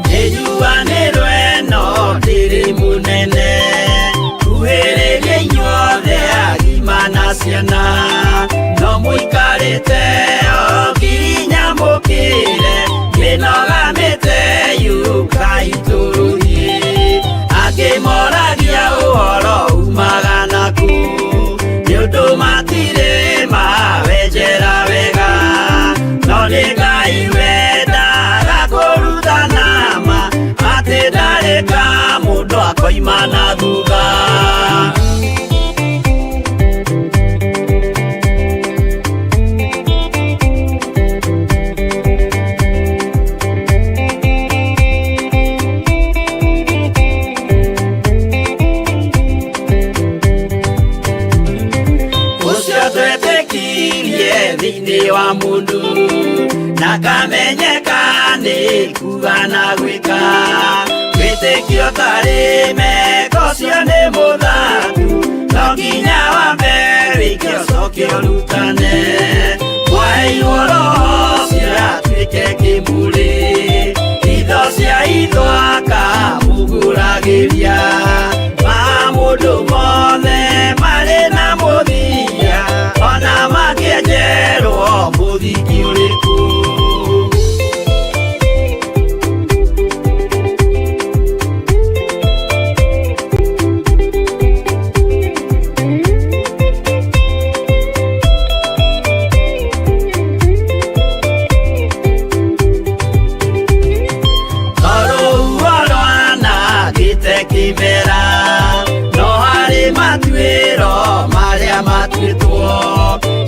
Nĩnjuanĩrwo ĩno ndĩrĩ mũnene, kuhĩrĩria inyuothe agima na ciana, no mũikarĩte o nginya mũkĩre, mĩnoga mĩte yũkai tũrũthiĩ. Angĩ moragia ũhoro umaga nakũ, nĩ ũndũ matirĩ mawenjera wega, no nĩ Ngai wendaga kũrutana ma, atĩ ndarĩ ka mũndũ akoima na thutha. Ũcio twetĩkirie thĩinĩ wa mũndũ, na kamenyeka nĩ kuga na gwĩka, wĩtĩkio tarĩ meko ũcio nĩ mũthatu, no nginya wambe wĩke ũcoke ũrutane. Mwaheirwo roho ũcio atuĩke kĩmũrĩ, itho cia itho akamũgũragĩria, ma mũndũ mothe marĩ na mũthia, ona makĩenjerwo mũthingi ũrĩkũ. Tondũ rwanangĩte kĩmera, no harĩ matuĩro marĩa matuĩtwo,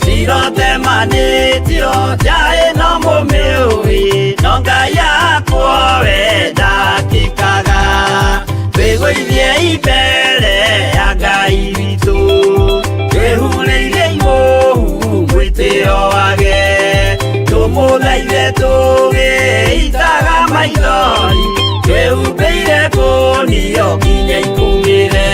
cirotemanĩtio nja ĩno mũmĩũĩ, no Ngai akwo we ndakĩkaga. Twĩgũithie mbere ya Ngai witũ, twĩhurĩire imũhu mwĩtĩo wage, tũmũthaithe tũgĩitaga maithori, twĩhumbĩire kũnio nginya ikũmĩre.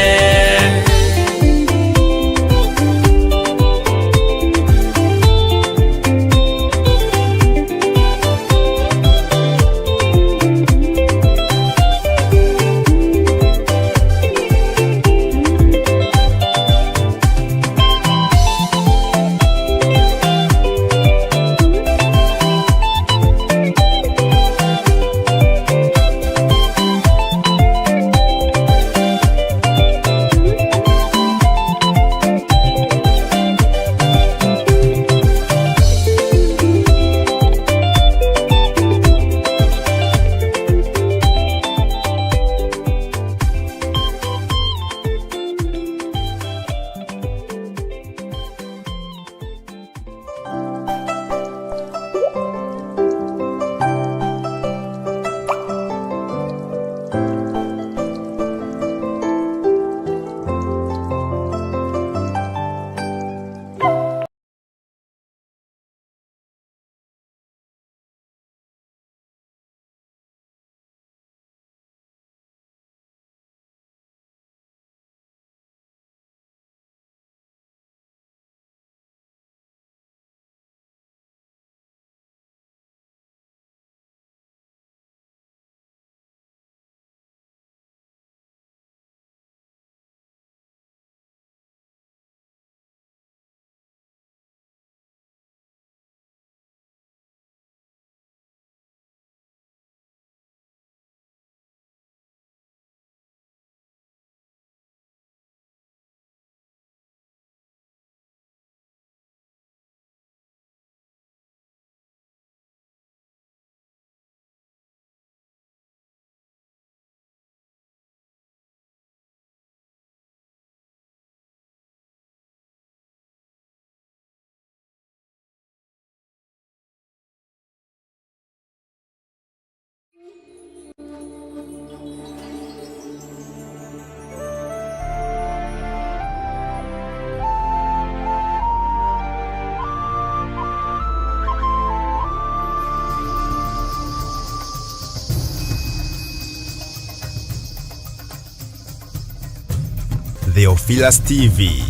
Theophilus TV,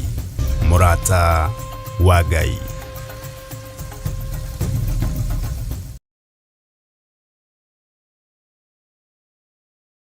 mũrata wa Ngai.